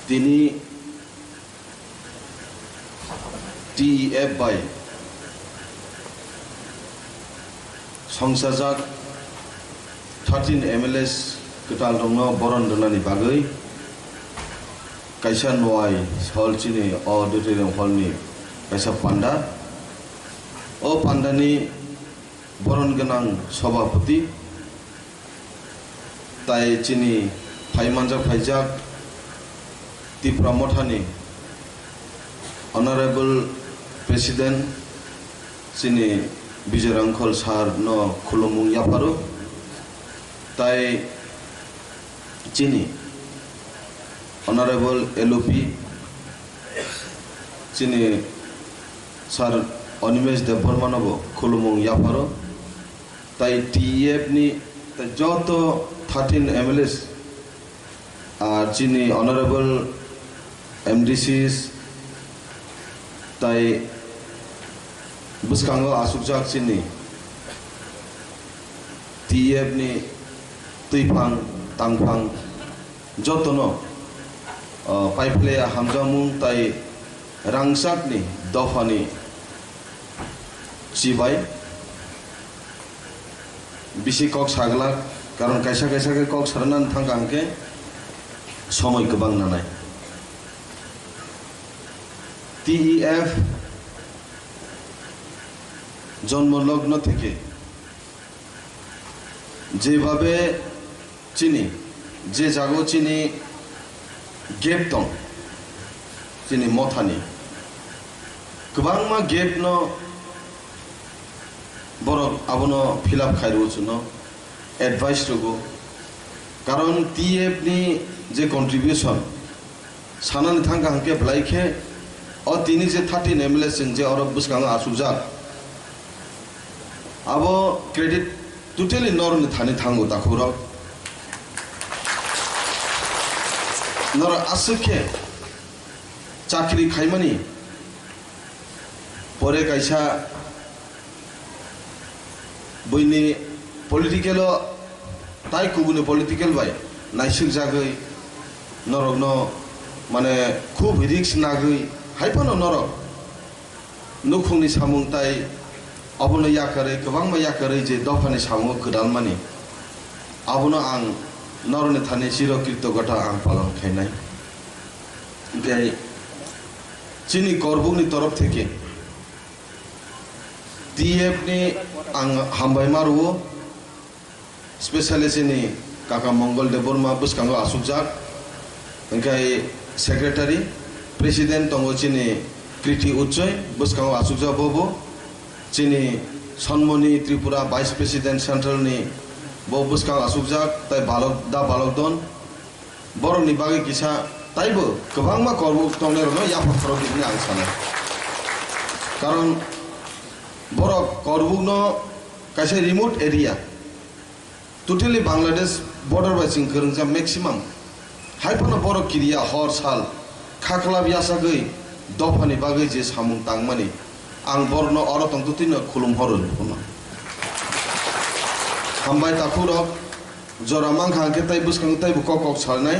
Tini T E F bai songsajak thirteen M L As kwtal rokno boron rwnani bagwi kaisa Noai hall, chini auditorium hall ni kaisa panda. O panda ni boron gwnang sobhapoti tai chini phai manjak phaijak Tipra Mothani Honorable President chini Bijoy Rangkhol sir no khulumung yapharo, tai chini Honorable L O P chini sir Animesh Debbarma no bo khulumung yapharo. Tai T E F ni tai joto thirteen M L As, ah, chini honorable M D Cs, tai bwskango asukjak chini T E F ni twiphang tangphang jotono, ah, paiphlaiya hamjakmung tai rangchakni dophani chibai bisi kok saglak, karon kaisa kaisa khe kok sarana thangkha hwnkhe somoi kwbang nanai. T E F jonmo logno theke jebabe chini, je jago chini gap tong, chini mothani kwbangma gap no borok abono fill up khai rwo, chwngno advice rwgo. Karon T F ni je contribution, sanani thangkha hwnkhe belai khe o tini je thirteen M L A chwng je oro bwskango achukjak, abo credit totally norokni thani thango, takhukrok. Norok aswk khe chakri khaimani pore kaisa buini political o tai kubuni political bai naisik jagwi norokno, mane, khub risk nagwi hai phano norok nukhungni samung tai obono yakarwi, kwbangma yakarwi je dophani samungo kwdalmani, abono ang norokni thani chiro kritogota ang palon khainai. Hingke chini korbukni torof theke T F ni ang hambai ma rwo, specially chini kaka Mongol Debbarma bwskango asukjak, hingke secretary, president tongo chini Kriti Uchoi, bwskango asukjak bobo, chini Sonmoni Tripura vice president central ni bo bwskango asukjak, tai balok da balok don. Borokni bagwi kisa taibo kwbangma korbuk tongnairokno yaphang khorokdi hwnwi ang sanai. Karon borok korbukno kaisa remote area, totally Bangladesh border bai chwng kwrwngsa maximum. Hai phano borok kiriya hor sal khaklap yasagwi dophani bagwi je samung tangmani, ang borokno oro tongtwtwino khulum horo phano. Hambai takhukrok. Jora mankha hwnkhe tai bwskango taibo kok kok salnai,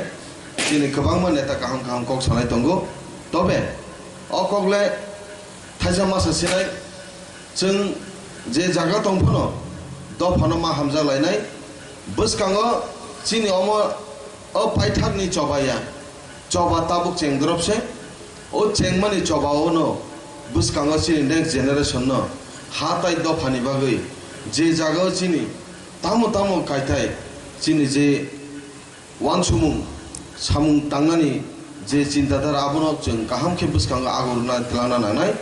chini kwbangma neta kaham kaham kok salnai tongo. Tobe o kok le Thaisa masa sinai, chwng je jaga tong phano dophano ma hamjak lainai. Bwskango chini omo o paithakni choba ya, choba tabuk chengdrop se. O chengmani choba o no bwskango chini next generation no ha tai dophani bagwi je jaga o chini tamo tamo kaitai chini je uansukmung, samung tangnani je chinta dhara, abono chwng kaham khe bwskango ago rwna twlangna nangnai.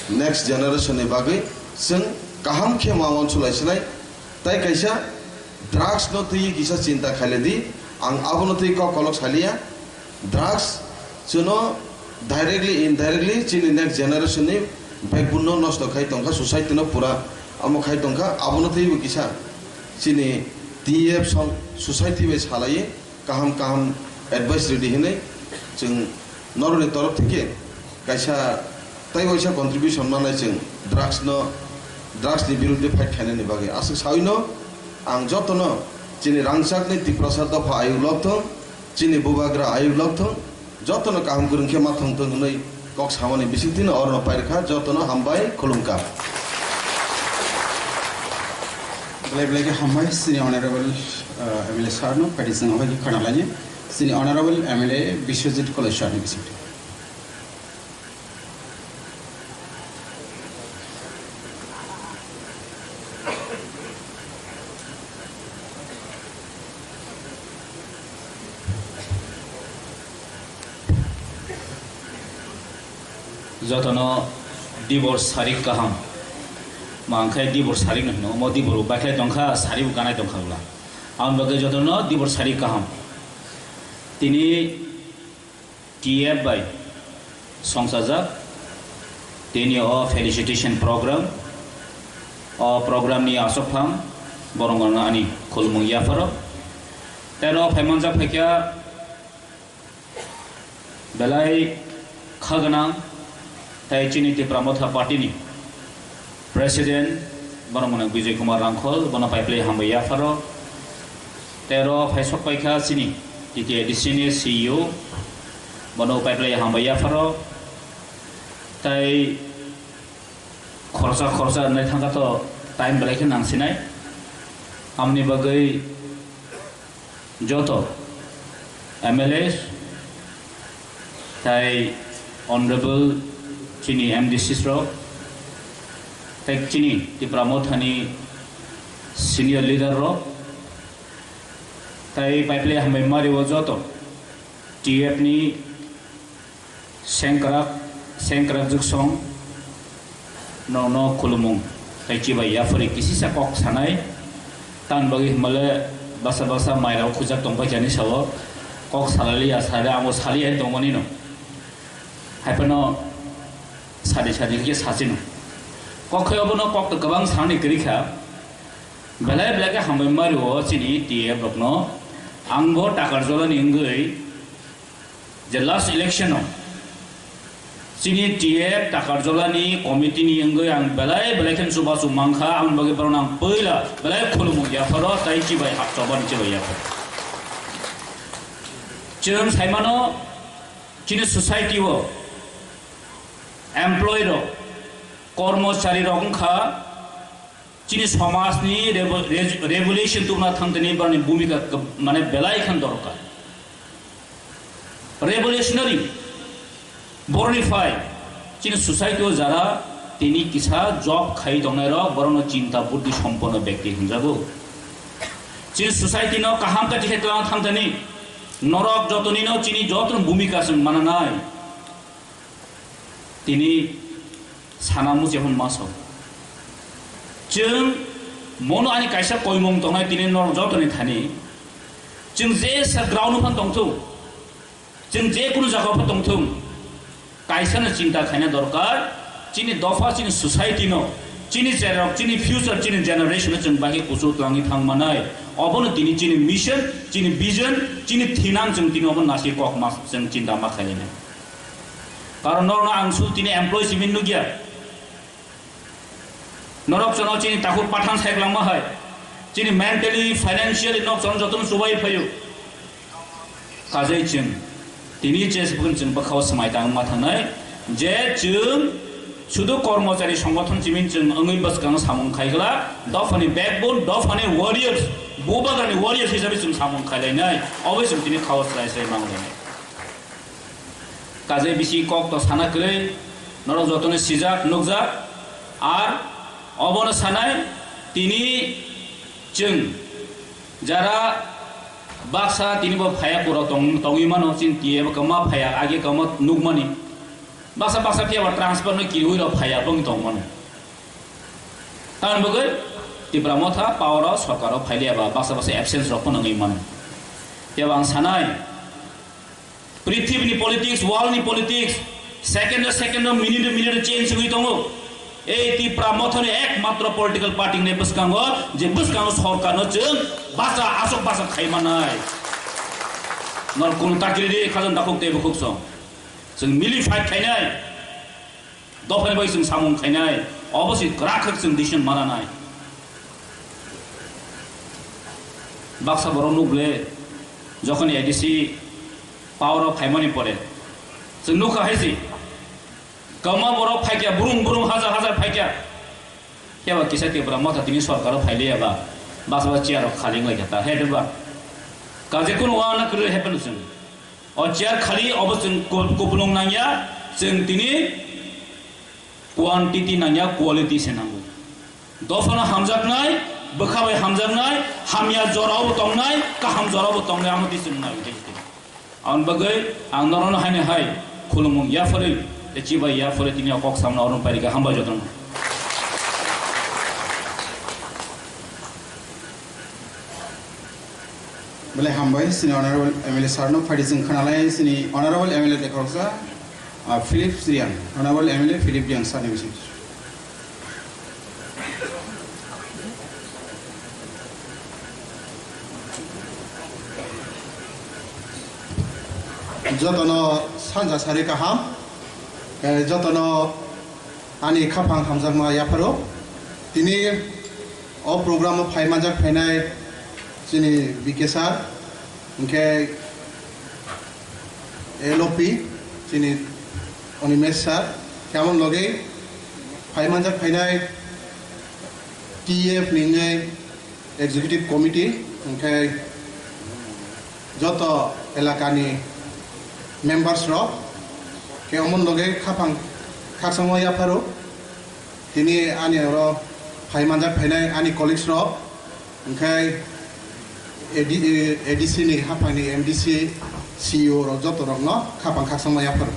Next generation ni bagwi chwng kaham khe ma uansuk lai sinai. Tai kaisa drugs no twiwi kisa chinta khailai di, ang abono twi kok kolok saliya. Drugs chwngno directly, indirectly chini next generation ni backbone no nosto khai tongkha, society no pura amo khai tongkha. Abono twiwi kisa chini T F song society bai salaiwi kaham kaham advice rwdi hinwi chwng norokni torof theke kaisa tai waisa contribution manai chwng drugs no, drugs ni birudde fight khainani bagwi. Aswk sawi no ang jotono chini rangchakni Tiprasa dopha ayuk lok thung, chini bubagra ayuk lok thung, jotono kaham kwrwng khe ma thung thung hwnwi kok samani bisingtwino orono pairwkha, jotono hambai khulumkha. Belai belai khe hambai chini honorable, uh, M L A sir no, phaidi chwng obo khe khwnalaini chini honorable M L A Biswajit Koloi sir ni bisingtwi. Jotono dibor sarik kaham. Ma wngkhe dibor sarik no hino, omo dibor bo baikhlai tongkha, sari bo ganai tongkha bwla. Aboni bagwi jotono dibor sarik kaham. Tini T F bai songchajak, tini o felicitation program, o program ni aswkphang borok no ani khulumung yapharo. Tei oro phaimanjak phaikha belai kha gwnang tei chini Tipra Motha Party ni President, borok mwnang Bijoy Kumar Rangkhol, bono paiplai hambai yapharo. Tei oro phaisok paikha chini T T A D C ni C E O, bono paiplai hambai yapharo. Tei khoroksa khoroksa wngnai thangkha to time belai khe nangsinai. Amoni bagwi joto M L A tei honorable chini M D Cs rok tei chini Tipra Mothani senior leader rok tei paiplai hambai mario joto T F ni sengkrak, sengkrak juksong no, no khulumung tei chibai yaphari kisisa kok sanai. Tan bagwi himale basa basa mairok khujak tongpai jani sao kok salali ya sare amo sali hai tongmani no. Hai phano sadi sadi khe sachino. Kok khe obono kok to kwbang sanani kwrwi kha. Belai belai khe hambai mario chini T F rokno. Ang bo Takarjolani wngwi je last election o chini T F Takarjolani committee ni wngwi ang belai belai khe chubachu mankha, aboni bagwi borokno ang puila belai khulumung yapharo tei chibai hapchobani chibai yapharo. Chwng saimano chini society o employee rok, kormochari rok wngkha, chini somajni revo-, re-, revolution tubuna thangtini borokni bhumika kab-, mane belai khan dorkar. Revolutionary borokni phai chini society o jara tini kisa job khai tongnai rok borokno chinta buddhi somponno bekti hinjago. Chini society no kaham khe tikhe twlang thangtini norok jotoni no chini jotono bhumika chwng mananai. Tini sana muchung hwn ma sao. Chwng mono ani kaisa koimung tongnai tini norok jotoni thani. Chwng je sa ground phan tongthung, chwng je kunu jaga phan tongthung, kaisa no chinta khaina dorkar. Chini dopha, chini society no, chini cherok, chini future, chini generation no chwng bahai kuchuk twlangwi thang manai. Obono tini chini mission, chini vision, chini thinang chwng tini obo nasi kok ma chwng chinta ma khainai. Karon norokno ang su tini employee simi nukya. Norok chwngno chini takhuk pathan sai kwlangma hai. Chini mentally, financially nok chwng jotono chubai phaio. Kajai chwng tini je sibukni chwng bwkhao swmai tangma thangnai je chwng Sudu kormochari songgothon chiming chwng wngwi bwskango samung khaigwla, dophani backbone, dophani warriors, bubagrani warriors hisabe chwng samung khailainai, obo chwng tini khao srai srai manglainai. Kaje bisi kok to sana kwrwi, norok jotono sijak, nukjak, ar obono sanai, tini chwng jara baksa tini bo phaya kuro tong-, tongwi mano, chini T F kama phaya, age kama nukmani. Baksa baksa phiya ba transfer no kiriwi rok phaiya bwng tong mano. Tamoni bagwi Tipra Motha power o sorkar o phailiya ba baksa baksa absence rok phano wngwi mano. Phiya ba ang sanai, prithibini politics, world ni politics, second o second o, minute o minute o change wngwi tongo. Ei Tipra Motha ni ekmatro political party ni bwskango, je bwskango sorkar no chwng basa aswk basa khai manai. Nor kunu takiri di khajan dakhuk tei bukhuk song. Chwng mili fight khainai, dophani bai chwng samung khainai, obo se kwrak khe chwng decision mananai. Baksa borok nuk le, jokhon A D C power o phaimani pore, chwng nukha hai se, kwbangma borok phaikya, brum brum hajar hajar phaikya. Phiya ba kisa Tipra Motha tini sorkar o phailiya ba, baksa ba chair rok khali wnglaikha ta, hai ba. Kaje kunu wana kwrwi hai phano chwng. O chair khali obo chwng ku-, kupulung nangya, chwng tini quantity nangya, quality se nango. Dophano hamjaknai, bwkha bai hamjaknai, hamya jorao bo tongnai, kaham jorao bo tongnai, amo twi chwng nai. Aboni bagwi ang norokno haino hai khulumung yapharwi tei chibai yapharwi tini o kok samna oroni pairikha, hambai jotono. Belai hambai, chini Honorable M L A sir no phaidi chwng khwnalai, chini Honorable M L A de khoroksa, ah, Philip Reang, Honorable M L A Philip Reang sir ni bising. Jotono sanja sari kaham, eh, jotono ani khaphang hamjakma yapharo. Tini o program o phai manjak phainai chini B K sir, hwnkhe L O P chini Animesh sir, khe amoni logi phai manjak phainai T F ni wngwi Executive Committee, hwnkhe joto elakani members rok, khe omon loge khaphang khakchangma yapharo. Tini ani oro phai manjak phainai ani colleagues rok, hwnkhe A D, A D C ni haphangni M D C, C E O rok joto rokno khaphang khakchangma yapharo.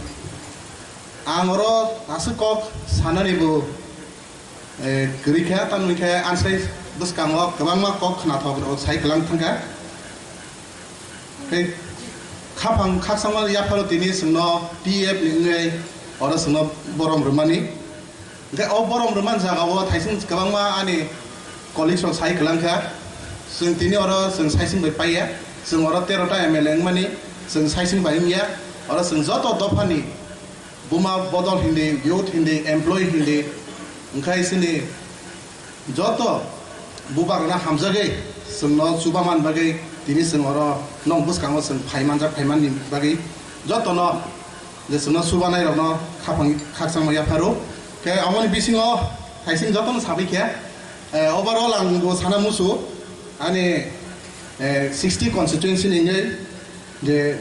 Ang oro aswk kok sanani bo Eh, kwrwi khe, tamni khe ansai bwskango kwbangma kok khnathok rok sai kwlang thangkha. Tei khaphang khakchangma yapharo tini chwngno T F ni wngwi oro chwngno borom rwmani. Hwnkhe o borom rwmani jagao thaising kwbangma ani colleagues rok sai kwlang kha. Chwng tini oro chwng saising bai paiya. Chwng oro tero ta M L A wngmani chwng saising bai wngya. Oro chwng joto dophani Buma bodol hindi, youth hindi, employee hindi, wngkhai chini joto bubagrano hamjagwi chwngno chubaman bagwi tini chwng oro nok bwskango chwng phai manjak, phaimanni bagwi jotono je chwngno chubanairokno khaphang khakchangma yapharo. Khe aboni bisingo thaising jotono sabai khe, eh, overall ang bo sana musu ani, eh, sixty constituency ni wngwi je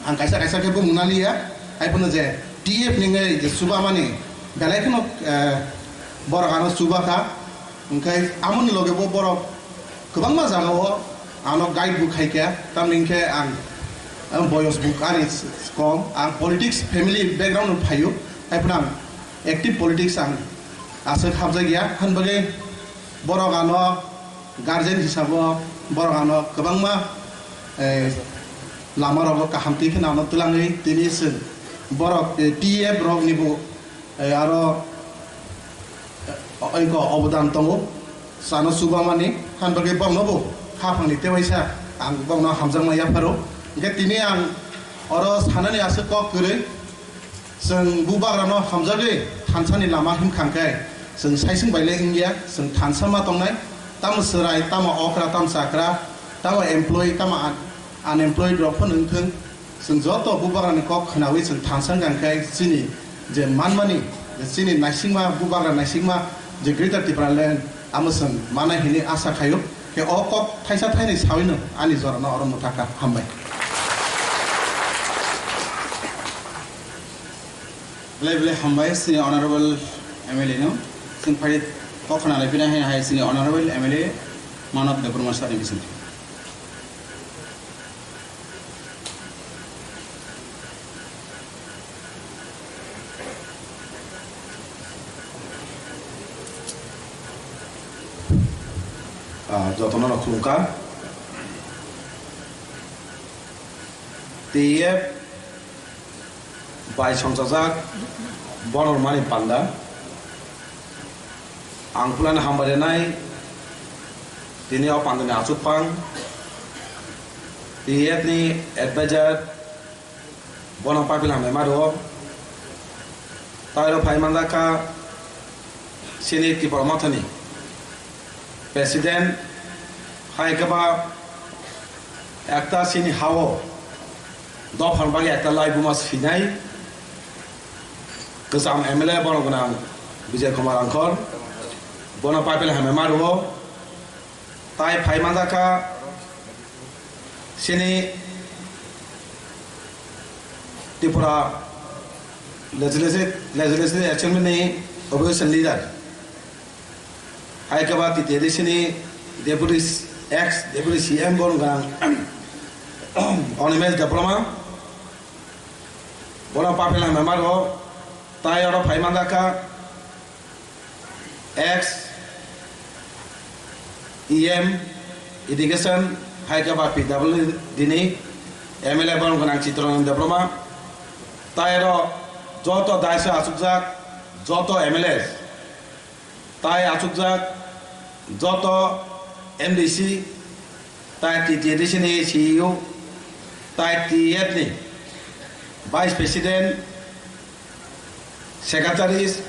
ang kaisa kaisa khe bumung naliya, hai phano je T F ni wngwi je chubamani belai kheno, eh, borok ano chubakha, hwnkhe amoni loge bo borok kwbangma jagao ano guide bo khaikha, tamni hwnkhe ang, ang boyos bo ani kom, ang politics family background no phaio, hai phano ang active politics ang aswk hapjakya, han bagwi borok ano guardian hisabo borok ano kwbangma, eh, lama rogo kaham twi kheno ano twlangwi tini chwng borok, eh, T F rok nibo, eh, aro, eh, oiko obodan tongo chano chubamani, han bagwi borokno bo khaphangni tewaisa ang borokno hamjakma yapharo. Hwnkhe tini ang oro sanani aswk kok kwrwi, Chwng bubagrano hamjagwi thansani lama himkha hwnkhe, chwng saising bai le wngya, chwng thansa ma tongnai, tamo chwrai, tamo okra, tamo chakra, tamo employee, tamo un-, unemployed rok phano wngthwng, chwng joto bubagrani kok khwnawi chwng thansa wngkha hwnkhe chini je manmani Chini naisingma, bubagra naisingma je Greater Tipraland amo chwng manai hinwi asa khaio. Khe o kok thaisa thainwi sawino ani jorano oro mwthakha. Hambai. Belai belai hambai chini Honorable M L A no. Chwng phai kok khna lai phina hai hai chini Honorable M L A Manob Debbarma sir ni bising. Ah, jotono no khulumkha. T F bai songchajak bono rwmani panda. Ang pulani hambai rwnai tini o pandani achukphang, T F ni advisor, bono paipil hambai ma rwo. Tairo phai manjak kha chini Tipra Mothani President, hai khe ba ekta chini ha-o dophani bagwi ekta laibuma swinai kwcham M L A bono gwnang Bijay Kumar Rangkhol, bono paipil hambai ma rwo. Tai phai manjak kha chini Tripura Legislative, Legislative Assembly ni Opposition Leader, hai khe ba T T A D C ni Deputy, ex Deputy C M bono gwnang Animesh Debbarma, bono paipil hambai ma rwo. Tai oro phai manjak kha ex E M Education, hai khe ba P W D ni M L A bono gwnang Chittaranjan Debbarma. Tai oro joto daisa achukjak joto M L A, tai achukjak joto M D C, tai T T A D C ni C E O, tai T F ni Vice President, Secretaries,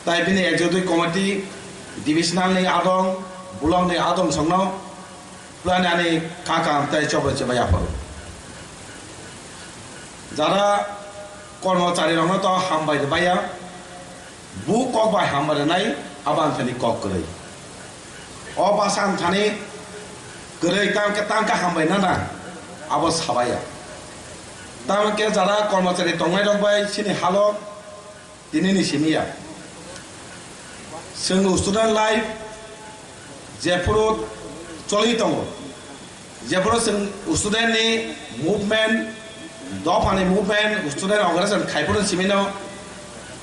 tai bini Executive Committee, Divisional ni adong, Block ni adong songno, pulani ani kakam tai choboi choboi aphuru. Jara kormochari rokno to hambai rwbaiya, bu kok bai hambai rwnai, abo ang thani kok kwrwi. O bwsa ang thani kwrwi tang khe, tang khe hambai nana, abo sabaiya. Tang khe jara kormochari tongnai rok bai chini halo tini ni simi ya. Chwng student life jephuru choli tongo, jephuru chwng student ni movement, dopha ni movement, student organization khai phuru simi no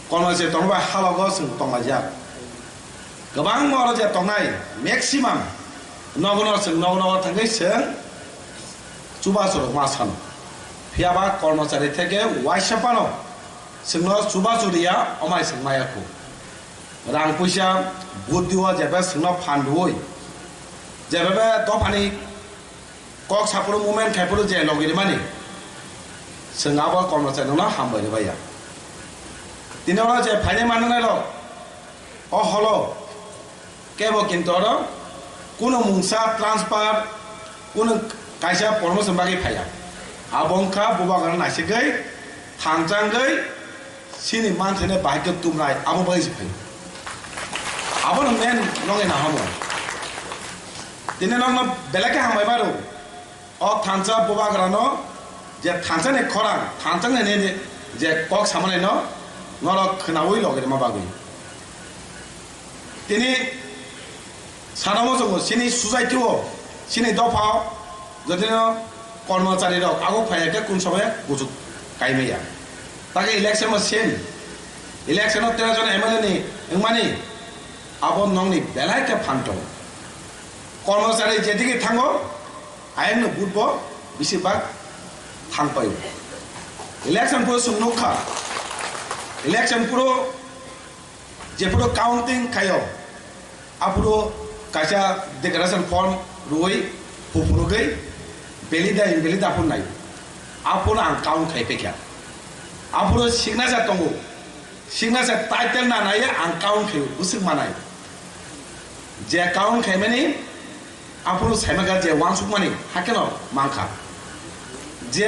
kormochari tongba halogo chwng tonglaijak. Kwbangma oro je tongnai, maximum nogo no chwng nogo nogo thangwi chwng chubachu rok ma sano. Phiya ba kormochari theke waisa phano chwngno chubachu riya, omai chwng maya khu. Rang puisa, buddhi o jebe chwngno phan rwui, jebe be dophani kok saphuru movement khaiphuru je logi rimani, chwng abo kormochari no hambai rwbaiya. Tini oro je phainai mananai rok, o holo kebo kintu oro kunu mungsa transfer, kunu kaisa promotion bagwi phaiya. Abo wngkha bubagrano naisigwi, thangchangwi, chini manthai bahai khe tumnai, abo bagwi se phaio. Abono main nongni naharmung. Tini nokno belai khe hambai mano. O thansa bubagrano je thansa ni khorang, thansa ni nini je kok samani no norok khwnaui logi rima bagwi. Tini sana muchungo chini society o, chini dopha o, jodi no kormochari rok ago phaiya khe kun somoy kuchuk kaimaya. Take election o same. Election o tero jon M L A ni wngmani abo nokni belai khe phan tongo. Kormochari jedigi thango, ayang no vote bo bisi bak thang paio. Election puro chwng nukha. Election puro jephuru counting khaio, aphuru kaisa declaration form rwui huphurugwi valid da invalid aphuru naio. Aphuru ang count khai pekha. Aphuru signature tongo. Signature title na naiya ang count khaio, bwswk manai. Je count khaimani aphuru saimaka je wansukmani hakeno mankha. Je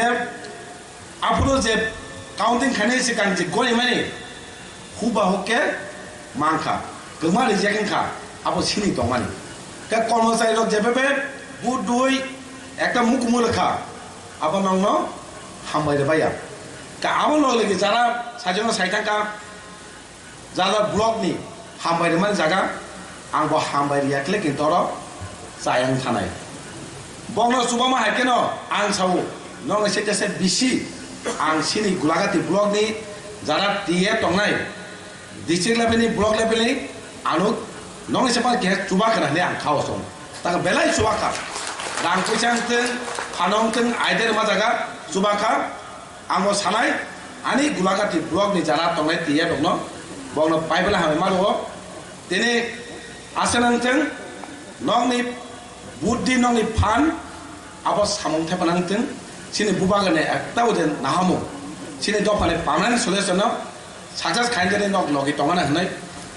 aphuru je counting khainai swkang je gorimani Huba huk khe mankha, kwma rijak wngkha, abo sini tongmani. Khe kormochari rok jephebe budui ekta mukumu rwkha, abo nokno hambai rwbaiya. Khe abo loge loge jara saijakno saithangkha, jara block ni hambai rwmani jaga, ang bo hambai riyakle kintu oro chayang thanai. Bokno chubama hai kheno ang sao, nokni sete se bisi ang sini Gulagati block ni jara T F tongnai, district level ni, block level ni, ano nokni sepan keha chuba khna hwnwi ang khao song. Taka belai chuba kha. Rang puisa wngthwng, phano wngthwng, aide rwma jaga chuba kha. Ang bo sanai, ani Gulagati block ni jara tongnai T F rokno, bokno pai belai hambai ma rwo. Tini aswk wngthwng, nokni buddhi, nokni phan, abo samung thepana wngthwng, chini bubagrani ekta ode nahamung, chini dophani permanent solution no success khainani nok logi tongmani hwnwi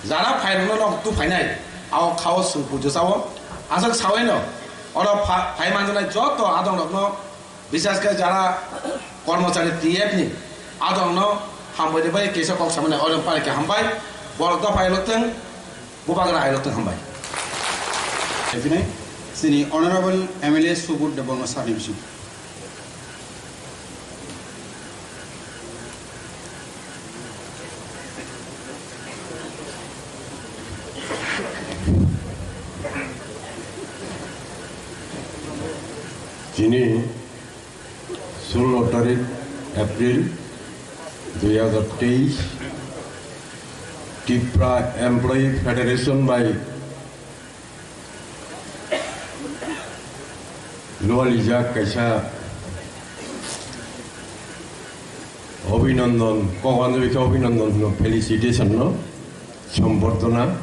jara phairokno nok tu phainai, ao khao chwng pujo chao. Aswk sawi no oro pha-, phai manjanai joto adongrokno, bises khe jara kormochari T F ni adongno hambai rwbai kisa kok samani oro pare khe hambai, borok dopha ailotwng, bubagra ailotwng hambai. Ebini chini Honorable M L A Subodh Debbarma sir ni bising. Chini sullo tarik April dui hajar teis, Tipra Employee Federation bai lualijak kaisa obhinondon, kok anjali khe obhinondon hwno, felicitation no, sombordhona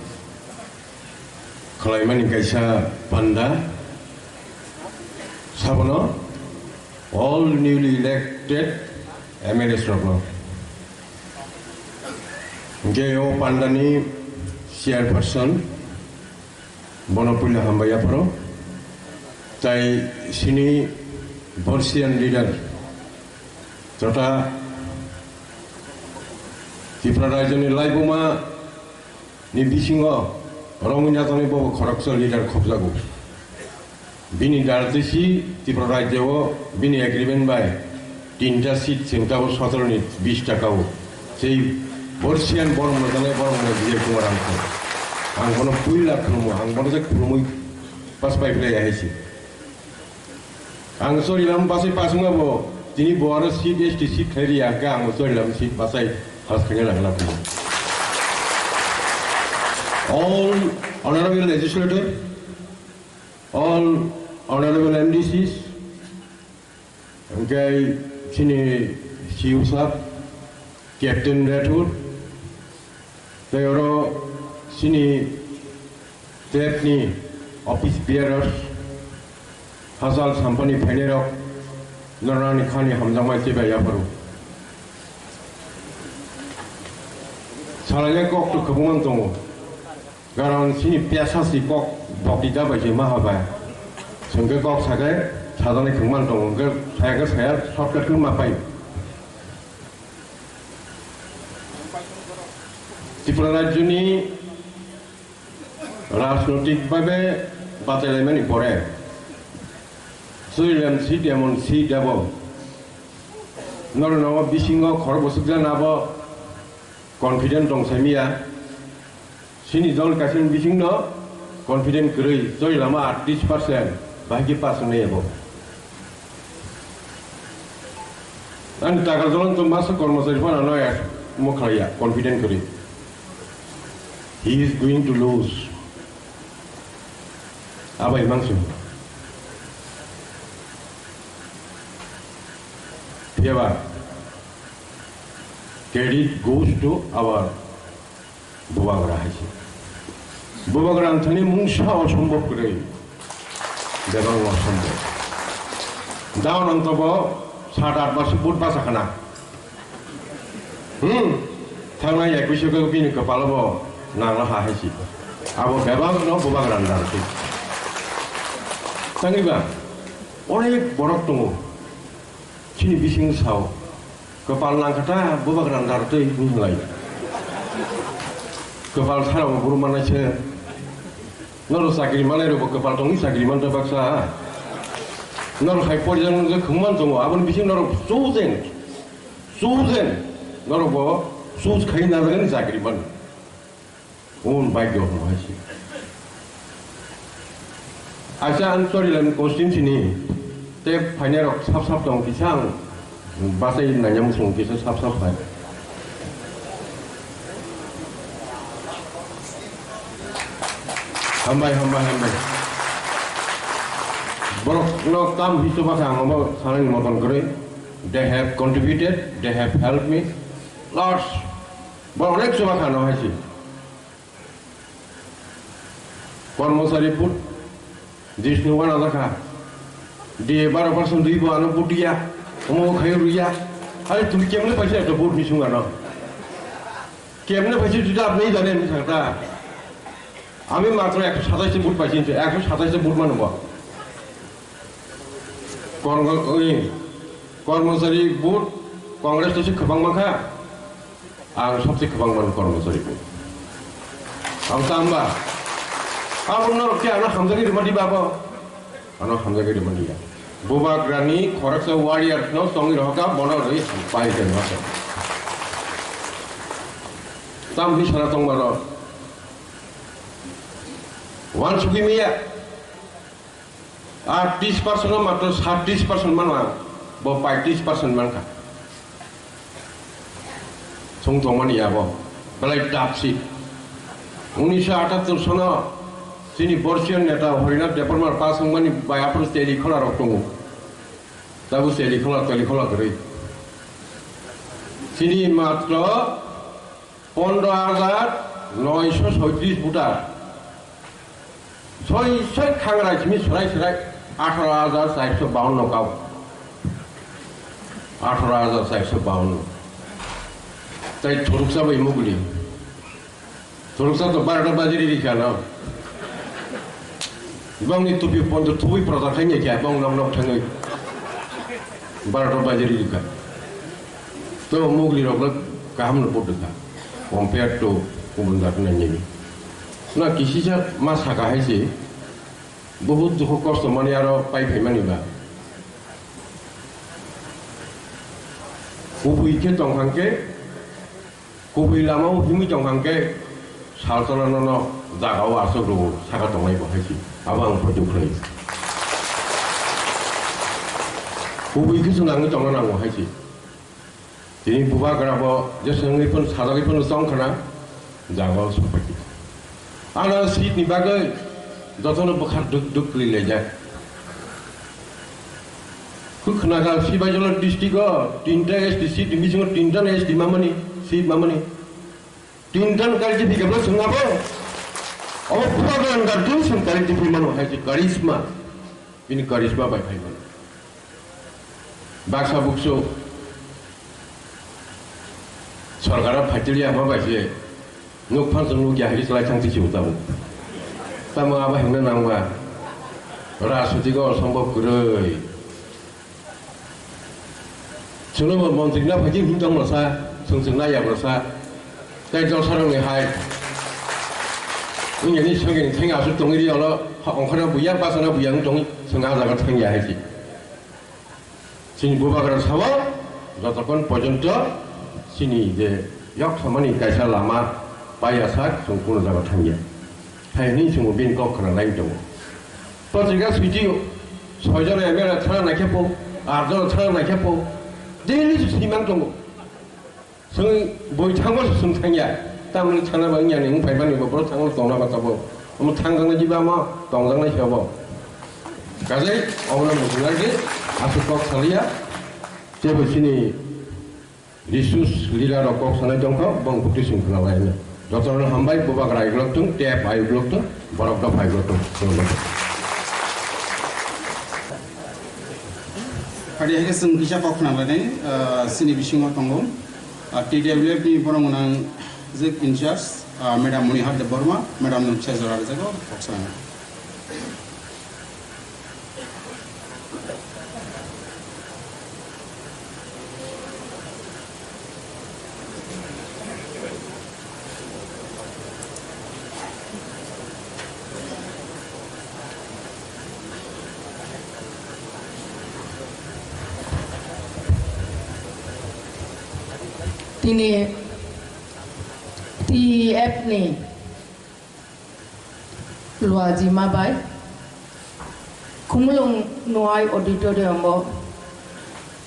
khlaimani kaisa panda. Sabono all newly elected M L As rokno. Hwnkhe o pandani chairperson, bono puila hambai yapharo. Tai sini Borsian leader, jota Tripura rajyoni laibuma ni bisingo romwi najaknai bobo khoroksa leader khopjago. Bini dartisi Tripura rajyo o bini agreement bai tinta seat chwng tabuk sotoro ni bis taka o. Sei Borsian borok mwtanai borok mwnai Vijay Kumar ang kho. Ang bono puila khulumo, ang bono je khulumwi pas pai phlai ya hai se. Ang Chorilam bachai pasungma bo tini bo aro seat, S T seat khlai riya, hwnkhe ang Chorilam seat bachai pass khaina nangla phano. All honorable legislator, all honorable M D Cs, hwnkhe chini C E O sir, Captain Rathod, tei oro chini T F ni office bearers, hachal sampani phainairok, norani khani hamjakmai chibai yapharo. Salainai kok to kwbangma tongo, karon chini pesa si kok bokti da bai se ma habai. Chwngkhe kok sakhe sajaknai kwbangma tongo, hwnkhe saya khe saya shortcut khe ma pai. Tripura rajyoni rajnoitik bhabe bachailaimani pore Chorilam seat emon seat abo norok bisingo khorok bwswk jana abo confident tong saimiya. Chini Jammu Kashmir bisingno confident kwrwi Chorilam o aatris percent bahai khe pass wngnai abo. Ani taka jolong to masa kormochari phano no ya mo khlaiya confident kwrwi. He is going to lose. Abai mangsu. Phiyaba credit goes to our Bubagra hai se. Bubagra ang thani mungsa osombob kwrwi. Bebak osombob. Down ang tobo sat at bas vote basa khana. Hmm. Thangnai ekush khe bini kwpalo bo nangla ha hai se. Abo bebak no Bubagra ang dar se. Tangwi ba onek borok tongo. Chini bising sao. Kwpal nangkha ta Bubagra ang dar twi hinlai. Kwpal sarabo buru manai se. Norok chakri manai rokbo kwpal tongwi chakri manta baksa. Norok hai porjang je khungman tongo, aboni bising norok chosen, chosen, norokbo choose khai najagani chakri man. Un bhagyo hwnwi hai se. Aisa ang Choriland constituency ni tei phainairok sap sap tong kisa ang bachai naiya muchung kisa sap sap phai. Hambai, hambai, hambai. Borok no tam hisu bakha ang omo sanani moton kwrwi. They have contributed, they have helped me. Lots. Borok onek chubakha no hai se. Kormochari vote disni wana jakha. D A baro percent dui bo ano vote ya. Omo khai ruya. Are tumi kemne paisa eto vote ni sunga no. Kemne paisa juda apni jane ni sakta. Ami matro ekso satais vote paisa, ekso satais vote mano bo. Kormo-, oi, Kormochari vote Congress to se kwbang mankha. Ang sabse kwbang mano Kormochari vote. Ang tamba. Abo norok khe ano hamjagwi rwmani babo. Ano hamjagwi rwmani ya. Bubagrani khoroksa warrior no songwi rohoka bono rwi pai khe no. Tam hi sana tongmaro. Wan sugwi miya. Ar tris percent o matro satris percent mano ang, bo paitris percent mankha. Song tongmani abo, belai dapsi. Unisho atattor sono chini Borsian neta Horinath Debbarma pa songmani bai aphuru Telikhola rok tongo. Tabuk Telikhola, Telikhola kwrwi. Chini matro pondro hajar noisho soitris voter. Soi soi khangra simi swrai swrai atharo hajar chairso bawanno kau. Atharo hajar chairso bawanno. Tai thuruksa bai muguli. Thuruksa to barota bajiri rikha no. Bongni tupi ponto thubui proda khaini kya bong nok nok thangwi. Barota bajiri rikha. To mugli rok kaham no podo kha. Compare to kubun jat nai nini. Na kisisa ma saka hai se. Bahut dukhu kosto mani aro pai phai mani ba. Kubui khe tong hang khe, kubui lama o himui tong hang khe, saltona nono jaga o aswk rwo saka tongnai bo hai se. Abo ang photo khlai. Kubui khe chwng nangwi tongna nango hai se. Tini bubagra bo jeswngwi phano sajagwi phano chong khna, jaga o sokphaikha. Ano seat ni bagwi jotono bwkha duk duk kwrwi laijak. Khwkhwna kha Sibaijala district o tinta S T seat ni bisingo tinta S T mamani seat mamani. Tinta kari je phikha bwla chwng abo. Obo bubagra wngkha dun chwng kari je phimano hai se karisma. Bini karisma bai phai mano. Baksa buksu sorkaro phaitiliya ma bai se nuk phan chwng nukya hai se lai thang tisi tabuk. Tamo abo himna nangba rajnitiko osombob kwrwi. Chwngno bo montri na phaikhe him tong rwsa, chwng chwng naiya rwsa. Tei jolsarokni hai. Wngya ni songeni thengya aswk tongwi ri olo, ha ongkhorna buya, bachana buya wng tongwi chwng ah jaga thangya hai se. Chini bubagra sao, jotokhon porjonto chini je yok samani kaisa lama paiya sak chwng kuno jaga thangya. Hai hwnwi chwng bini kok khna lai tongo. Patrika switio, soi jona M L A thana naikhe po, aat jona thana naikhe po, daily swimang tongo. Chwng bui thango se chwng thangya. Tamni thana ba wngya ni wng phaimani bo borok thango tongna ba tabuk. Omo thangjaknai jiba omo tongjaknai se obo. Kajai obono muchungnai di aswk kok saliya. Jebo chini resource leader rok kok sanai tongkha, bong bukti sung khna lai no. Jotono hambai, bubagra ai uklok tung, tep ai uklok tung, borok dopha ai uklok tung. Khulumkha. Phaidi hai khe chwng kisa kok khna lainai, ah, chini bisingo tongo, ah, T W F ni borok gwnang je in charge, ah, Madam Monihar Debbarma, Madam no kisa jora rijak o kok sanai. Tini T F ni luajima bai Khumulwng Nuai Auditorium o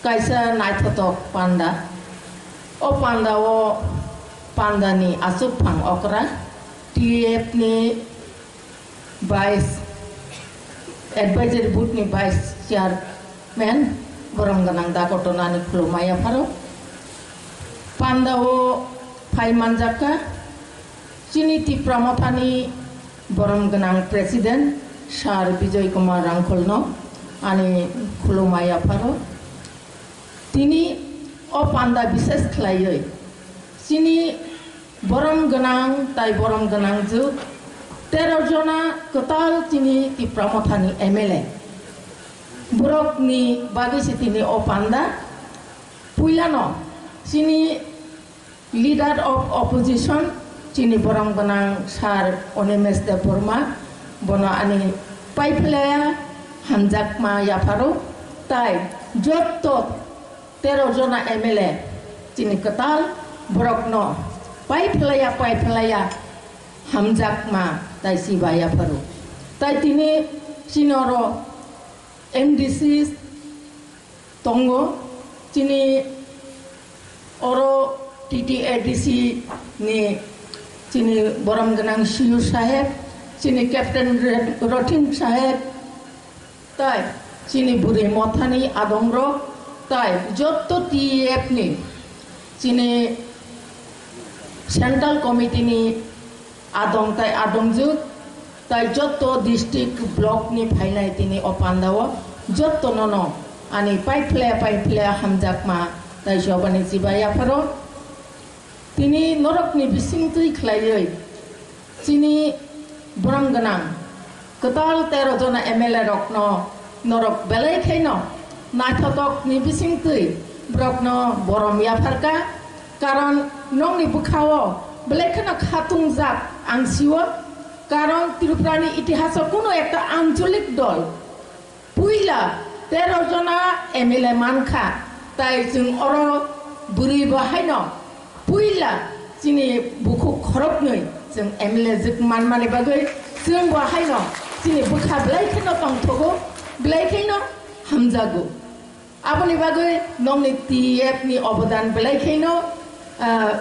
kaisa naithothok panda. O panda o panda ni aswk phang okra T F ni Vice, Advisory Board ni Vice Chairman, borom gwnang Dakoto Nani khulumai yapharo. Panda o phai manjakka chini Tipra Mothani borom gwnang President Sir Bijoy Kumar Rangkholno ani khulumai yapharo. Tini o panda bises khlaiwi chini borom gwnang tai borom gwnang jwk tero jona kwtal chini Tipra Mothani M L A. Borokni bagwi se tini o panda. Puilano chini Leader of Opposition, chini borom gwnang Sir Animesh Debbarma, bono ani paiphlaya hamjakma yapharo, tai jotto tero jona M L A chini kwtal borokno paiphlaya, paiphlaya hamjakma tai siba yapharo. Tai tini chini oro M D C tongo, chini oro T T A D C ni chini borom gwnang C U saheb, chini Captain Re-, Rothing saheb, tai chini Bwrwi Mothani adongrok, tai jotto T F ni chini Central Committee ni adong tai adongjwk, tai jotto district block ni phainai tini o panda o jotto nono ani paiphle paiphle hamjakma tai sobani chibai yapharo. Tini norokni bisingtwi khlaiwi chini borom gwnang kwtal tero jona M L A rokno norok belai khaino naithotokni bisingtwi borokno borom yapharkha. Karon nokni bwkhao belai kheno khatungjak ang sio. Karon Tripurani itihaso kuno ekta ancholik dol puila tero jona M L A mankha, tai chwng oro bwrwi bo haino puila chini bukhuk khoroknwi chwng M L A jwk manmani bagwi chwng bo haino chini bwkha belai kheno tongthogo, belai kheno hamjago. Aboni bagwi nokni T F ni obodan belai kheno, ah,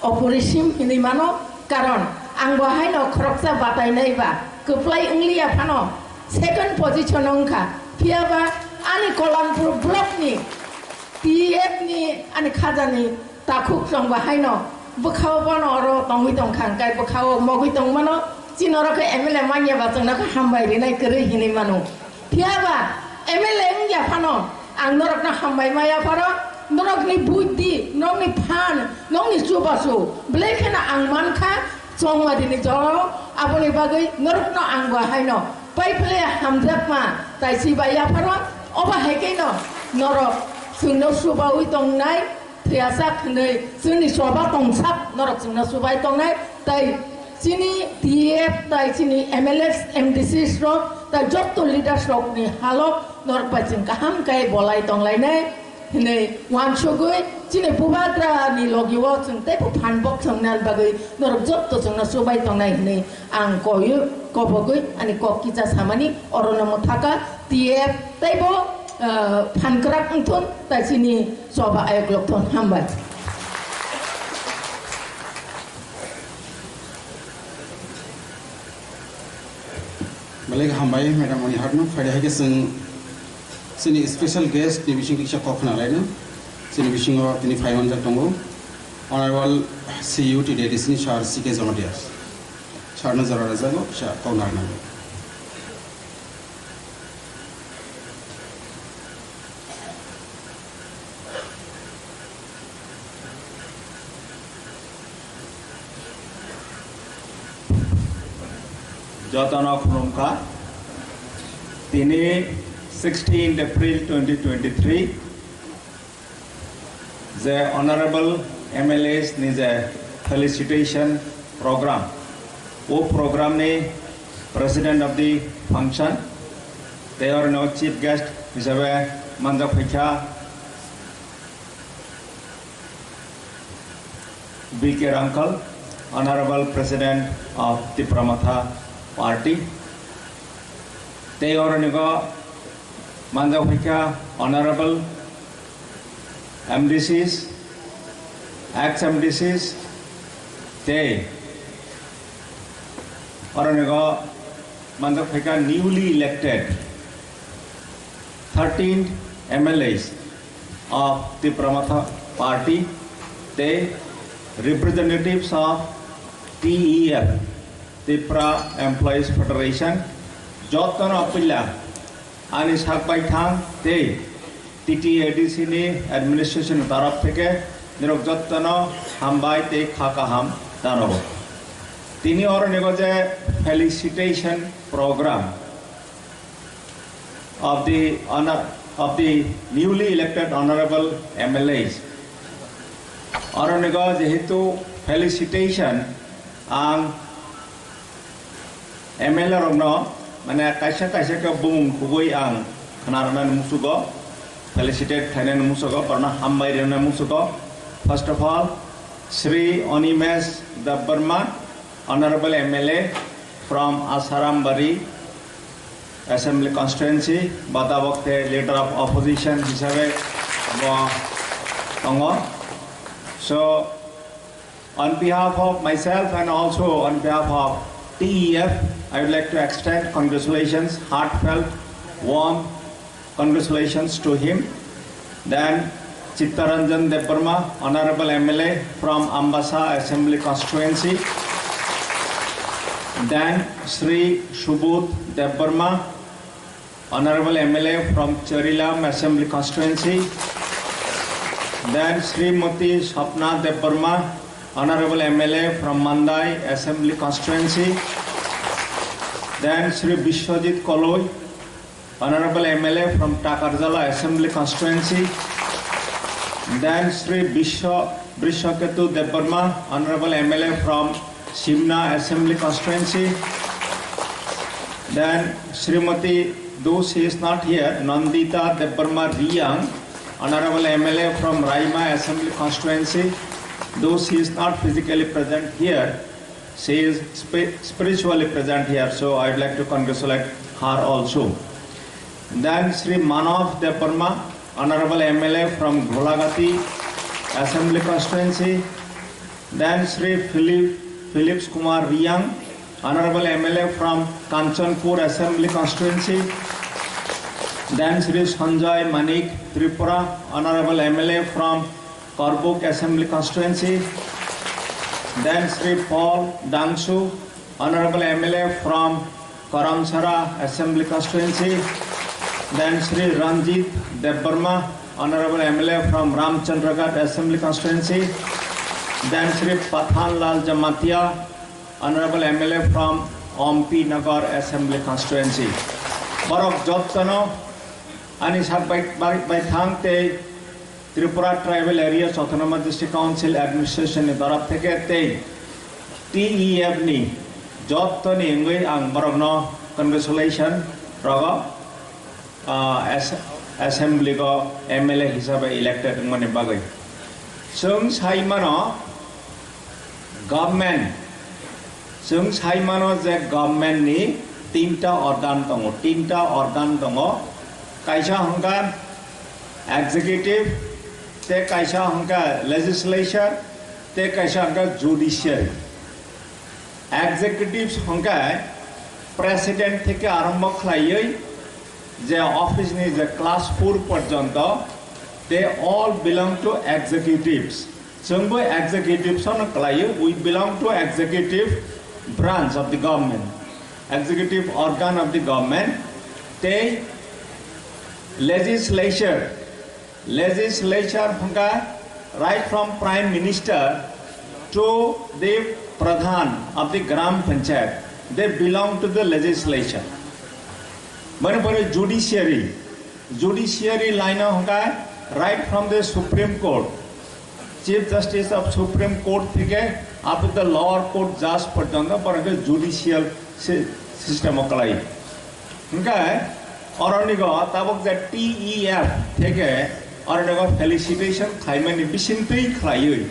oporisim hinwi mano, karon ang bo haino khoroksa batainai ba kwplai wngliya phano second position o wngkha, phiyaba ani Kolampur block ni T F ni ani khajani takhuk chwng bo haino bwkhao bono oro tongwi tongkha, hwnkhe bwkhao mogwi tongmano, chini oro khe M L A manya ba chwngno khe hambai rinai kwrwi hinwi mano. Phiyaba M L A wngya phano ang norokno hambai maya pharo, norokni buddhi, norokni phan, norokni chubachu belai kheno ang mankha chongmadini jorao, aboni bagwi norokno ang bo haino paiphle hamjakma tai sibai yapharo, obo hai kheno norok chwngno chubaui tongnai, thwiyasak hwnwi chwngni choba tongsak norok chwngno chubai tongnai, tai chini T F tai chini M L As, M D Cs rok tai jotto leaders rokni halok norok bai chwng kaham khe bolai tonglainai hwnwi uansugwi chini Bubagrani logio chwng teibo phan bok chwngnani bagwi norok jotto chwngno chubai tongnai hwnwi ang koyo kobogwi ani kok kicha samani orono mwthaka T F teibo, ah, phan kwrak wngthun tai chini choba ayok lokthun. Hambai. Belai khe hambai, Madam Moni Hartno. Phaidi hai khe chwng chini special guest ni bising kisa kok khna laino. Chini bisingo tini phai manjak tongo Honorable C U T D D C ni Sir C K Jamatia. Sir no jora rwjago, kisa kok narwknai. Jotono khulumkha. Tini sixteenth April twenty twenty-three, je Honorable M L As ni je felicitation program, o program ni President of the function, tei oro no chief guest hisabe manjak phaikha B K Rangkal, Honorable President of Tipra Motha Party. Tei oronigo manjak phaikha Honorable M D Cs, ex M D Cs, tei oronigo manjak phaikha newly elected thirteen M L As of Tipra Motha Party tei representatives of T E F, Tipra Employees Federation, jotono puila ani sak baithang tei T T A D C ni administration ni taraf theke nirok jotono hambai tei kha kaham janago. Tini oronigo je felicitation program of the honor of the newly elected honorable M L As. Oronigo jehetu felicitation, ang M L A rokno, mane, kaisa kaisa khe bumung khugui ang khnarnani musugo, felicitate khlainani musugo, borno hambai rwnani musugo. First of all, Shri Animesh Debbarma, Honorable M L A from Asarambari Assembly Constituency, bo tabok tei Leader of Opposition hisabe bo tongo. So, on behalf of myself and also on behalf of T E F, I would like to extend congratulations, heartfelt, warm congratulations to him. Then Chittaranjan Debbarma, Honorable M L A from Ambasa Assembly Constituency. Then Shri Subodh Debbarma, Honorable M L A from Charilam Assembly Constituency. Then Srimati Sapna Debbarma, Honorable M L A from Mandai Assembly Constituency. Then Shri Biswajit Koloi, Honorable M L A from Takarjala Assembly Constituency. Then Shri Biswa, Brishaketu Debbarma, Honorable M L A from Simna Assembly Constituency. Then Srimati, though she is not here, Nandita Debbarma Riyang, Honorable M L A from Raima Assembly Constituency. Though she is not physically present here, she is spi- spiritually present here, so I would like to congratulate her also. Then Shri Manav Debbarma, Honorable M L A from Gholagati Assembly Constituency. Then Shri Philip, Philips Kumar Riyang, Honorable M L A from Kanchanpur Assembly Constituency. Then Shri Sanjay Manik Tripura, Honorable M L A from Korbuk Assembly Constituency. Then Shri Paul Dangsu, Honorable M L A from Karamsara Assembly Constituency. Then Shri Ranjit Debbarma, Honorable M L A from Ramchandragarh Assembly Constituency. Then Shri Pathan Lal Jamatia, Honorable M L A from Ompi Nagar Assembly Constituency. Borok jottono ani sak bai, bai, bai thang tei Tripura Tribal Areas Autonomous District Council Administration ni torop theke tei T E F ni jottoni wngwi ang borokno congratulation rogo, ah, as-, assembly go M L A hisabe elected wngmani bagwi. Chwng sai mano, government, chwng sai mano je government ni tinta organ tongo, tinta organ tongo, kaisa hwnkha executive, tei kaisa hwnkha legislature, tei kaisa hwnkha judiciary. Executives hwnkha president theke arombo khlaiwi je office ni je class four porjonto, they all belong to executives. Chwngbo executives no khlaio, we belong to executive branch of the government, executive organ of the government. Tei legislature, legislature hwnkha right from Prime Minister to the Pradhan of the Gram Panchayat, they belong to the legislature. Bani pore judiciary, judiciary line o hwnkha right from the Supreme Court, Chief Justice of Supreme Court theke up to the lower court judge porjonto borok judicial si-, system o kwlai. Hwnkhe oronigo tabok je T E F theke oronigo felicitation khlaimani bisingtwi khlaiwi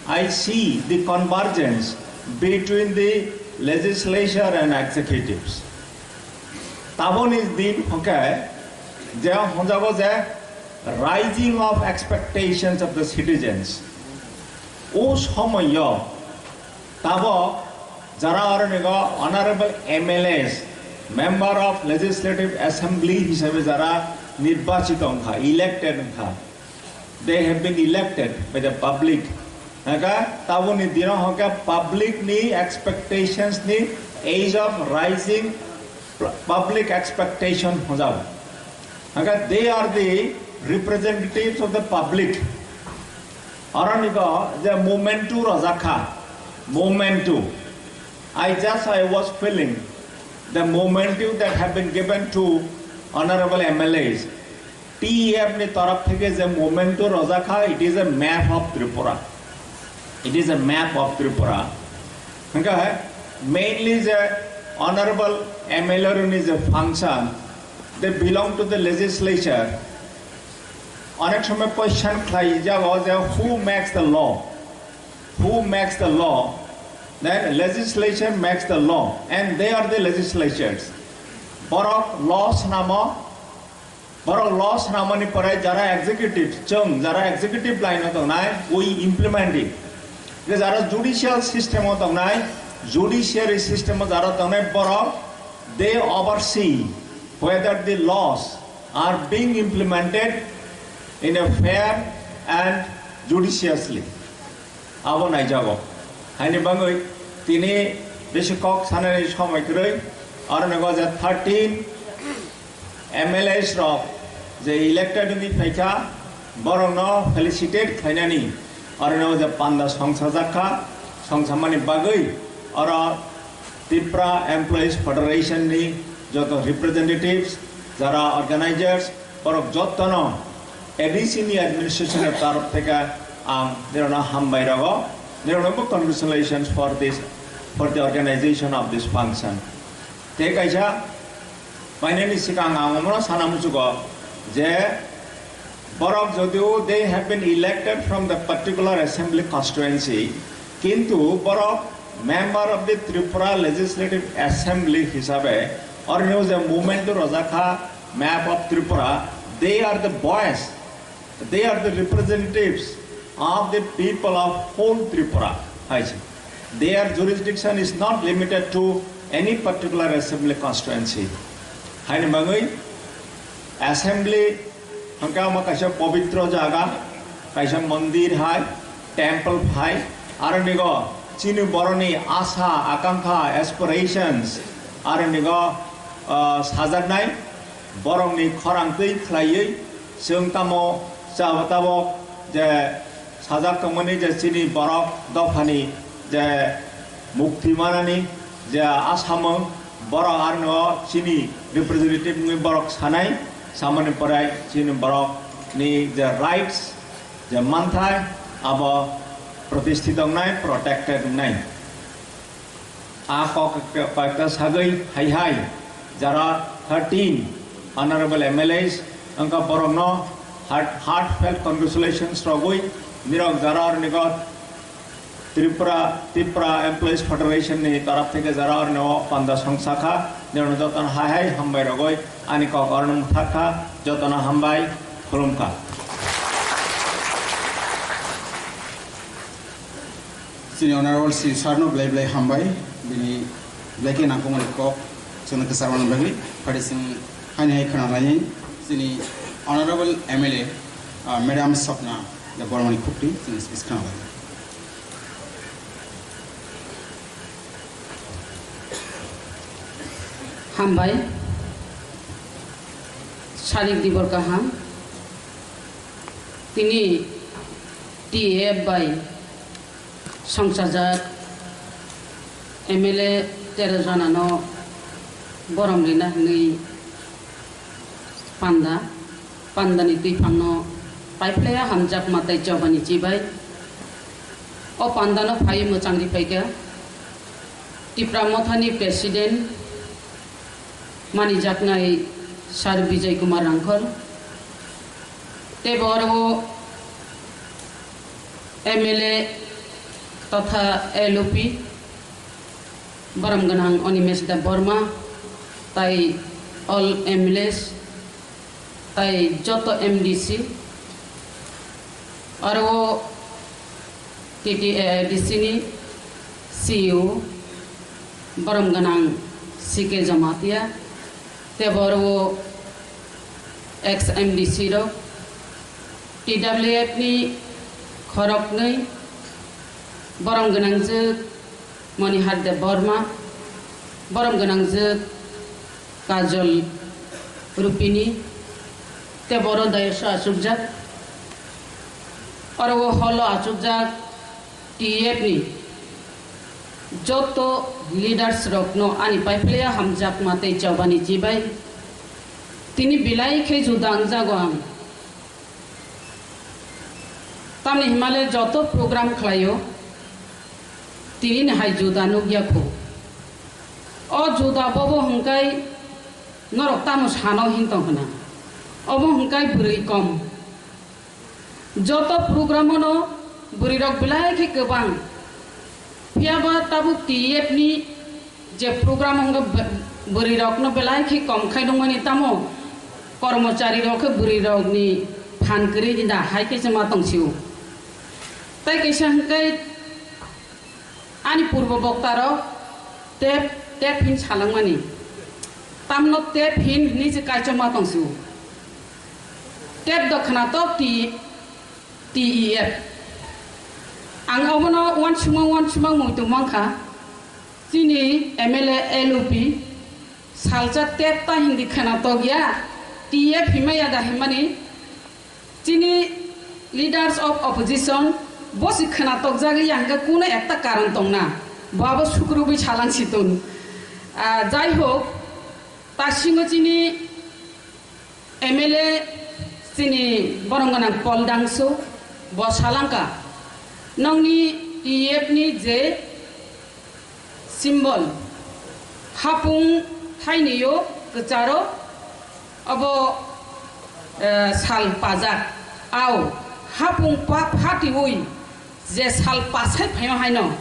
I see the convergence between the legislature and executives. Taboni din hwnkhe je honjago je rising of expectations of the citizens. O somoyo tabo jara oronigo honorable M L As, member of legislative assembly hisabe jara nirbachito wngkha, elected wngkha. They have been elected by the public. Haka taboni dino haka public ni expectations ni age of rising public expectation hojao. Haka they are the representatives of the public. Aronigo je momentu rajakha, momentu. I just, I was feeling the momentu that have been given to honorable M L As. T E F ni torop theke je momentu rajakha, it is a map of Tripura. It is a map of Tripura. Hingke mainly je honorable M L A ni je function, they belong to the legislature. Onek somoy question khlai jago je who makes the law? Who makes the law? Then legislature makes the law, and they are the legislatures. Borok law swnamo, borok law swnamoni pore jara executive, chwng jara executive line o tongnai, we implement it. Je jara judicial system o tongnai, judiciary system o jara tongnai, borok they oversee whether the laws are being implemented in a fair and judiciously. Abo naijago. Haini bagwi tini bisi kok sanani somoi kwrwi, aro nogo je thirteen M L As rok je elected wngwi phaikha, borokno felicitate khlainani aro nogo je panda songsajakha, songsamani bagwi oro Tipra Employees Federation ni joto representatives, jara organizers, borok jottono A D C ni administration ni taraf theke ang nirokno hambai rogo, nirokno bo congratulations for this, for the organization of this function. Tei kaisa painani sikang ang omono sana muchugo je borok jodio they have been elected from the particular assembly constituency, kintu borok member of the Tripura Legislative Assembly hisabe orni je movement rojakha, map of Tripura, they are the voice, they are the representatives of the people of whole Tripura. Hai se. Their jurisdiction is not limited to any particular assembly constituency. Haini bagwi assembly hwnkhe omo kaisa pobitro jaga, kaisa mondir hai, temple hai, aro nigo chini boroni asa, akankha, aspirations, aro nigo, ah, sajaknai, borokni khorang twi khlaiwi chwng tamo chabo tabok je sajak tongmani je chini borok dophani je mukti manani je asamung borok arno chini representative wngwi borok sanai samani pore chini borok ni je rights je manthai abo protishthit wngnai, protected wngnai. A kok kok kok sagwi hai hai jara thirteen honorable M L As wngkha borokno heart-, heartfelt congratulations rogwi nirok jara ornigo Tripura, Tripura Employees Federation ni taraf theke jara ornigo panda song sakha nirok jotono hai hai hambai rogwi ani kok orno mwthakha jotono hambai khulumkha. Chini Honorable Sri Sir no belai belai hambai, bini belai khe nangkukmani kok chwngno kwchar mani bagwi. Phai chwng haini hai khwnalaini chini Honorable M L A, ah, Madam Swapna Debbarmani khukti chwng speech khwnalai. Hambai, sarik dibor kaham. Tini T A F bai songchajak M L A tero jona no borom rina hinwi panda, panda ni twiphang no paiphlaiya hamjak matai chobani chibai. O panda no phaiwi mwchang ri phaikha Tipra Motha ni President manijaknai Sir Bijay Kumar Rangkhol, tei bo oro M L A totha L O P, borom gwnang Animesh Debbarma, tai all M L As, tai joto M D C, aro T T A A D C ni C E O, borom gwnang C K Jamatia, tei bo aro ex M D C rok, T W F ni khoroknwi, borom gwnangjwk Monihar Debbarma, borom gwnangjwk Kajol Rupini, tei bo oro dais o achukjak. Oro o hall o achukjak T F ni joto leaders rokno ani paiphlaiya hamjakma tei chobani chibai. Tini belai khe juda wngjago ang. Tamni himale joto program khlaio, tini ni hai juda nukya khu. O juda bobo hwnkhe norok tamo sano hin tong khna. Obo hwnkhe bwrwi kom. Joto program-o no bwrwi rok belai khe kwbang. Phiya ba tabuk T F ni je program wngkha, bwrwi rok no belai khe kom khai nungmani, tamo kormochari rok khe bwrwi rok ni phan kwrwi da hai khe se ma tong sio. Tai kaisa hwnkhe ani purbo bokta rok tep tep hin salangmani. Tamno tep hin hinwi se kaichoma tong sio. Tep do khwnatok T, T E F. Ang obono uansukma uansukma muitu mankha. Chini M L A L O P salsa tep ta hindi khwnatok ya. T F himaya da himani. Chini leaders of opposition bosi khwnatok jagwi yang khe kuno ekta karon tongna. Bo abo sukrubwi salang situng. Ah, jai hok, ta singo chini M L A chini borom gwnang Paul Dangsu, bo salangka, nongni T F ni je symbol, hapung thainio kwcharo, obo, eh, sal pajak, au hapung pa phatiui je sal pasai phaio haino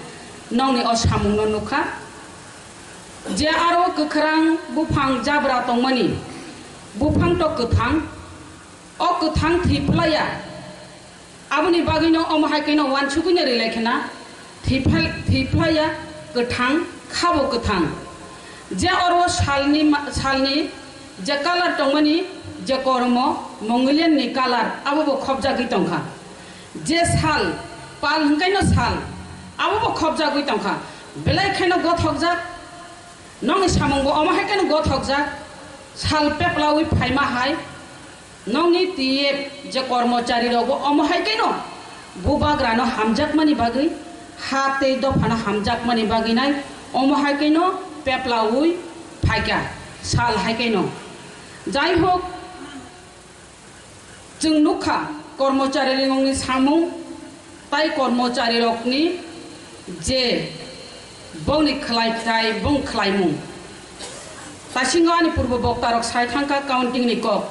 nongni o samungno nukha. Je aro kwkhrang buphang jabra tongmani, buphang to kwthang, o kwthang thwi phlaiya. Aboni bagwino omo hai kheno uansukgwino rilai khna, thwi phlai-, thwi phlaiya kwthang, khabo kwthang. Je oro salni ma-, salni je colour tongmani, je kormo, Mongolian ni colour, abo bo khopjagwi tongkha. Je sal, pal hwnkhaino sal, abo bo khopjagwi tongkha. Belai kheno gothokjak, nongni samung bo omo hai kheno gothokjak. Sal peplawi phaima hai, nongni T F je kormochari rok bo omo hai kheno bubagrano hamjakmani bagwi, ha tei dophano hamjakmani bagwi nai omo hai kheno peplawi phaikha sal hai kheno. Jai hok, chwng nukha kormochari ringongni samung tai kormocharirokni je bongni khlai khlai bong khlaimung. Tasingo ani purbo boktarok sai thangkha counting ni kok.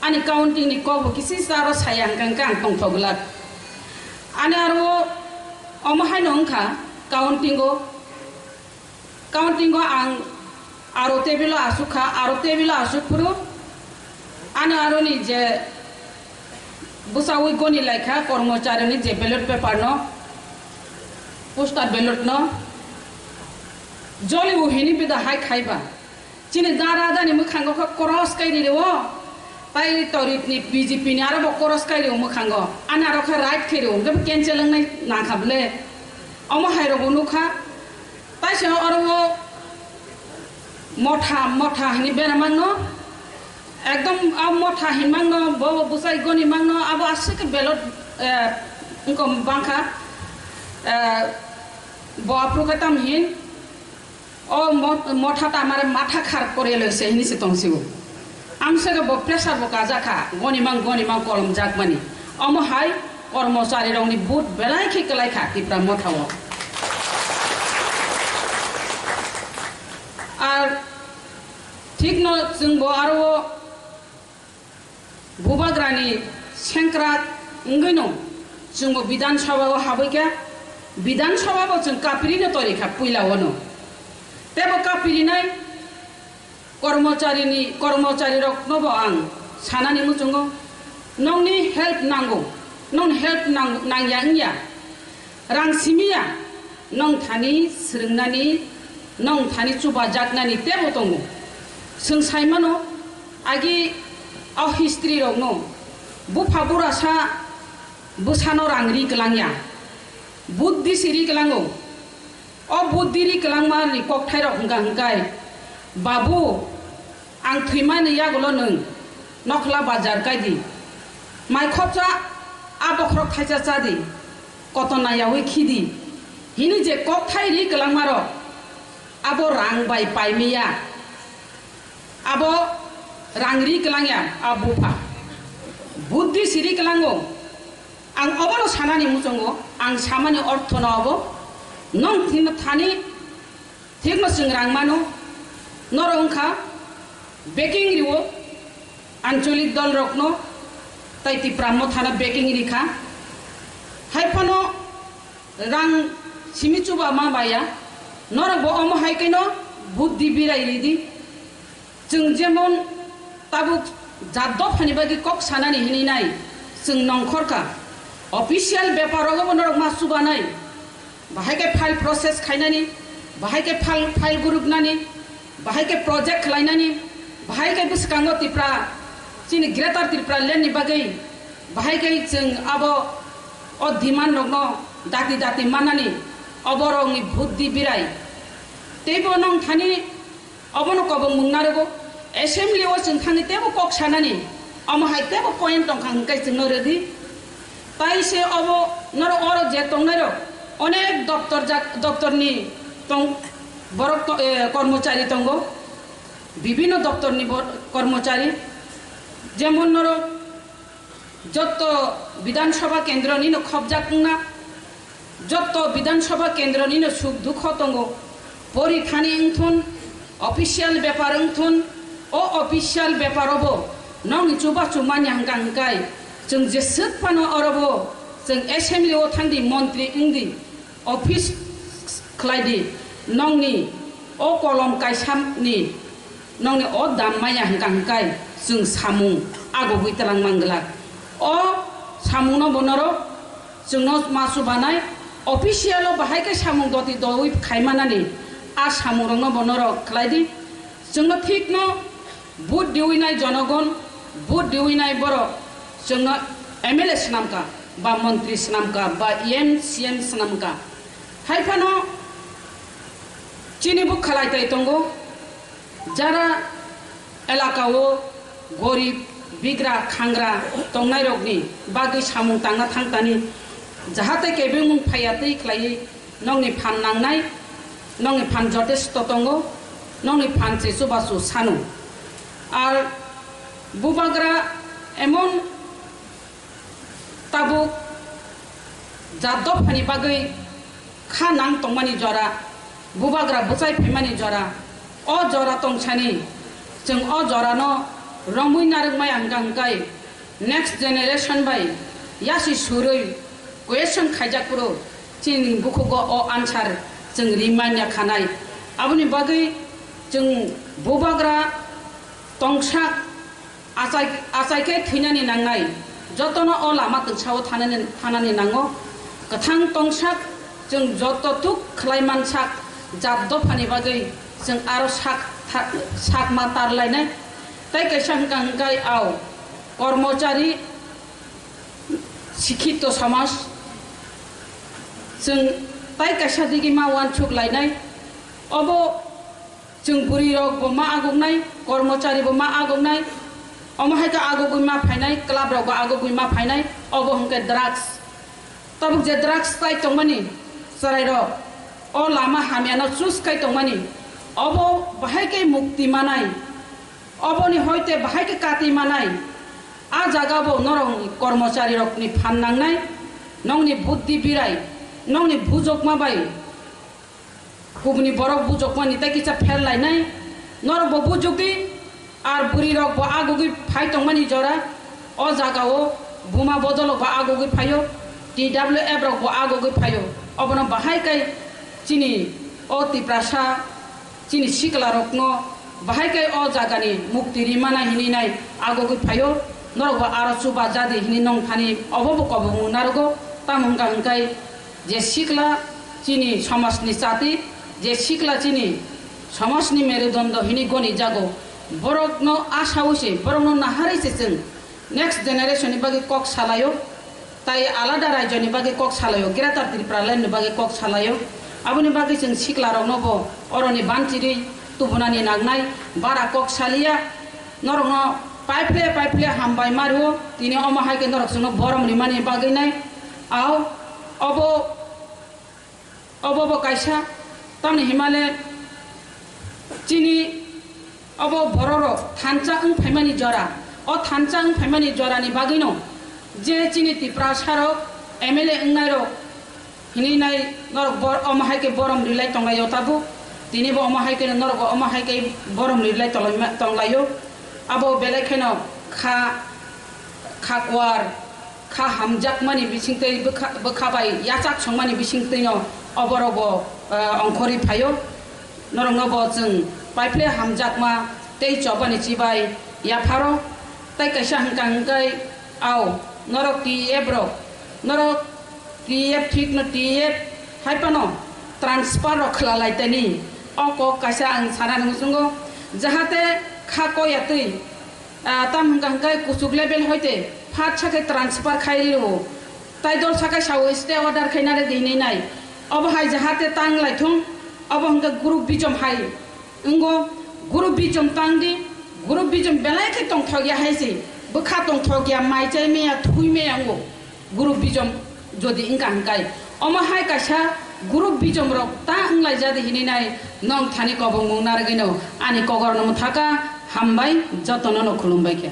Ani counting ni kok bo kisi sa aro saya hwnkha hwnkhe ang tongthok glak. Ani aro omo haino wngkha counting o Counting o ang aro table o asuk kha, aro table o asuk phuru ani aroni je bwsaui goni lai kha kormochari ni je ballot paper no, postal ballot no joli o hini bida hai khai ba. Chini da raja ni mwkhango khe cross kai ri o, tai torit ni B J P ni aro bo cross kai ri o mwkhango, ani aro khe right khai ri o, hwnkhe bo cancel wngnai nang kha bwle. Omo hai rok bo nuk kha. Taisa oro o motha, motha hinwi bera mangno, ekdom a motha hinmangno, bo bwsai goni mangno, abo aswk khe belot, eh, wngkha bangkha, eh, bo aphuru khe tam hin, o mo-, motha ta mare matha khar kore loise hinwi se tong sio. Ang se bo pressure bo kajak kha, goni mang, goni mang kolom jak mani. Omo hai kormochari rokni but belai khe kwlai kha Tipra motha o. Ar thik no chwng bo aro o bubagrani sengkrak wngwi no chwng bo Bidhan Sabha o habwi kha. Bidhan Sabha bo chwng kapirino torikha puila ono. Tebo kapirinai kormocharini, kormocharirokno bo ang sanani muchungo, nongni help nango, nongni help nang-, nangya wngya, rang simiya, nong thani swrwngnani, nong thani chubajaknani tebo tongo. Chwng saimano, agi o history rokno, bupha burasa bwsano rang ri kwlangya, buddhi si ri kwlango. O buddhi ri kwlangmani kokthairok hwnkha hwnkhe, Babu, ang thwimani yagulo nwng nokhla bajar kaidi, mai khopsa a bokhorok thaisa chadi, koto nayaui khidi, hini je kokthai ri kwlangmarok, abo rang bai paimiya, abo rang ri kwlangya a bupha, buddhi si ri kwlango. Ang obono sanani muchungo, ang samani orthono obo, nong thini thani thikno chwng rang mano, norok wngkha backing rio, ancholik dolrokno, tai Tipra Mothano backing rikha. Hai phano rang simi chuba ma baya, norokbo omo hai khe no buddhi birai ridi. Chwng jemon tabuk jat dophani bagwi kok sanani hinwi nai, chwng nongkhorkha. Official bepar rogo bo norok ma chubanai. Bahai khe file process khainani, bahai khe file, file guruknani, bahai khe project khlainani, bahai khe bwskango Tipra, chini Greater Tipra Land ni bagwi, bahai khe chwng abo o demand rokno dati dati manani, oborokni buddhi birai. Teibo nong thani Obono kobong mung narogo, assembly o chwng thangwi teibo kok sanani, omo hai teibo point tongkha hwnkhe chwngno rwdi. Tai se obo norok oro je tongnairok, onek doptor jak-, doptorni tong-, borok to-, eh, kormochari tongo, bibhinno doptorni bor-, kormochari, jemon norok Jotto Bidhan Sabha kendro nino khobjak wngna, jotto Bidhan Sabha kendro nino suk dukho tongo, pori thani wngthun, official bepar wngthun, o official bepar obo nokni chubachu manya hwnkha hwnkhe chwng jeswk phano orobo chwng assembly o thangdi, montri wngdi, office khlaidi, nokni o kolom kaisani nokni o dam maya hwnkha hwnkhe chwng samung agogwi twlang manglak. O samungno bo norok chwngno ma chubanai, official o bahai khe samung doti dowi khaimanani a samungrokno bo norok khlaidi. Chwngno thikno Vote diwi nai jonogon, vote diwi nai borok chwngno M L A swnamkha, ba montri swnamkha, ba E M, C M swnamkha. Hai phano chini bo khalai tai tongo, jara elaka o gorib, bigra, khangra tongnairokni bagwi samung tangna thangtani, jahate kebengmung phaiya twi khlaiwi, nokni phan nangnai, nokni phan jotesto tongo, nokni phan se chubachu sano. Ar bubagra emon tabuk jat dophani bagwi kha nang tongmani jora, bubagra bwchai phaimani jora, o jora tongsani chwng o jorano romwi narwkmaya hwnkha hwnkhe next generation bai yasi surwi question khaijak phuru chini bukhugo o answer chwng ri manya khanai. Aboni bagwi chwng bubagra tongsa achai, achai khe thwinani nangnai, jotono o lama twngsao thanani, thanani nango. Kwthang tongsak chwng joto tuk khlai mansak jat dophani bagwi chwng aro sak tha-, sak ma tarlainai. Tai kaisa hwnkha hwnkhe ao kormochari sikhito samaj chwng tai kaisa digi ma uansuk lainai. Obo chwng bwrwi rok bo ma aguknai, kormochari bo ma aguknai, omo hai khe agugwi ma phainai, club rok bo agugwi ma phainai, obo hwnkhe drugs. Tabuk je drugs tai tongmani chwrai rok, o lama hamya no choose khai tongmani, obo bahai khe mukti manai. Oboni hoite bahai khe kati manai, a jaga bo norokni kormochari rokni phan nangnai, nokni buddhi birai, nokni bujokma bai kubuni borok bujokmani tei kisa pher lainai, norok bo bujokdi, ar bwrwi rok bo agugwi phai tongmani jora, o jaga o buma bodol rok bo agugwi phaio, T W F rok bo agugwi phaio. Obono bahai khe chini o Tiprasa, chini siklarokno bahai khe o jagani mukti rimana hinwi nai agogwi phaio. Norokbo aro chuba jadi hinwi nong thani obobo kobongmung narogo. Tamo hwnkha hwnkhe je sikla chini somajni chati, je sikla chini somajni merudondo hinwi goni jago, borokno asaui se, borokno naharwi se chwng next generation ni bagwi kok salaio. Tai alada rajyoni bagwi kok salaio, Greater Tipraland ni bagwi kok salaio. Aboni bagwi chwng siklarokno bo oroni banchirwi tubunani nangnai, bara kok saliya. Norokno paiphle paiphle hambai mario, tini omo hai khe norok chwngno borom rimani bagwi nai. Ao obo Obo bo kaisa, tamni himale chini obo bororok thansa wng phaimani jora, o thansa wng phaimani jorani bagwino je chini Tiprasarok M L A wngnairok hinwi nai norok bor-, omo hai khe borom rilai tonglaio tabuk, tini bo omo hai khe norok omo hai khe borom rilai tonglaima-, tonglaio, abo belai kheno kha, kha kuar, kha hamjakmani bisingtwi bwkha, bwkha bai yachak songmani bisingtwino oborokbo, eh, ongkhorwi phaio. Norokno bo chwng paiphle hamjakma tei chobani chibai yapharo. Tai kaisa hwnkha hwnkhe, ao, norok T F rok, norok T F thikno T F hai phano transfer rok khwlalai tani. O kok kaisa ang sanani muchungo, jahate kha koyatwi, ah, tam hwnkha hwnkhe kuchuk level hoite phat sakhe transfer khai rio. Tai dol sakai sao stay order khaina re dinwi nai. Obo hai jahate tang lai thung, obo hwnkhe group bijom hai wngo, group bijom tang di, group bijom belai khe tongthok ya hai se, bwkha tongthok ya, mai chai maya, thui maya wngo. Guru bijom jodi wngkha hwnkhe, omo hai kaisa guru bijom rok ta wnglaijadi hinwi nai nong thani kobongmung narwgwino ani kokrokno mwthaka hambai jotono no khulumbai khe.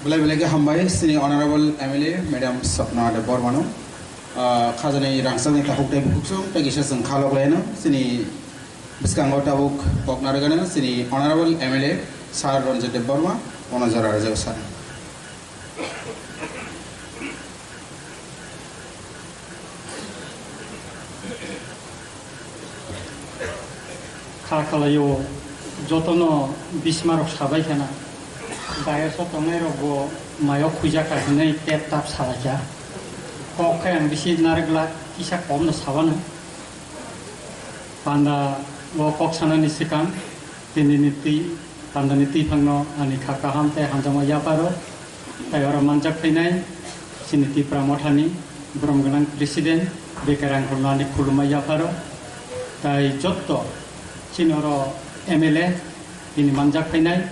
Belai belai khe hambai chini Honorable M L A Madam Swapna Debbarmano, ah, khajani rangchakni takhuk tei bukhuk chwng tei kisa chwng kha lok laino chini Bwskango tabuk kok narwkgani chini Honorable M L A Sir Ranjit Debbarma, ono jora rwjak sir. Kha kalaio jotono bismarok sabai khena, dayas o tongnai rokbo mayo khuijak kha hinwi tep tap salaikha. Kok khe ang bisi narwk glak, kisa kom no sabano. Panda o kok sanani swkang, tinini twi, pandani twiphangno ani kha kaham tei hamjakma yapharo, tei oro manjak phainai chini Tipra Mothani borom gwnang President B K Rangkholno ani khulumma yapharo, tei jotto chini oro M L A bini manjak phainai,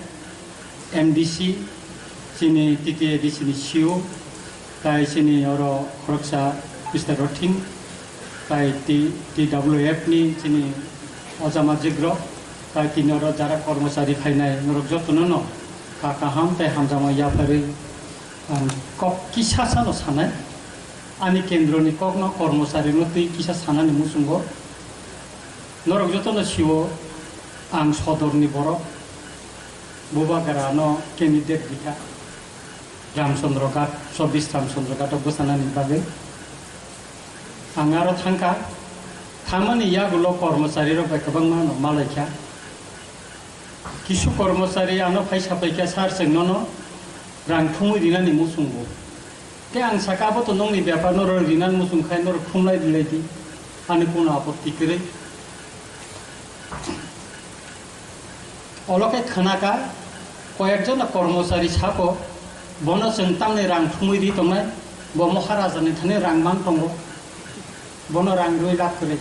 M D C, chini T T A D C ni C E O, tai chini oro khoroksa Mister Rothing, tai T-, T W F ni chini ojama jigrok, tai tini oro jara kormochari phainai norok jotono no kha kaham tai hamjakma yapharwi ang kok kisa sano sanai. Ani kendro ni kok no kormochari no twi kisa sanani muchungo. Norok jotono sio ang sodor ni borok. Bubagra no candidate bikha Ramchandra Ghat, chobbish Ramchandra Ghat o bwchanani bagwi. Ang aro thangkha, thangmani yagulo kormochari rok bai kwbangma no malaikha. Kisu kormochari ano phai sapaikha, "Sir, chwng nono rang thumwi rinani muchungo." Khe ang saka, "Abo to nongni bepar, norok rinani muchung khai norok thumlai rilai di, ani kono apotti kwrwi." Olo khe khwnaka, koyekjona kormochari sako, "Bono chwng tamni rang thumwi ri tongnai, bo Maharajani thani rang mang tongo, bono rang rwi lab kwrwi."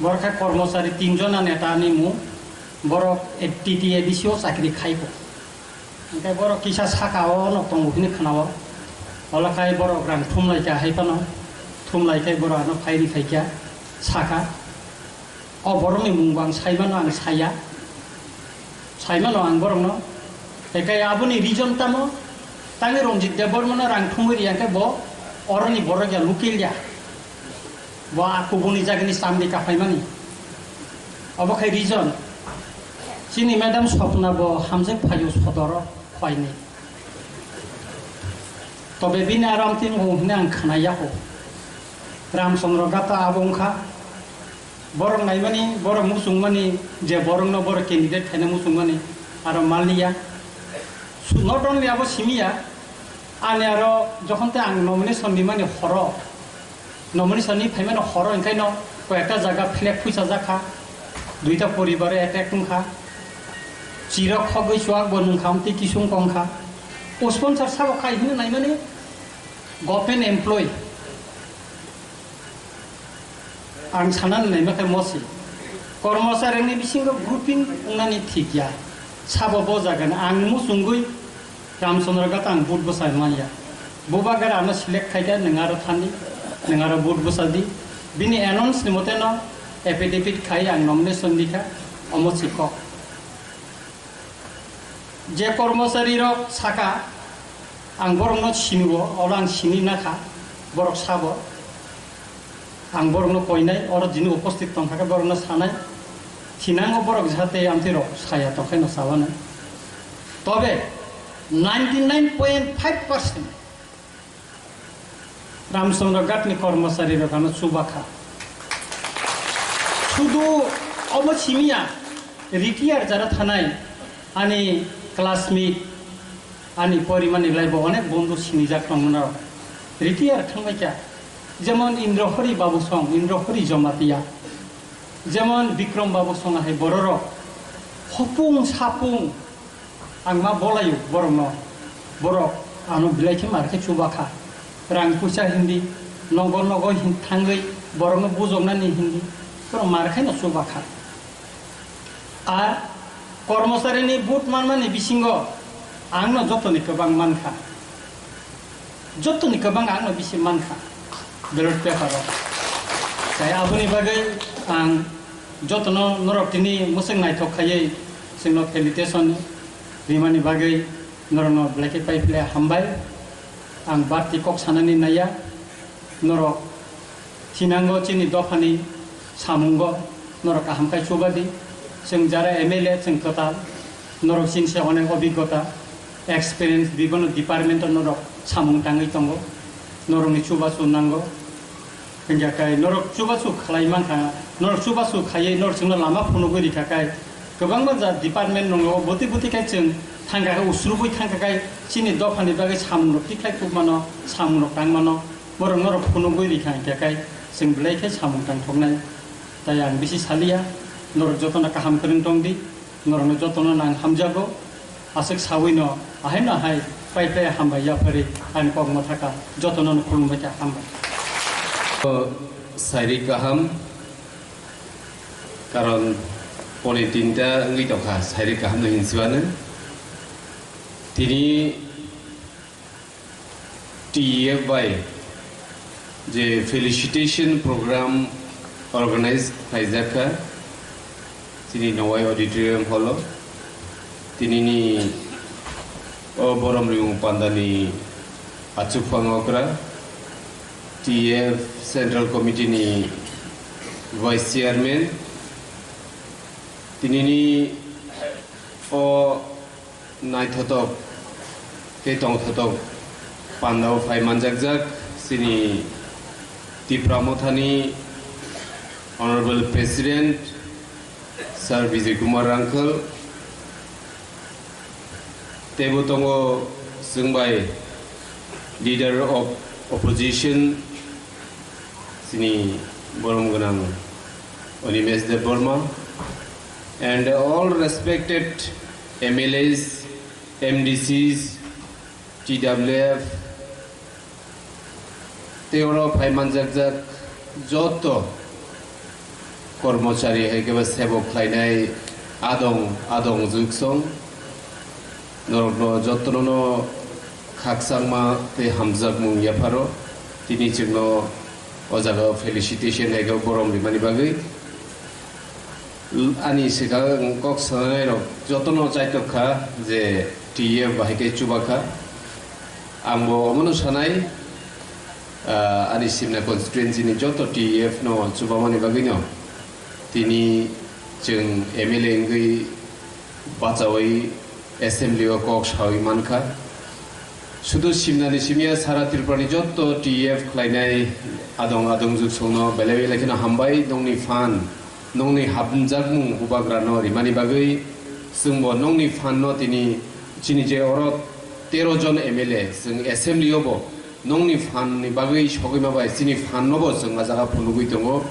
Borok khe kormochari tinjona netani mung, borok T T A D C o chakri khaiko. Hingke borok kisa saka o nok tongo hini khwnao. Olo khai borok rang thumlaikha hai phano. Thumlaikhai borok ano phairi khaikha, saka. O borokni mungbo ang saimano, ang saya. Saimano ang borokno. Hingke aboni reason tamo? Tangwi Ranjit Debbarmano rang thumwi riyangkhe bo oroni borok ya, local ya. Bo a kubuni jagani samni kaphaimani. Obo khai reason. Chini madam Swapna bo hamjak phaio sodoro phaini. Tobe bini aro amtwi wngo hwnwi ang khna yago. Ramchandra Gata abo wngkha. Borok naimani, borok muchungmani, je borokno borok candidate khaina muchungmani aro maliya. Su-, not only abo simiya, ani aro jokhon tei ang nomination nimani horo, nomination ni phaimani horo hwnkhaino koyekta jaga flag phuichajak kha, duita poribaro attack wngkha, chirok khogwi chuak bo nungkha, amtwi kisung kongkha. O sponsor sabo khai hwnwi naimani government employee. Ang sanani naima khe mosi. Kormocharini bisingo grouping wngnani thik ya. Sabo bo jagani ang muchungwi Ramchandra Gata ang vote bwsai manya. Bubagra ano select khaikha, nwng aro thani, nwng aro vote bwsa di. Bini announce ni mote no affidavit khai ang nomination dikha, omo si kok. Je kormochari rok saka, ang borokno sinio, olo ang sini nakha, borok sabo. Ang borokno koinai, oro jini uposthit tongkha khe borokno sanai. Thinango borok jahate amtwi rok saya tongkhaino sabanai. Tobe ninety nine point five percent Ramchandra Ghatni kormochari rok ano chubakha. Sudu obo simiya, retire jara thanai ani classmate, ani porimani lai bo onek bondhu sinijak tongmano. Retire thangbaikha. Jemon Indrahori Babu Song, Indrahori Jamatia. Jemon Bikram Babu Song hai bororok. Hopung sapung. Ang ma bolaio borokno, borok ano belai khe mar khe chubakha, rang puisa hindi, nogo nogo hin thangwi borokno bujoknani hindi, borok mar khe no chubakha. A kormocharini vote manmani bisingo ang no jotoni kwbang mankha. Jotoni kwbang ang no bisi mankha ballot paper o. Tai aboni bagwi ang jotono norok tini mwswk naithok khaiwi chwngno felicitation rimani bagwi norokno belai khe pai phle hambai. Ang barti kok sanani naiya, norok thinango chini dophani samungo norok kaham khai chubadi. Chwng jara M L A chwng kwtal, norok chini se onek obhiggota, experience, bibino department o norok samung tangwi tongo, norokni chubachu nango. Hingkha khe norok chubachu khlai mankha, norok chubachu khaiwi norok chwngno lama phunugwi rikha khe, kwbangma ja department nongo bwtwi bwtwi khe chwng thangkha khe, usrubwi thangkha khe chini dophani bagwi samungrok tikhlai tukmano, samungrok tangmano. Borok norok phunugwi rikha hingkha khe chwng belai khe samung tangthoknai. Tai ang bisi saliya, norok jotono kaham kwrwng tongdi, norokno jotono nang hamjago. Aswk sawino ahaino ahai pai pai hambai yapharwi ani kok mwthaka jotono khulumbai kha, hambai. Sairi kaham, karon poni tinta wngwi tongkha, sairi kaham no hinsiwano. Tini T E F bai je felicitation program organize khlaijak kha chini Nowai Auditorium Hall o. Tinini o Borom Rimung Pandani achukphang okra, T E F Central Committee ni Vice Chairman, tinini o naithotok tei tongthotok pandao phai manjakjak chini Tipra Mothani Honorable President Sir Bijay Kumar Rangkhal, teibo tongo chwng bai Leader of Opposition, chini borom gwnang Animesh Debbarma, and all respected M L As, M D Cs, T W F, tei oro phai manjakjak joto kormochari hai khe ba sebok khlainai adong, adong juksong, norokno jotono no khakchangma tei hamjakmung yapharo tini chwngno o jaga o felicitation hai khe borom rimani bagwi. Ani swkang kok sanai rok jotono chaitok kha je T E F bahai khe chuba kha. Ang bo omono sanai, ah, ani Simna constituency ni joto T E F no chubamani bagwi no tini chwng M L A wngwi bachaui assembly o kok saui mankha. Sudu simnani simya sara Tripurani jotto T F khlainai adong adongjwk songno belai belai kheno hambai nongni phan, nongni hapnjakmung bubagrano rimani bagwi. Chwngbo nongni phanno tini chini je oro tero jon M L A chwng assembly-o bo nongni phanni bagwi sogwi ma bai chini phanno bo chwng a jaga phunugwi tongo.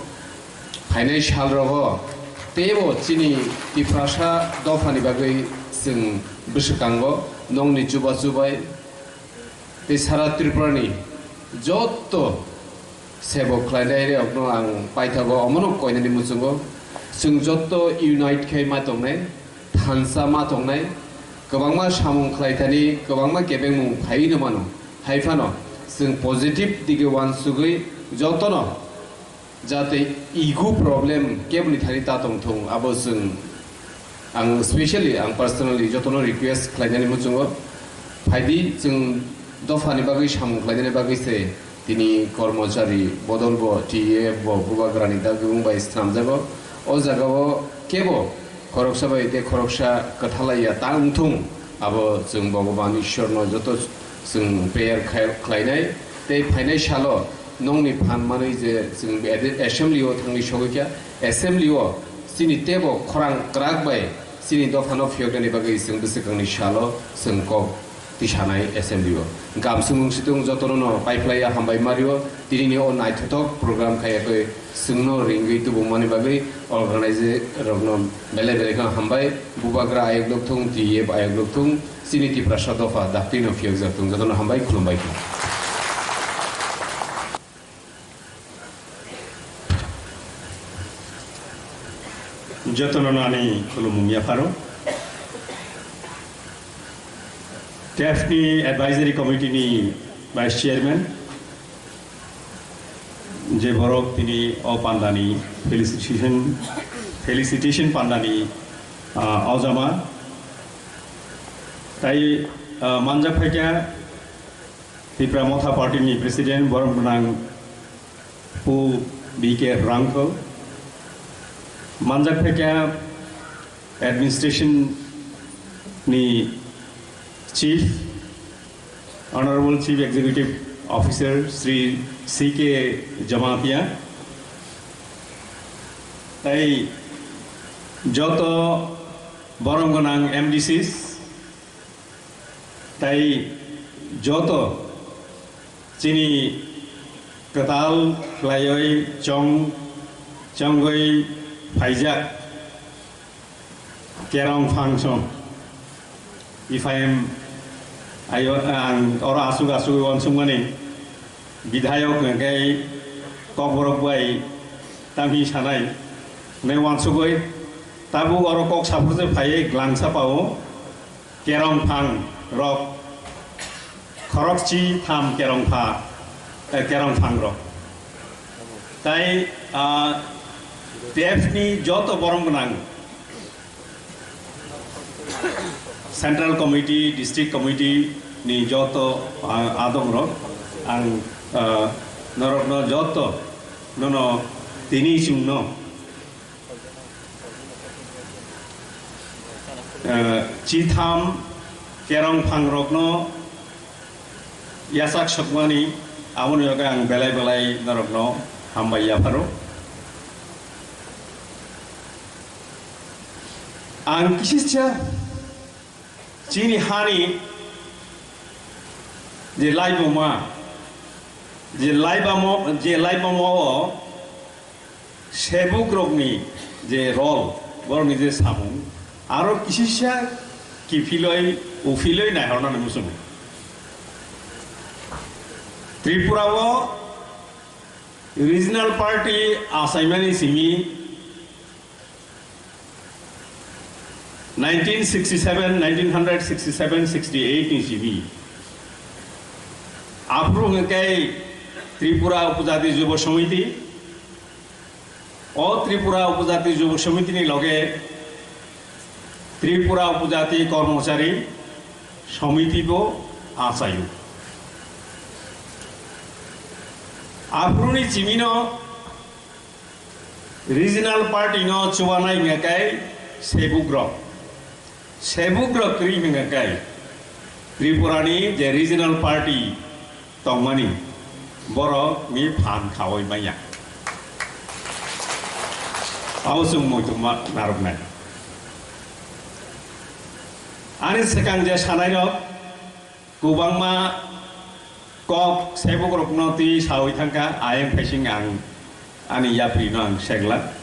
Phainai salrogo teibo chini Tiprasa dophani bagwi chwng bwswkango nongni chubachu bai tei sara Tripurani jotto sebo khlainai rokno ang paithago, omono koinani muchungo chwng jotto unite khai ma tongnai, thansa ma tongnai, kwbangma samung khlaithani, kwbangma kebengmung phaiwi no mano. Hai phano chwng positive dige uansugwi jotono jate ego problem keboni thani ta tongthung, abo chwng, ang specially, ang personally jotono request khlainani muchungo, phaidi chwng dophani bagwi samung khlainani bagwi se tini kormochari bodol bo, T F bo, bubagrani dagwng bai swnamjago. O jagao kebo khoroksa bai tei khoroksa kwthalaiya ta wngthung, abo chwng Bhogoban Ishwarno joto chwng prayer khai-, khlainai. Tei phainai salo nongni phan manwi je chwng ede-, assembly o thangwi sogwi kha, assembly o chini tebo khorang kwrak bai chini dophano phiyoknani bagwi chwng bwswkangni salo chwng kok tisanai assembly o. Gamsung wngsitung jotono no paiphlaiya hambai mario, tinini o naithothok program khaiya khe chwngno ringwi tubumani bagwi organize rokno belai belai khe hambai. Bubagra ayok lokthung, T F ayok lokthung, chini Tiprasa dopha daktino phiyokjak thung, jotono hambai, khulumbai khe. Jotono ani khulumung yapharo. T F ni Advisory Committee ni Vice Chairman, je borok tini o pandani felicitation, felicitation pandani, ah, ojama. Tai, ah, manjak phaikha Tipra Motha Party ni President, borom gwnang Pu B K Rangkho, manjak phaikha administration ni Chief, Honorable Chief Executive Officer Shri C K Jamatia, tai joto borom gwnang M D Cs, tai joto chini kwtal khlaiwi chong, chongwi phaijak kerong function. Ifaim ayo, ang oro asuk asuk uansukmani bidhayok hwnkhe kokborok bai tamhi sanai hwnwi uansugwi tabuk oro kok saphurjak phaiwi glangsa pao. Kerongphang rok khorokchi tham kerongpha, eh, kerongphang rok. Tai, ah, T F ni joto borom gwnang Central Committee, District Committee ni joto, ah, adong rok ang, ah, norokno joto nono tini chwngno Eh, chitham kerongphang rokno yachak sokmani, aboni bagwi ang belai belai norokno hambai yapharo. Ang kisisa chini hani je laibuma, je laibamo, je laibamo o Sebukrokni je role, borokni je samung, aro kisisa kiphilwi, uphilwi naihornani muchungo. Tripura o regional party achaimani simi nineteen sixty-seven, nineteen hundred sixty-seven, sixty-eight ni simi. Aphuru hwnkhe Tripura Upajati Jubo Samiti, O Tripura Upajati Jubo Samiti ni loge Tripura Upajati Kormochari Samiti bo achaio. Aphuruni chimino regional party no chubanai hwnga kai sebukrok. Sebukrok kwrwi hwnga kai Tripura ni je regional party tongmani borok ni phan khaui manya. Abo chwng muitu ma narwknai. Ani swkang je sanai rok kwbangma kok sebuk rokno twi saui thangkha, ayang phaising ang ani yapri no ang seglak.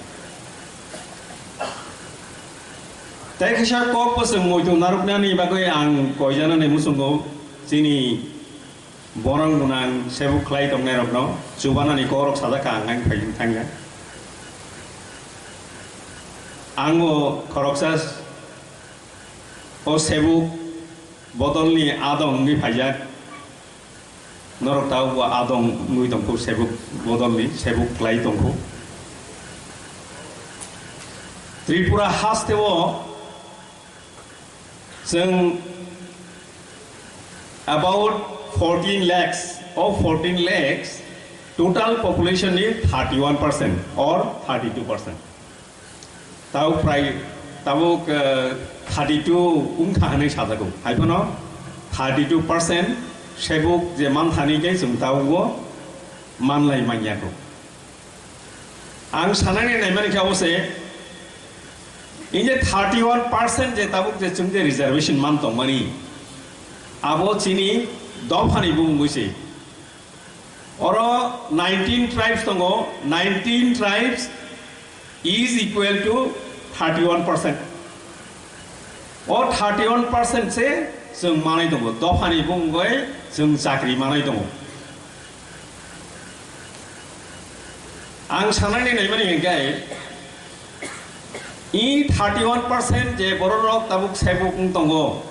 Tei kisa kok bwswng muitu narwknani bagwi ang koijanani muchungo chini borong gwnang sebuk khlai tongnairokno chubanani kokrok sajak kha ang ang phaising thangya. Ang bo khoroksa o sebuk bodolni adong wngwi phaijak. Norok tabukbo adong wngwi tongkhu, sebuk bodolni sebuk khlai tongkhu. Tripura hasteo chwng about fourteen lakhs, o fourteen lakhs total population ni thirty-one percent or thirty-two percent. Tabuk prai, tabuk, eh, thirty-two wngkha hwnwi sajago. Hai phano thirty-two percent sebuk je manthani khe chwng tabugo manlai manya kho. Ang sanani naimani khe abo se, in je thirty-one percent je tabuk je chwng je reservation man tongmani, abo chini dophani bumungwi se. Oro nineteen tribes tongo, nineteen tribes is equal to thirty-one percent. O thirty-one percent se chwng manai tongo, dophani bumungwi chwng chakri manai tongo. Ang sanani naimani hwnkhe, i thirty-one percent je bororok tabuk sebuk wng tongo,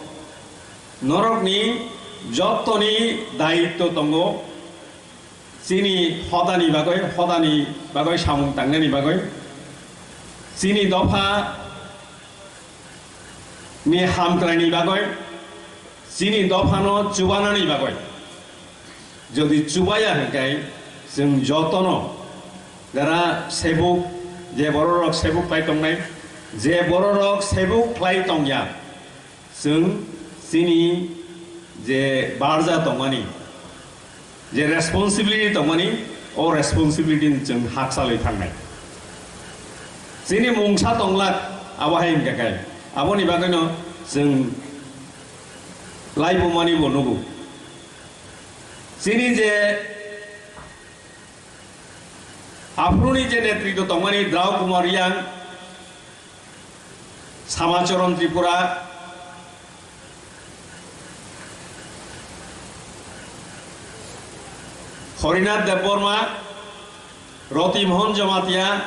norokni jottoni daitto tongo. Chini hodani bagwi, hodani bagwi samung tangnani bagwi, chini dopha ni hamkraini bagwi, chini dophano chubanani bagwi. Jodi chubaya hwnkhe chwng jotono jara sebuk, je bororok sebuk khlai tongnai, je bororok sebuk khlai tongya, chwng chini je barja tongmani, je responsibility tongmani, o responsibility ni chwng hakchalwi thangnai. Chini mungsa tonglak, abo hai wngkha khe, aboni bagwino chwng laibumani bo nugo. Chini je aphuruni je netritw tongmani Drau Kumar Riang, Samacharan Tripura, Horinath Debbarma, Roti Mohan Jamatia,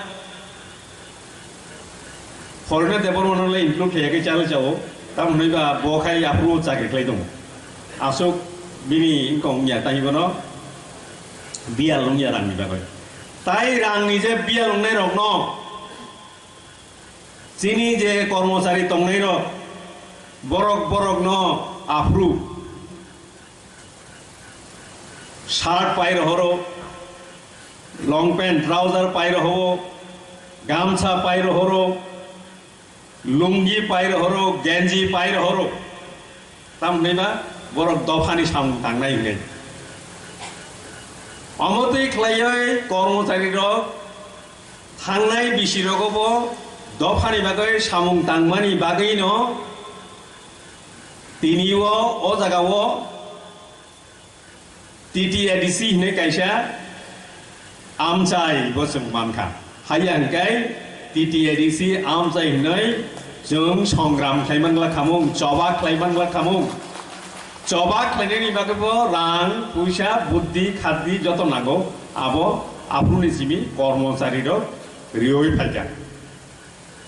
Horinath Debbarma no le include khe yakhe chalo chao, tamo hwnwi ba bo khai aphuru chakri khlai tongo. Aswk bini wngkha wngya tei bono biyal wngya rangni bagwi. Tai rangni je biyal wngnai rokno, chini je kormochari tongnairok, borok borokno aphuru shirt pai rohoro, long pant, trouser pai rohoro, gamsa pai rohoro, lungi pai rohoro, genji pai rohoro. Tamni ba borok dophani samung tangnai hwnwi. Omo twi khlaiwi kormochari rok thangnai bisi rogo bo dophani bagwi samung tangmani bagwi no tini o, o jaga o T T A D C hinwi kaisa amchai bo chwng mankha. Haiya hwnkhe T T A D C amchai hinwi chwng songram khlaiman glak khamung, choba khlaiman glak khamung. Choba khlainani bagwi bo rang, puisa, buddhi, khaddi joto nango. Abo aphuruni simi kormochari rok riwi phaikha.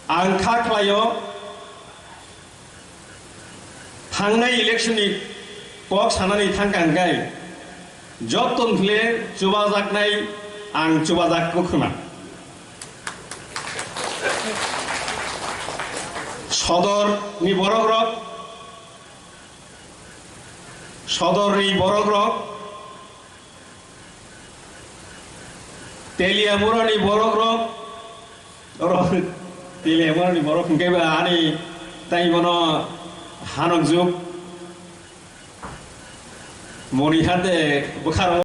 Ang kha khlaio, thangnai election ni kok sanani thangkha hwnkhe joto ni khle chubajaknai ang chubajak kwkhwna. Sodor ni borok rok, Sodor ni borok rok, Teliamura ni borok rok, oro Teliamura ni borok hwnkhe ba ani tai bono hanok juk. Moni hade bwkharo.